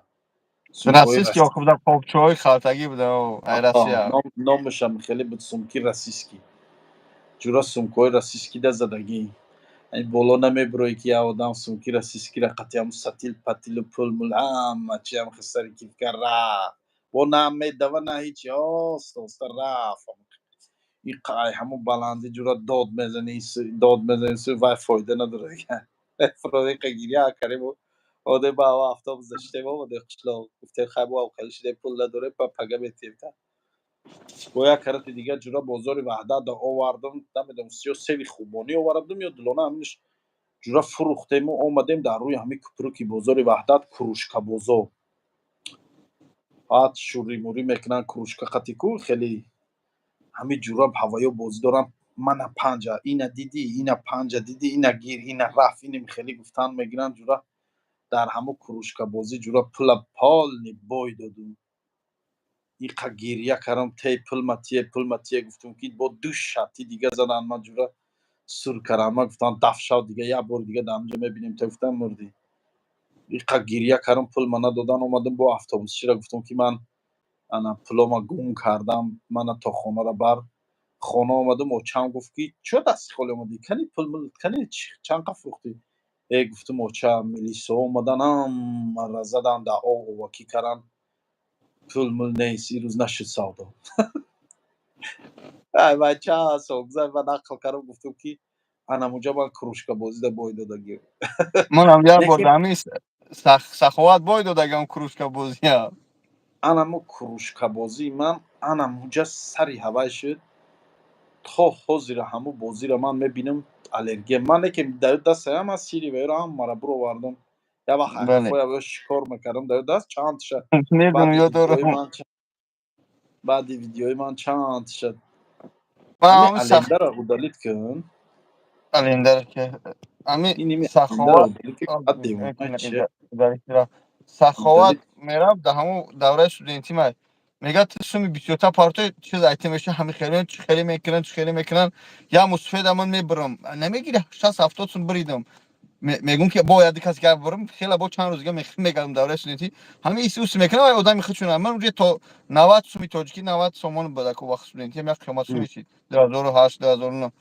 Российский охи буда, қопчаҳои халтагӣ буда, ай Россия. Номашам хеле буд, сумки российский. Ҷура сумкаҳои российский да задагӣ боло намебироӣ, ки як одам сумки российскийра қатъи ҳамун сатил патилу пул мул ҳама чи ҳам сари кифка рафт, бо на медава, на ҳичи, оста оста рафт. Ай ҳамун баландӣ ҷура дод мезани, дод мезани, вай фоида надорад. Гиря кардем, одем ба автобус даштем, омадем қишлоқ, гуфтем: «Хай, бо хеле шидем, пул надорем, па пага метиҳем». Бо як карати дигар ҷура бозори Ваҳдат овардам, намедонам, ё севи хубонӣ овардам, ё дилона, ҳаминш ҷура фурӯхтему омадем. Дар рӯи ҳамин купруки бозори Ваҳдат кружка бозор, баъд шӯримурӣ мекунанд, кружка қати ку хеле ҳамин ҷура ҳаваё бозӣ доранд. Мана панҷа, ина дидӣ, ина панҷа дидӣ, ина гир, ина рафт, иним хеле гуфтан мегиранд. Ҷура дар ҳамун кружкабозӣ ҷура пула полный бой додум. Иқа гиря кардам: «Тей, пул матие, пул матие», гуфтум, ки бо ду шати дига задан. Ман ҷура сур кардам, ман гуфтам: «Даф шав, дига як бори дига дар ҳаминҷо мебинем, та гуфтам мурдӣ». Иқа гиря кардам, пул ма надодан. Омадам, бо автобусчира гуфтум, ки ман ана пулома гум кардам, мана то хонара бар. Хона омадам, очам гуфт, ки чо дасти холӣ омадӣ, кани пул, кани, чанд қа фурӯхтӣ? Э, гуфтум, оча, милисо омадан, ҳамаро задан, дар об овакӣ карданд, пул мул нест, ирӯз нашуд савдо. Ай вай, чанд сол гузашт, ва нақл кардам, гуфтум, ки анамуҷа ман кружкабозида бой додагӣ. Манам як бор дар ҳамин Саховат бой додагам кружкабозия. Анамо кружкабозии ман анамуҷа сари ҳавай шуд. То ҳозира ҳамун бозиро ман мебинам, аллергия. Ман не ки дар дастаям, ман сири вайро ҳамаро буровардам. Як вақт ҳаққоя шикор мекардам, дар даст чандташа. Медонам, ёд дорам. Баъди видеои ман чандташа алендара удалить кун. Алендара ки ами Саховат, Саховат мерафт, дар ҳамун давраи студентӣ май мегӯяд: «Ту суми бисёртар партои чиз айта меша, ҳами хеле чӣ хеле мекунанд, чӣ хеле мекунанд». Як мусофеда ман мебурам, намегири, 60-70 сум буридам. Мегӯм, ки бояд касе гап бурам, хеле бо чанд рӯз дига мегардам. Давраи студентӣ ҳами иси уси мекунам, вай одами худшон. Ман уҷа то 90 суми тоҷикӣ, 90 сомон буда ку вақт студентӣ, як қиёмат сум мешид, 2008, 2009.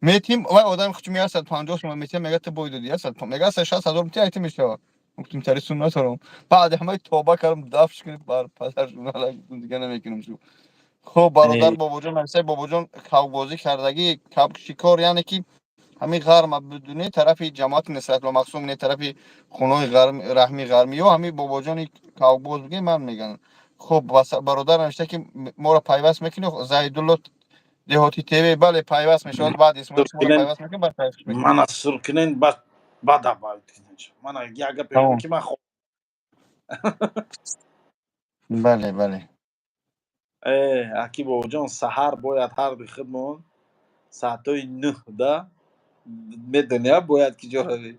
Метим, вай одами худшон 150 сум метиҳам, мега: «Ту бой додӣ», яксад мега, 60 000 метиҳ, айта мешавад. Гуфтим: «Тари сум надорам». Баъди ҳамаи тоба кардам, дафш кунед бар падар, дига намекунам шу. Хуб, бародар Бобоҷон нависай, Бобоҷон кавбозӣ кардагӣ, шикор, яъне ки ҳамин ғарма бидуни тарафи ҷамоати Нусратулло Мақсум, не, тарафи хонаҳои Раҳми Ғармиё, ҳамин Бобоҷони кавбоз бигем, ман мегӯям. Хуб, бародар навишта, ки моро пайваст мекунӣ, Зайдулло Деҳоти ТВ. Бале, пайваст мешавад, баъд Исмоил шуморо пайваст мекунем, баъд пайваст мекунем. Мана сур кунен, баъд баъд мана як гапе, ки ман Бале. Э, аки Бобоҷон, саҳар бояд ҳарду худмон соатҳои 9 да, медони, бояд ки ҷо равӣ.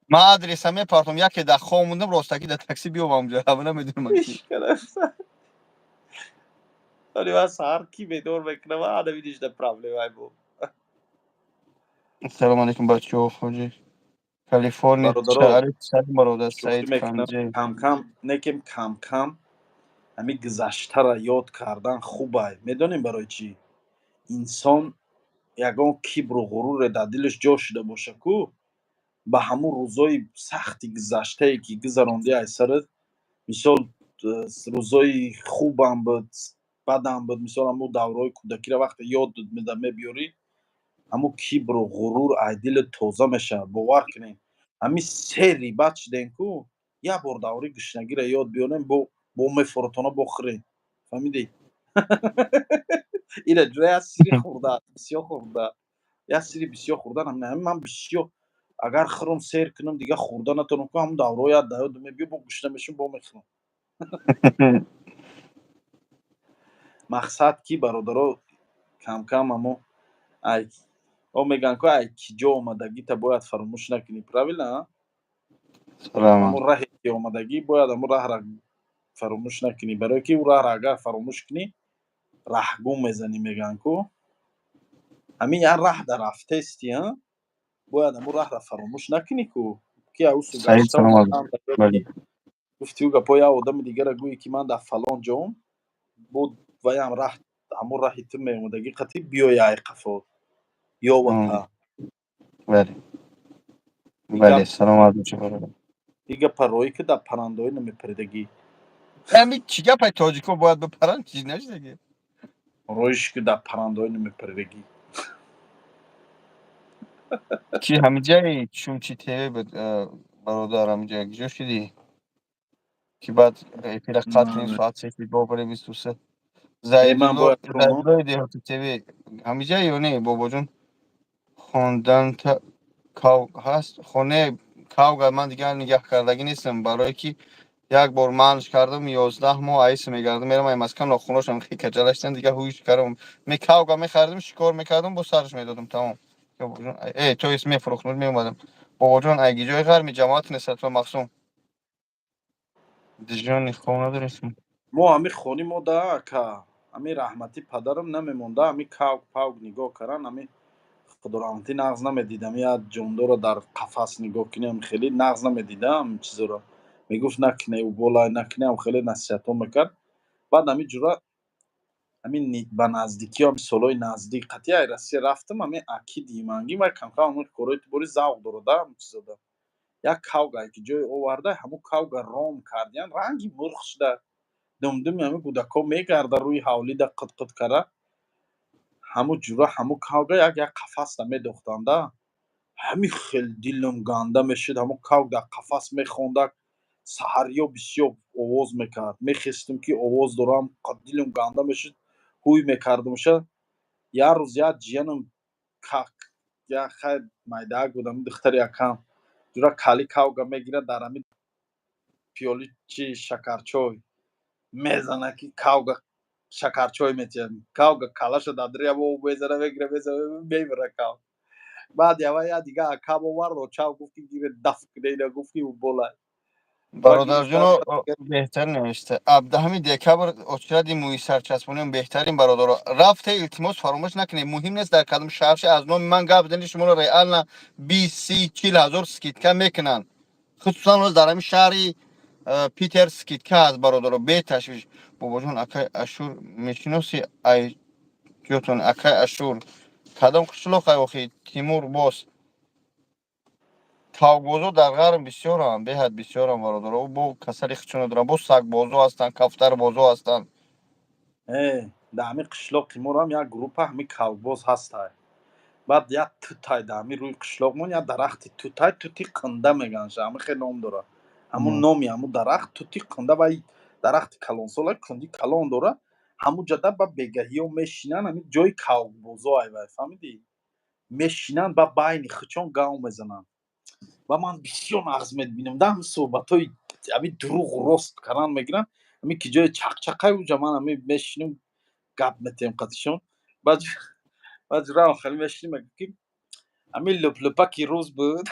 Ман адреса мепартом, яке дар хоб мондам, ростакӣ дар такси биёвам ҷо, ҳама намедонам. Вале ман саҳар кӣ бедор мекунам, ана видишь, да проблемай бо. Салому алейкум, бачаҳо, хоҷи Калифорния. Бародар Саид. Камкам некем, камкам ҳамин гузаштара ёд кардан хубай. Медонем барои чӣ? Инсон ягон кибру ғуруре дар дилаш ҷо шуда боша ку, ба ҳамун рӯзои сахти гузаштае, ки гузаронди ай сарат, мисол, рӯзои хубам буд, бадам буд, мисол, ҳамун давраҳои кӯдакиро вақте ёд мебиёрӣ, ҳамун кибру ғурур ай дилат тоза мешавад. Бовар кунед, ҳамин сери бад шудем ку, як бор давраи гушнагиро ёд биёрем, бо мефоротона бохӯрем, фаҳмидӣ? Ина ҷоя як сири хӯрда, бисёр хӯрда, як сири бисёр хӯрдан. Ҳамин ман бисёр агар хӯрам, сер кунам, дига хӯрда натавонам ку, ҳамун давраҳо як да ёдам мебиё, бо гушна мешавам, бо мехӯрам. Мақсад ки, бародаро, камкам амо ай. О, мегӯянд ку, ай ки ҷо омадагита бояд фаромӯш накунӣ, правильно? Саломат. Ҳамун раҳе ки омадагӣ, бояд ҳамун раҳра фаромӯш накунӣ, барое ки ӯ раҳра агар фаромӯш кунӣ, раҳгум мезанӣ, мегӯянд ку. Ҳамин як раҳ дар рафтести, а, бояд ҳамун раҳра фаромӯш накунӣ ку, ки аусу Саид, гашта салом. омадаам. Бале. Гуфти ӯ гапҳо, як одами дигара гӯӣ, ки ман дар фалон ҷом буд, ваям раҳ, ҳамун раҳи ту меомадагӣ қатӣ биёя, ай қафо ёвата. Бале, бале, саломат бошӣ, бародар. И гапа роӣ ки дар паррандаҳои намепаридагӣ. Ами чӣ гапай, тоҷико бояд бипаранд, чиз нашидаги. Роиш ки дар паррандаҳои намепаридагӣ. Чи, ҳамиҷаи Чумчи ТВ буд, бародар, ҳамиҷа ҷо шудӣ, ки баъд эфира қатъ кунем, соат 3 шид, бо 23. Ман бояд Зайдуллои Деҳоти ТВ ҳамиҷа ё не? Бобоҷон, хонданта кав ҳаст, хоне кавга ман дигар нигаҳ кардагӣ нестам, барое ки як бор манш кардам, 11 моҳ айс мегардам, мерам ай Москва, нохуношам хи каҷалаштан, дигар ҳуиш кардам. Ме кавга мехаридам, шикор мекардам, бо сараш медодам, тамом. Э, то есть мефурӯхтам, меомадам. Бобоҷон, ай гиҷои ғарми ҷамоати Нусратулло Махсум дижони хоб надорем. Мо ҳами хони мо да, ака, ҳами раҳмати падарам намемонда, ҳами кавк павк нигоҳ каран, ҳами худораҳматӣ нағз намедидам. Як ҷондорро дар қафас нигоҳ кунем, хеле нағз намедидам чизоро. Мегуфт, накуне, болай накунем, хеле насиҳатҳо мекард. Баъд ҳами ҷура ҳамин ба наздикиҳо, ҳами солҳои наздик қатъи ай Россия рафтам, ҳами аки димангӣ вай камкам ҳамин корҳои тубори завқ дорада, ҳамин чизода. Як кавга ки ҷое оварда, ҳамун кавга ром кардиян, ранги мурғ шуда, думдуми ҳамин кӯдакҳо мегарда, рӯи ҳавлида қит-қит кара. Ҳамун ҷура ҳамун кавга як қафасда медохтанда, ҳами хел дилам ганда мешуд. Ҳамун кавг дар қафас мехондак, саҳариё бисёр овоз мекард, мехестам, ки овоз дорам, дилам ганда мешуд, ҳуй мекардамша. Як рӯз як ҷиянам, як хай майдаак будам, духтари акам, ҷура кали кавга мегирад, дар ҳамин пиёли чи шакарчой мезана, ки кавга шакарчой метиҳад, кавга калаша дар даря мезана, мегира, мезана, мемира кав. Баъд ява я дига акам овард, очам гуфт, ки гире, даф куне ина, гуфт, ки болай. Бародарҷоно, беҳтар навишта, 17 декабр очереди мӯи сарчаспониам, беҳтарин бародаро, рафте, илтимос, фаромӯш накунед, муҳим нест дар кадом шаҳрши, аз номи ман гап занед, шуморо реально 20, 30, 40 ҳазор скидка мекунанд. Хусусан ҳоз дар ҳамин шаҳри Питер скидка ҳаст, бародаро, беташвиш. Бобоҷон, акай Ашур мешиноси? Ай ҷотон, акай Ашур кадом қишлоқ ай охи? Тимур бос, тавбозо дар ғарм бисёранд, беҳад бисёранд, бародаро, бо касали хичоно доранд, бо сагбозо ҳастанд, кафтарбозо ҳастанд. Дар ҳамин қишлоқи морам як группа ҳамин кавбоз ҳастай. Баъд як тутай дар ҳамин рӯи қишлоқмон, як дарахти тутай, тути қинда мегӯянд, ҳамин хел ном дорад. Ҳамун номи ҳамун дарахт тути қинда ва дарахти калонсола, кунди калон дорад. Ҳамун ҷада ба бегаҳиё мешинанд, ҳамин ҷои кавбозо ай вай, фаҳмидӣ, мешинанд, ба байни хичон гав мезананд. Ва ман бисёр нағз мебинам да, ҳамин суҳбатҳои ҳамин дурӯғу рост кардан мегиранд, ҳамин ки ҷои чақчақай, уҷа ман ҳамин мешинам, гап метиҳем қатишон. Баъд ҷурам хеле мешинем, мегӯ, ки ҳамин лӯплӯпаки рӯз буд,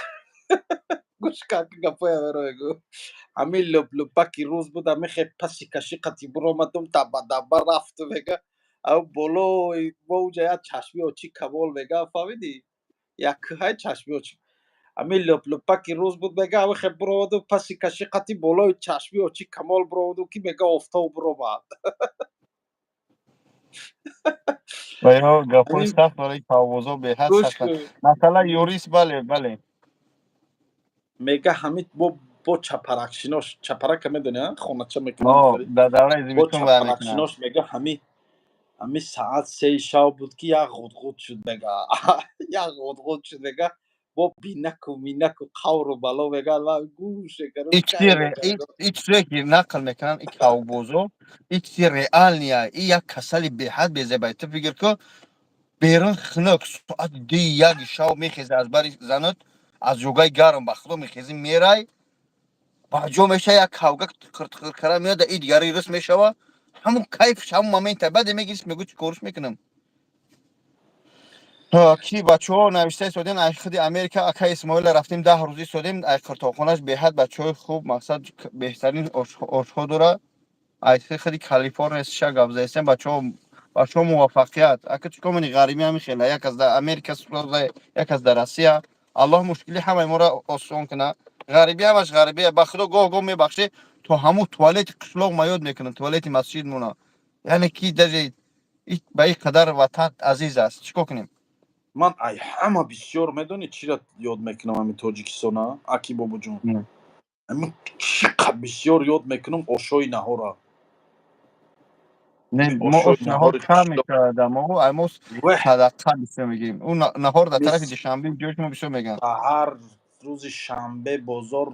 гӯш кан, ки гапҳои ҳамаро мегӯ, ҳамин лӯплӯпаки рӯз буд, ҳамин хел паси каши қати биромадум, даба-даба рафту, мега, ав болои бо уҷа як чашми очи Камол, мега, фаҳмидӣ, як кӯҳай чашми очи, ҳамин лӯплӯпаки рӯз буд, мега, ҳамин хел биромадум, паси каши қати болои чашми очи Камол биромадум, ки, мега, офтоб биромад. Ва ё гапҳои сахт барои кавбозо, беҳад Гӯш сахт. кун. Масалан, юрист, бале, бале. Мега, ҳамин бо чапаракшинош, чапарака медони, хонача мекунад. Дар давраи Бо зимистон вая мекунанд. чапаракшинош, мега, ҳамин соат 3 шав буд, ки як ғудғуд шуд, мега, як ғудғуд шуд, мега, бо бинаку минаку қавру бало, мега, ва гӯш мекардам. И чизе ки нақл мекунанд и кавбозо, и чизи реальный я, и як касали беҳад безебай. Ту фикр кун, берун хунук, соати 2, 1 шав мехези аз бари занат, аз ҷогаи гарм, ба худо, мехези, мерай, ба ҷо меша, як кавга тиқир-тиқир кара меояд, и дигари рис мешава, ҳамун кайфш, ҳамун момента, баъде мегириш, мегӯ, чӣ корш мекунам. Ки бачаҳо навишта истодем, ай худи Америка ака Исмоила рафтем, 10 рӯз истодем, ай қиртоқхонаш беҳад бачаҳои хуб, мақсад, беҳтарин ошҳо дора. Ай худи Калифорния ша гап заистем, бачаҳо. Бачаҳо, муваффақият. Ака, чӣ кор мени, ғарибӣ ҳами хела, як аз дар Америка сӯза, як аз дар Россия. Аллоҳ мушкили ҳамаи моро осон куна. Ғарибӣ ҳамаш ғарибия. Ба худо, гоҳ гоҳ, мебахшӣ, то ҳамун туалети қишлоқ ма ёд мекунам, туалети масҷидмона. Яъне ки даже ба ин қадар ватан азиз аст, чӣ кор кунем? Ман ай ҳама бисёр, медонӣ, чиро ёд мекунам? Ҳами Тоҷикистона, аки Бобоҷон, ами чӣ қа бисёр ёд мекунам ошои наҳора. Не, мо Ошои ош наҳор наҳори кам қишлоқ. мекардам, ай мо Веҳ! садақа бисёр мегирем. Ӯ наҳор дар тарафи Мис Душанбе ҷош мо бисёр мегӯянд. Саҳар, рӯзи шанбе бозор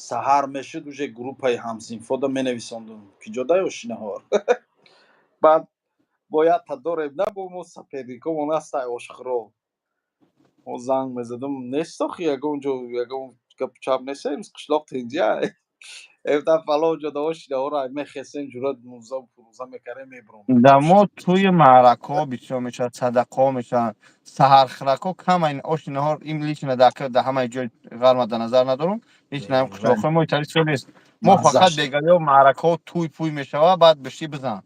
саҳар мешуд, уже группаи ҳамсинфода менависондум, ки ҷодай оши наҳор. Баъд бояд та дорем, на бо мо соперникомон ҳастай ошхӯро. Мо занг мезадам: нест охи, ягон ҷо ягон гапу чап нест, имрӯз қишлоқ тинҷа эфта, фалон ҷода оши наҳора. Мехесем, ҷурат муза пуруза мекардем, мебуромем. Да мо тӯи маъракаҳо бисёр мешавад, садақаҳо мешаванд, саҳархӯракҳо кам. Ин оши наҳор ин лично дар ҳамаи ҷои ғарма дар назар надорам, лично ҳам қишлоқҳои мо итари чизо нест. Мо фақат Маззаш бегаё маъракаҳо, тӯй пӯй мешавад, баъд бишти бизан.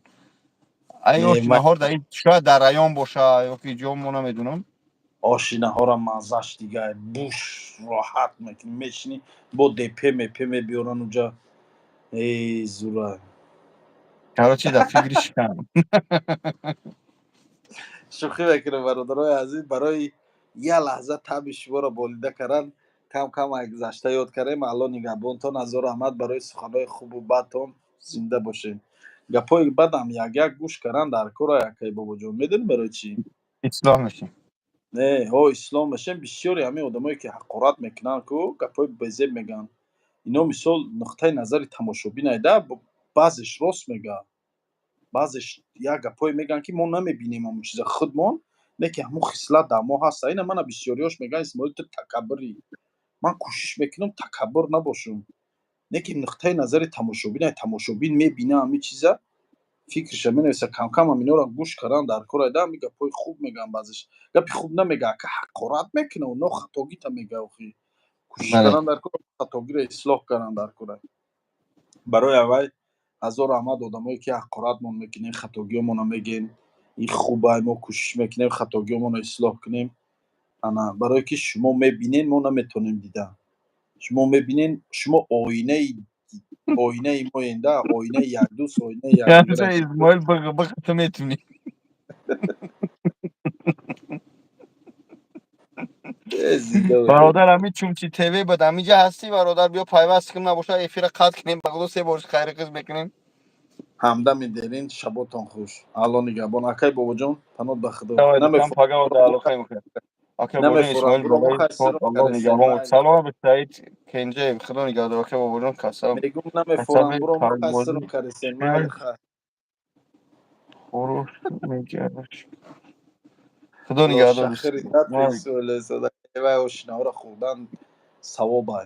Ай Не, оши наҳор дар ин шояд дар район боша ё ки ҷо, мо намедонам. Оши наҳора маззаш дига, буш роҳат мекунӣ, мешинӣ, бо депе мепе мебиёран уҷа, эй зура. Короче, дар фикри шикам. Шӯхӣ мекунам, бародарои азиз, барои як лаҳза таби шуморо болида кардан, кам кам ай гузашта ёд кардем. Алло нигаҳбонтон, ҳазор раҳмат барои суханҳои хубу бадтон, зинда бошед. Гапҳои бадам як як гӯш кардан дар кора, якай Бобоҷон, медонӣ барои чӣ? Ислоҳ мешем. Не, ҳо, ислом мешем. Бисёри ҳамин одамое ки ҳақорат мекунанд ку, гапҳои безеб мегӯянд, ино мисол нуқтаи назари тамошобин айда, баъзеш рост мегӯяд, баъзеш як гапҳое мегӯянд, ки мо намебинем ҳамон чиза худмон, не ки ҳамон хислат дар мо ҳаст. Ина мана бисёриёш мегӯянд: «Исмоил, ту такаббурӣ». Ман кӯшиш мекунам такаббур набошам, не ки нуқтаи назари тамошобин ай, тамошобин мебина ҳамин чиза, фикриша менависа. Камкам ҳам инора гӯш кардан дар кор айда. Ҳами гапҳои хуб мегӯянд, баъзеш гапи хуб намега, ака, ҳақорат мекуна, оно хатогита мега. Охи, кӯшиш кардан дар кор, хатогиро ислоҳ кардан дар кора. Барои аввал ҳазор раҳмат одамое ки ҳақоратмон мекунем, хатогиёмона мегӯем. Ин хубай, мо кӯшиш мекунем хатогиёмонро ислоҳ кунем. Ана барое ки шумо мебинен, мо наметонем дида. Шумо мебинен, шумо оинаи моенда, оинаи якдӯст, оинаи якдигар. Исмоил, биға ту метунӣ. Бародар, ҳамин Чумчи ТВ буд, ҳаминҷа ҳастӣ, бародар, биё пайваст кун, набошад эфира қатъ кунем, ба худо, се бор хайри қиз мекунем. Ҳамдами дерин, шаботон хуш, алло нигаҳбон, акай Бобоҷон, паноҳ ба худо. Ака Бобоҷон, Исмоил, алло нигаҳбон, салом ба Саид Кенҷаев, худо нигаҳдор, ака Бобоҷон, касал мегум, намефорам, буро, мухассирум каресен, майли, хай. Хуруш мегардаш, худо нигаҳдор. Вай ошинаҳоро хӯрдан савобай.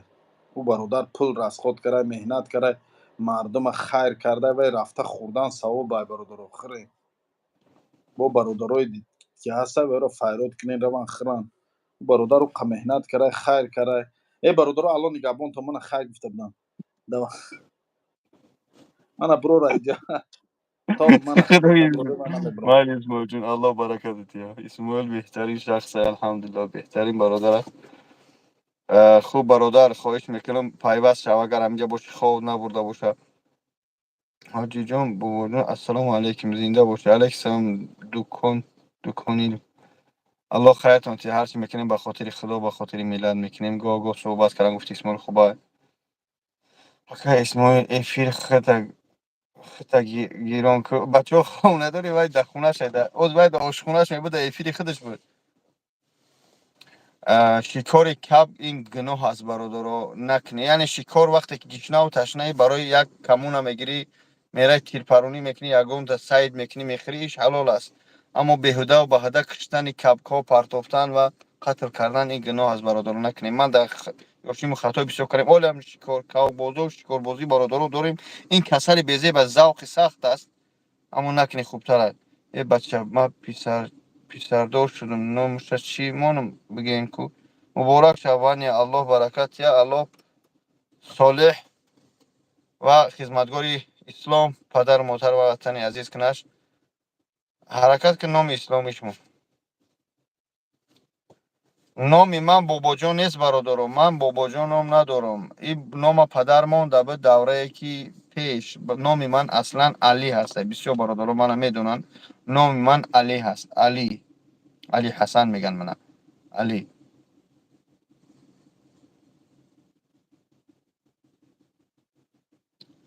Ӯ бародар пул расход карай, меҳнат карай, мардума хайр карда, вай рафта хӯрдан савобай. Бародаро, хӯрем бо бародарои ки ҳаста, вайро файрод кунен, раван хӯран. Ӯ бародар ӯ қа меҳнат карай, хайр карай. Э, бародаро, алло нигаҳбонтон, мана хайр гуфта будам, мана брора иҷа. Майли, Исмоилҷон, аллоҳ баракат диҳад. Исмоил беҳтарин шахс, алҳамдулиллоҳ, беҳтарин бародар аст. Хуб, бародар, хоҳиш мекунам, пайваст шав, агар ҳаминҷа боши, хоб набурда боша. Ҳоҷиҷон, Бобоҷон, ассалому алайкум, зинда бошед. Алайкум, дукон дукони, аллоҳ хайратон диҳад. Ҳарчи мекунем, ба хотири Худо, ба хотири миллат мекунем. Гоҳ гоҳ суҳбат кардам, гуфти Исмоил хуба. Ака Исмоил, эфир хита гирон ку, бачаҳо хоб надори, вай дар хонаша, оз вай дар ошхонааш мебуд, дар эфири худаш буд. Шикори каб ин гуноҳ аст, бародаро, накунед. Яъне шикор вақте ки гишнаву ташнаи, барои як камона мегирӣ, мерай, тирпаронӣ мекунӣ, ягонта сайд мекунӣ, мехӯрӣ, иш ҳалол аст. Аммо беҳудаву баҳуда куштани кабкҳо, партофтан ва қатл кардан ин гуноҳ аст, бародаро, накунед. Ман дар ёшиму хатои бисёр кардем, олам шикор, кавбозо, шикорбозӣ, бародаро, дорем. Ин касали безеб аст, завқи сахт аст, аммо накунед, хубтар аст. Э, бача, ма писар. Писардор шудум, номуша чӣ монам, бигӯем ку. Муборак шав, Ваня, Аллоҳ баракат тия, Аллоҳ солеҳ ва хизматгори ислом, падару модар ва ватани азиз кунаш. Ҳаракат кун, номи исломиш мон. Номи ман Бобоҷон нест, бародаро, ман Бобоҷон ном надорам. И нома падар монда буд даврае ки пеш. Номи ман аслан Алӣ ҳаст. Бисёр бародаро мана медонанд. Номи ман Алӣ ҳаст. Алӣ. Али Ҳасан меган мана. Алӣ.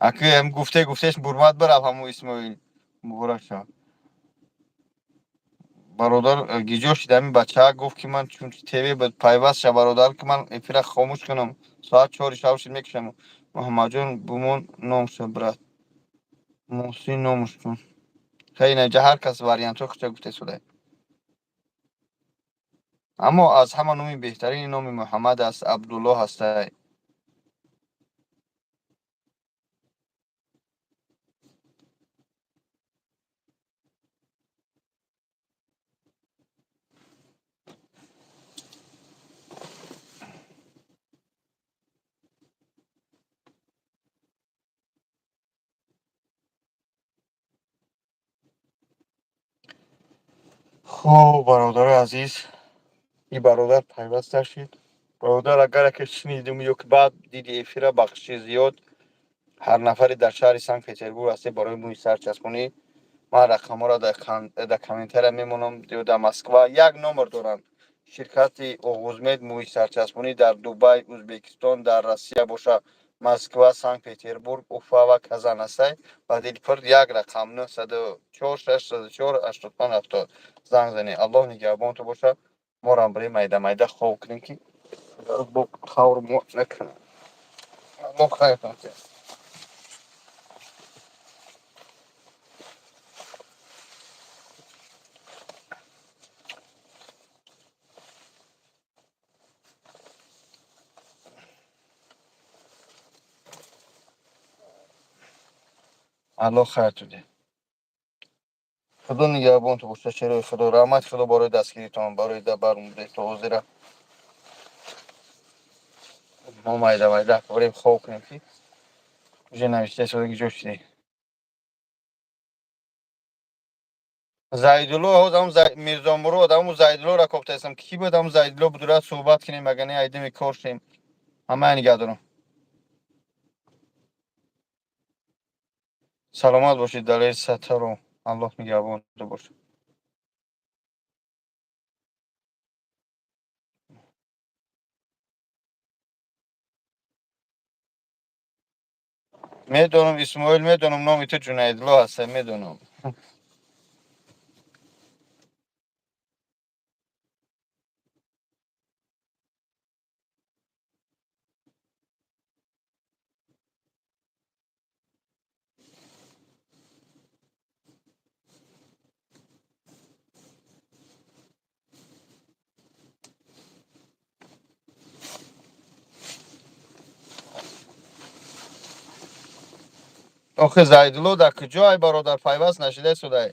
Аки гуфте гуфтеш бурмад бирав ҳаму Исмоил. Муборак шав. Бародар, гиҷо шид ҳамин бачаак, гуфт ки ман чун ТВ буд, пайваст ша, бародар, ки ман эфира хомӯш кунам. Соат 4 шав шид, мекушам. Муҳаммадҷон, бумон номша, брат. Муҳсин номуш кун. Хеле наҷа ҳар кас вариантҳо худша гуфте судай. Аммо аз ҳама номи беҳтарин номи Муҳаммад аст, Абдуллоҳ ҳастай. Хуб, бародарои азиз, ин бародар пайваст нашид. Бародар, агар яке шунидим ё ки баъд диди эфира, бахшиши зиёд. Ҳар нафаре дар шаҳри Санкт Петербург ҳастед, барои мӯи сарчаспонӣ ман рақамҳоро дар комментария мемонам. Ё дар Москва як номер доранд ширкати Оғузмед, мӯи сарчаспонӣ дар Дубай, Ӯзбекистон, дар Россия боша, Москва, Санкт Петербург, Уфа ва Казан ҳастай. Ба дилпур як рақам 904 604 85 70 занг занед. Аллоҳ нигаҳбонтон боша. Морам бирем, майда майда хоб кунем, ки бо хавр мо накунам. Аллоҳ хайртон диҳад. Аллоҳ хайртон диҳад. Худо нигаҳбонтон боша, шерои Худо, раҳмати Худо барои дастгиритон, барои баромадаи то ҳозира. Мо майда майда барем, хоб кунем, ки уже навишта истода, ҷо шудем. Зайдулло ҳоз ҳамун Мирзомурод, ҳамун Зайдуллоро кофтаистам. Кӣ буд ҳамун Зайдулло, будура суҳбат кунем, агар не айдими кор шем. Ҳамая нигаҳ дорам. Саломат бошед, Далер Саттаров. Аллоҳ нигаҳбонтон бошад. Медонам, Исмоил, медонам, номи ту Ҷунайдулло ҳаста, медонам. Охи, Зайдулло дар куҷо ай, бародар, пайваст нашида судай?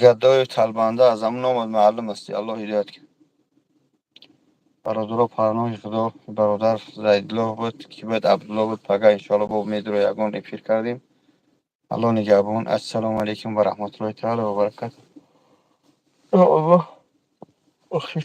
Гадои талбанда, аз ҳамун номат маълум аст. Аллоҳ ҳидоят кунад. Бародаро, парноҳи Худо, бародар Зайдулло буд, ки буд, Абдулло буд, пага иншоалло бо медуро ягон эфир кардем. Аллоҳ нигаҳбон. Ассалому алайкум ва раҳматуллоҳи таала ва баракатуҳ. Ё Аллоҳ. Охи.